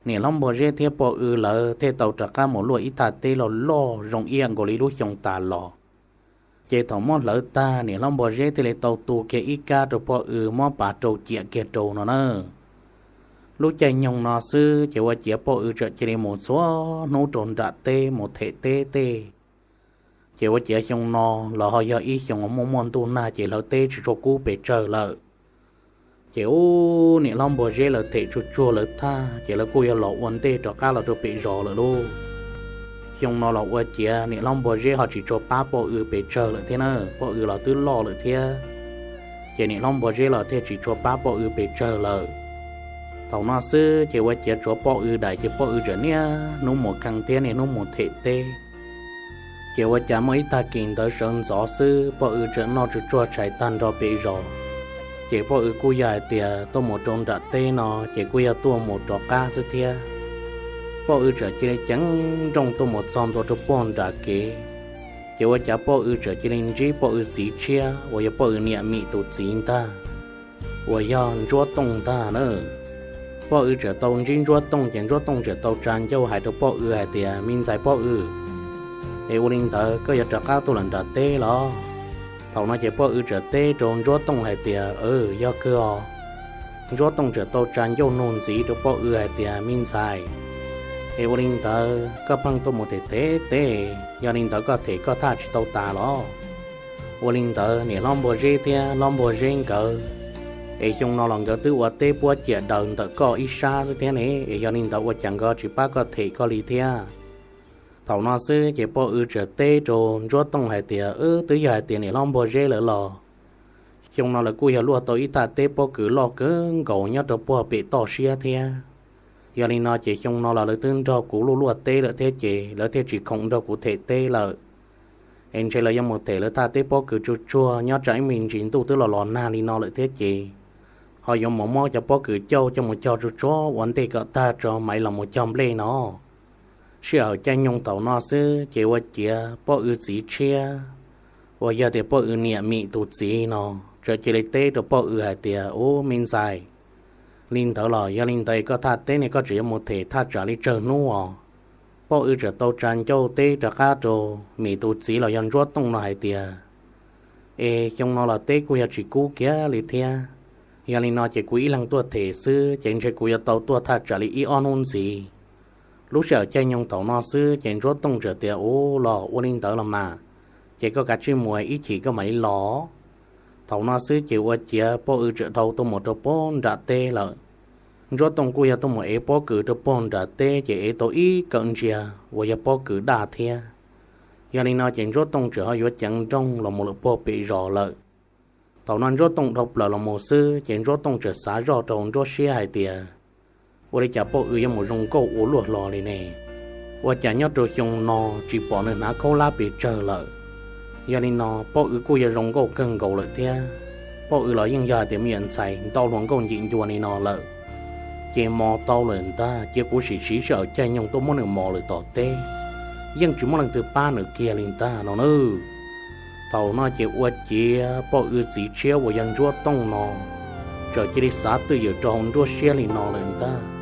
Niam hlob Npua Zeb thiab Poj Ws lawv thiaj tau rov qab mus luaj ib thaj teb loj loj zoo ib yam nkaus li lub xyoo tas los. Ces thaum muab hlawv tag niam hlob Npua Zeb thiaj li tau tu kiag ib kab rau Poj Ws muab pas rau ciam kiag rau no na. Lub caij nyoog no xwb ces ua ciav Poj Ws txawm cia li mus txhua hnub rau nram teb mus them teb tej. Ces ua ciav xyoo no los ho yog ib xyoo muaj muaj ntuj nag ces hlawv teb tsis tshua kub pes tsawg lawm. Ces ub, niam hlob Npua Zeb lawv them tsuag tsuag lawv thaj ces lawv kuj yog los ua ntej rov qab los rau pem zos lawm lauj. Xyoo no los ua ciav niam hlob Npua Zeb ho tsis tshua pab Poj Wb pes tsawg lawm thiab na, Poj Wb los twb loj lawm thiab. Ces niam hlob Npua Zeb los thiaj tsis tshua pab Poj Wb pes tsawg lawm. Thaum no xwb ces ua ciav tshuav Poj Wb daim ces Poj Wb txawm niaj hnub mus kheej thiab niaj hnub mus them teb. Ces ua cas muaj ib tag kis ntawd sawv ntxov xwb Poj Wb txawm noj tsuag tsuag tshais tag nrho pem zos. Ces Poj Wb kuj yog hais tias tuaj mus rau nram teb no ces kuj yog tuaj mus rov qab xwb thiab. Poj Wb txawm cia li ceev nrooj tuaj mus txog ntua rau puag nram kev. Ces ua cas Poj Wb txawm cia li ntsib Poj Wb txiv tshiab uas yog Poj Wb niam Mim tus txiv ntag, uas yog Ntsuab Tooj ntag na. Poj Wb txawm tau ntsib Ntsuab Tooj ces Ntsuab Tooj txawm tau tsa ncauj hais rau Poj Wb hais tias, Me ntxhais Poj Wb, es ua li ntawd koj yuav rov qab tuaj lawm nram teb los? Thaum no ces Poj Wb txawm teb rau Ntsuab Tooj hais tias, Yog kawg os. Ntsuab Tooj txawm tau tsa ncauj nug ntxiv rau Poj Wb hais tias, Me ntxhais, es ua li ntawd koj pheej tuaj mus them them teb, yog li ntawd koj them koj thaj tsis tau tas los? Ua li ntawd niam hlob Npua Zeb thiab hlob Npua Zeb nkawd, es xyoo no los nkawd twb ua teb puab ciam daws ntawm koj ib sab xwb thiab ne, es yog li ntawd ua cas nkawd tsis pab koj them koj li thiab? Thaum no xwb ces Poj Wb txawm teb rau Ntsuab Tooj hais tias, Wb twb yog hais tias niam hlob Npua Zeb lawv los, xyoo no lawv kuj yog luaj tau ib thaj teb pob kws loj kawg nkaus nyob rau puag pem toj siab thiab. Yog li no ces xyoo no los lawv twb nrog kuv luaj luaj teb lawm thiab ces lawv thiaj tsis khoom nrog kuv them teb lawm. Es ntshe lawv yuav mus them lawv thaj teb pob kws tsuag tsuag nyob tsam ib me ntsis ntuj twb los los nag li no lawm thiab ces ho yuav mus muab cov pob kws cauj coj mus cog tsuag tsuag ua ntej kom tag tso mam li los mus cog nplej no. Sij hawm caij nyoog thaum no xwb ces ua ciav Poj Wb txiv tshiab uas yog tias Poj Wb niam Mim tus txiv no txawm cia li teb rau Poj Wb hais tias, Ub me ntxhais, li ntawd los yog li ntawd koj thaj teb ne koj tseem yuav mus them thaj tsam li tsawg hnub os? Poj Wb txawm tau tsa ncauj teb rov qab rau Mim tus txiv los yog Ntsuab Tooj no hais tias, Es xyoo no los teb kuj yog tsis kub kiag li thiab. Yog li no ces kuv ib leeg tuaj them xwb ces ntshe kuv yuav tau tuaj thaj tsam li ib ob hnub ntxiv. Lub sij hawm caij nyoog thaum no xwb ces Ntsuab Tooj txawm tias, Ub los ua li ntawd los mas, ces koj kav tsij mus ib chim koj mam li los. Thaum no xwb ces ua ciav Poj Wb txawm dhau tuaj mus rau puag nram teb lawm. Ntsuab Tooj kuj yog tuaj mus ev pob kws rau puag nram teb ces ev tau ib kawm ntsiag uas yog pob kws daj thiab. Yog li no ces Ntsuab Tooj txawm ho yuav ceev nrooj los mus lawm puag pem zos lawm. Thaum no Ntsuab Tooj dhau plaws los mus xwb ces Ntsuab Tooj txawm xav zoj rau hauv nruab siab hais tias, Ua li cas Poj Wb yuav mus zoo nkauj ua luaj hlo li ne? Ua cas nyob rau xyoo no tsis pom nws hnav khaub hlab pes tsawg lawm? Yog li no Poj Wb kuj yog zoo nkauj kawg nkaus lawm thiab. Poj Wb los yeej yog hais tias me nyuam ntxhais ntau hluas nkauj ncim ncua li no lawm. Ces mos tau lawm ntag, cia kuv sim siv sij hawm caij nyoog tuaj muab nws mos lawm tom teb, yeej tsis muaj leej twg pab nws kiag li ntag no nawb. Thaum no ces ua ciav Poj Wb txiv tshiab uas yog Ntsuab Tooj no txawm cia li xav twj ywm rau hauv nruab siab li no lawm ntag.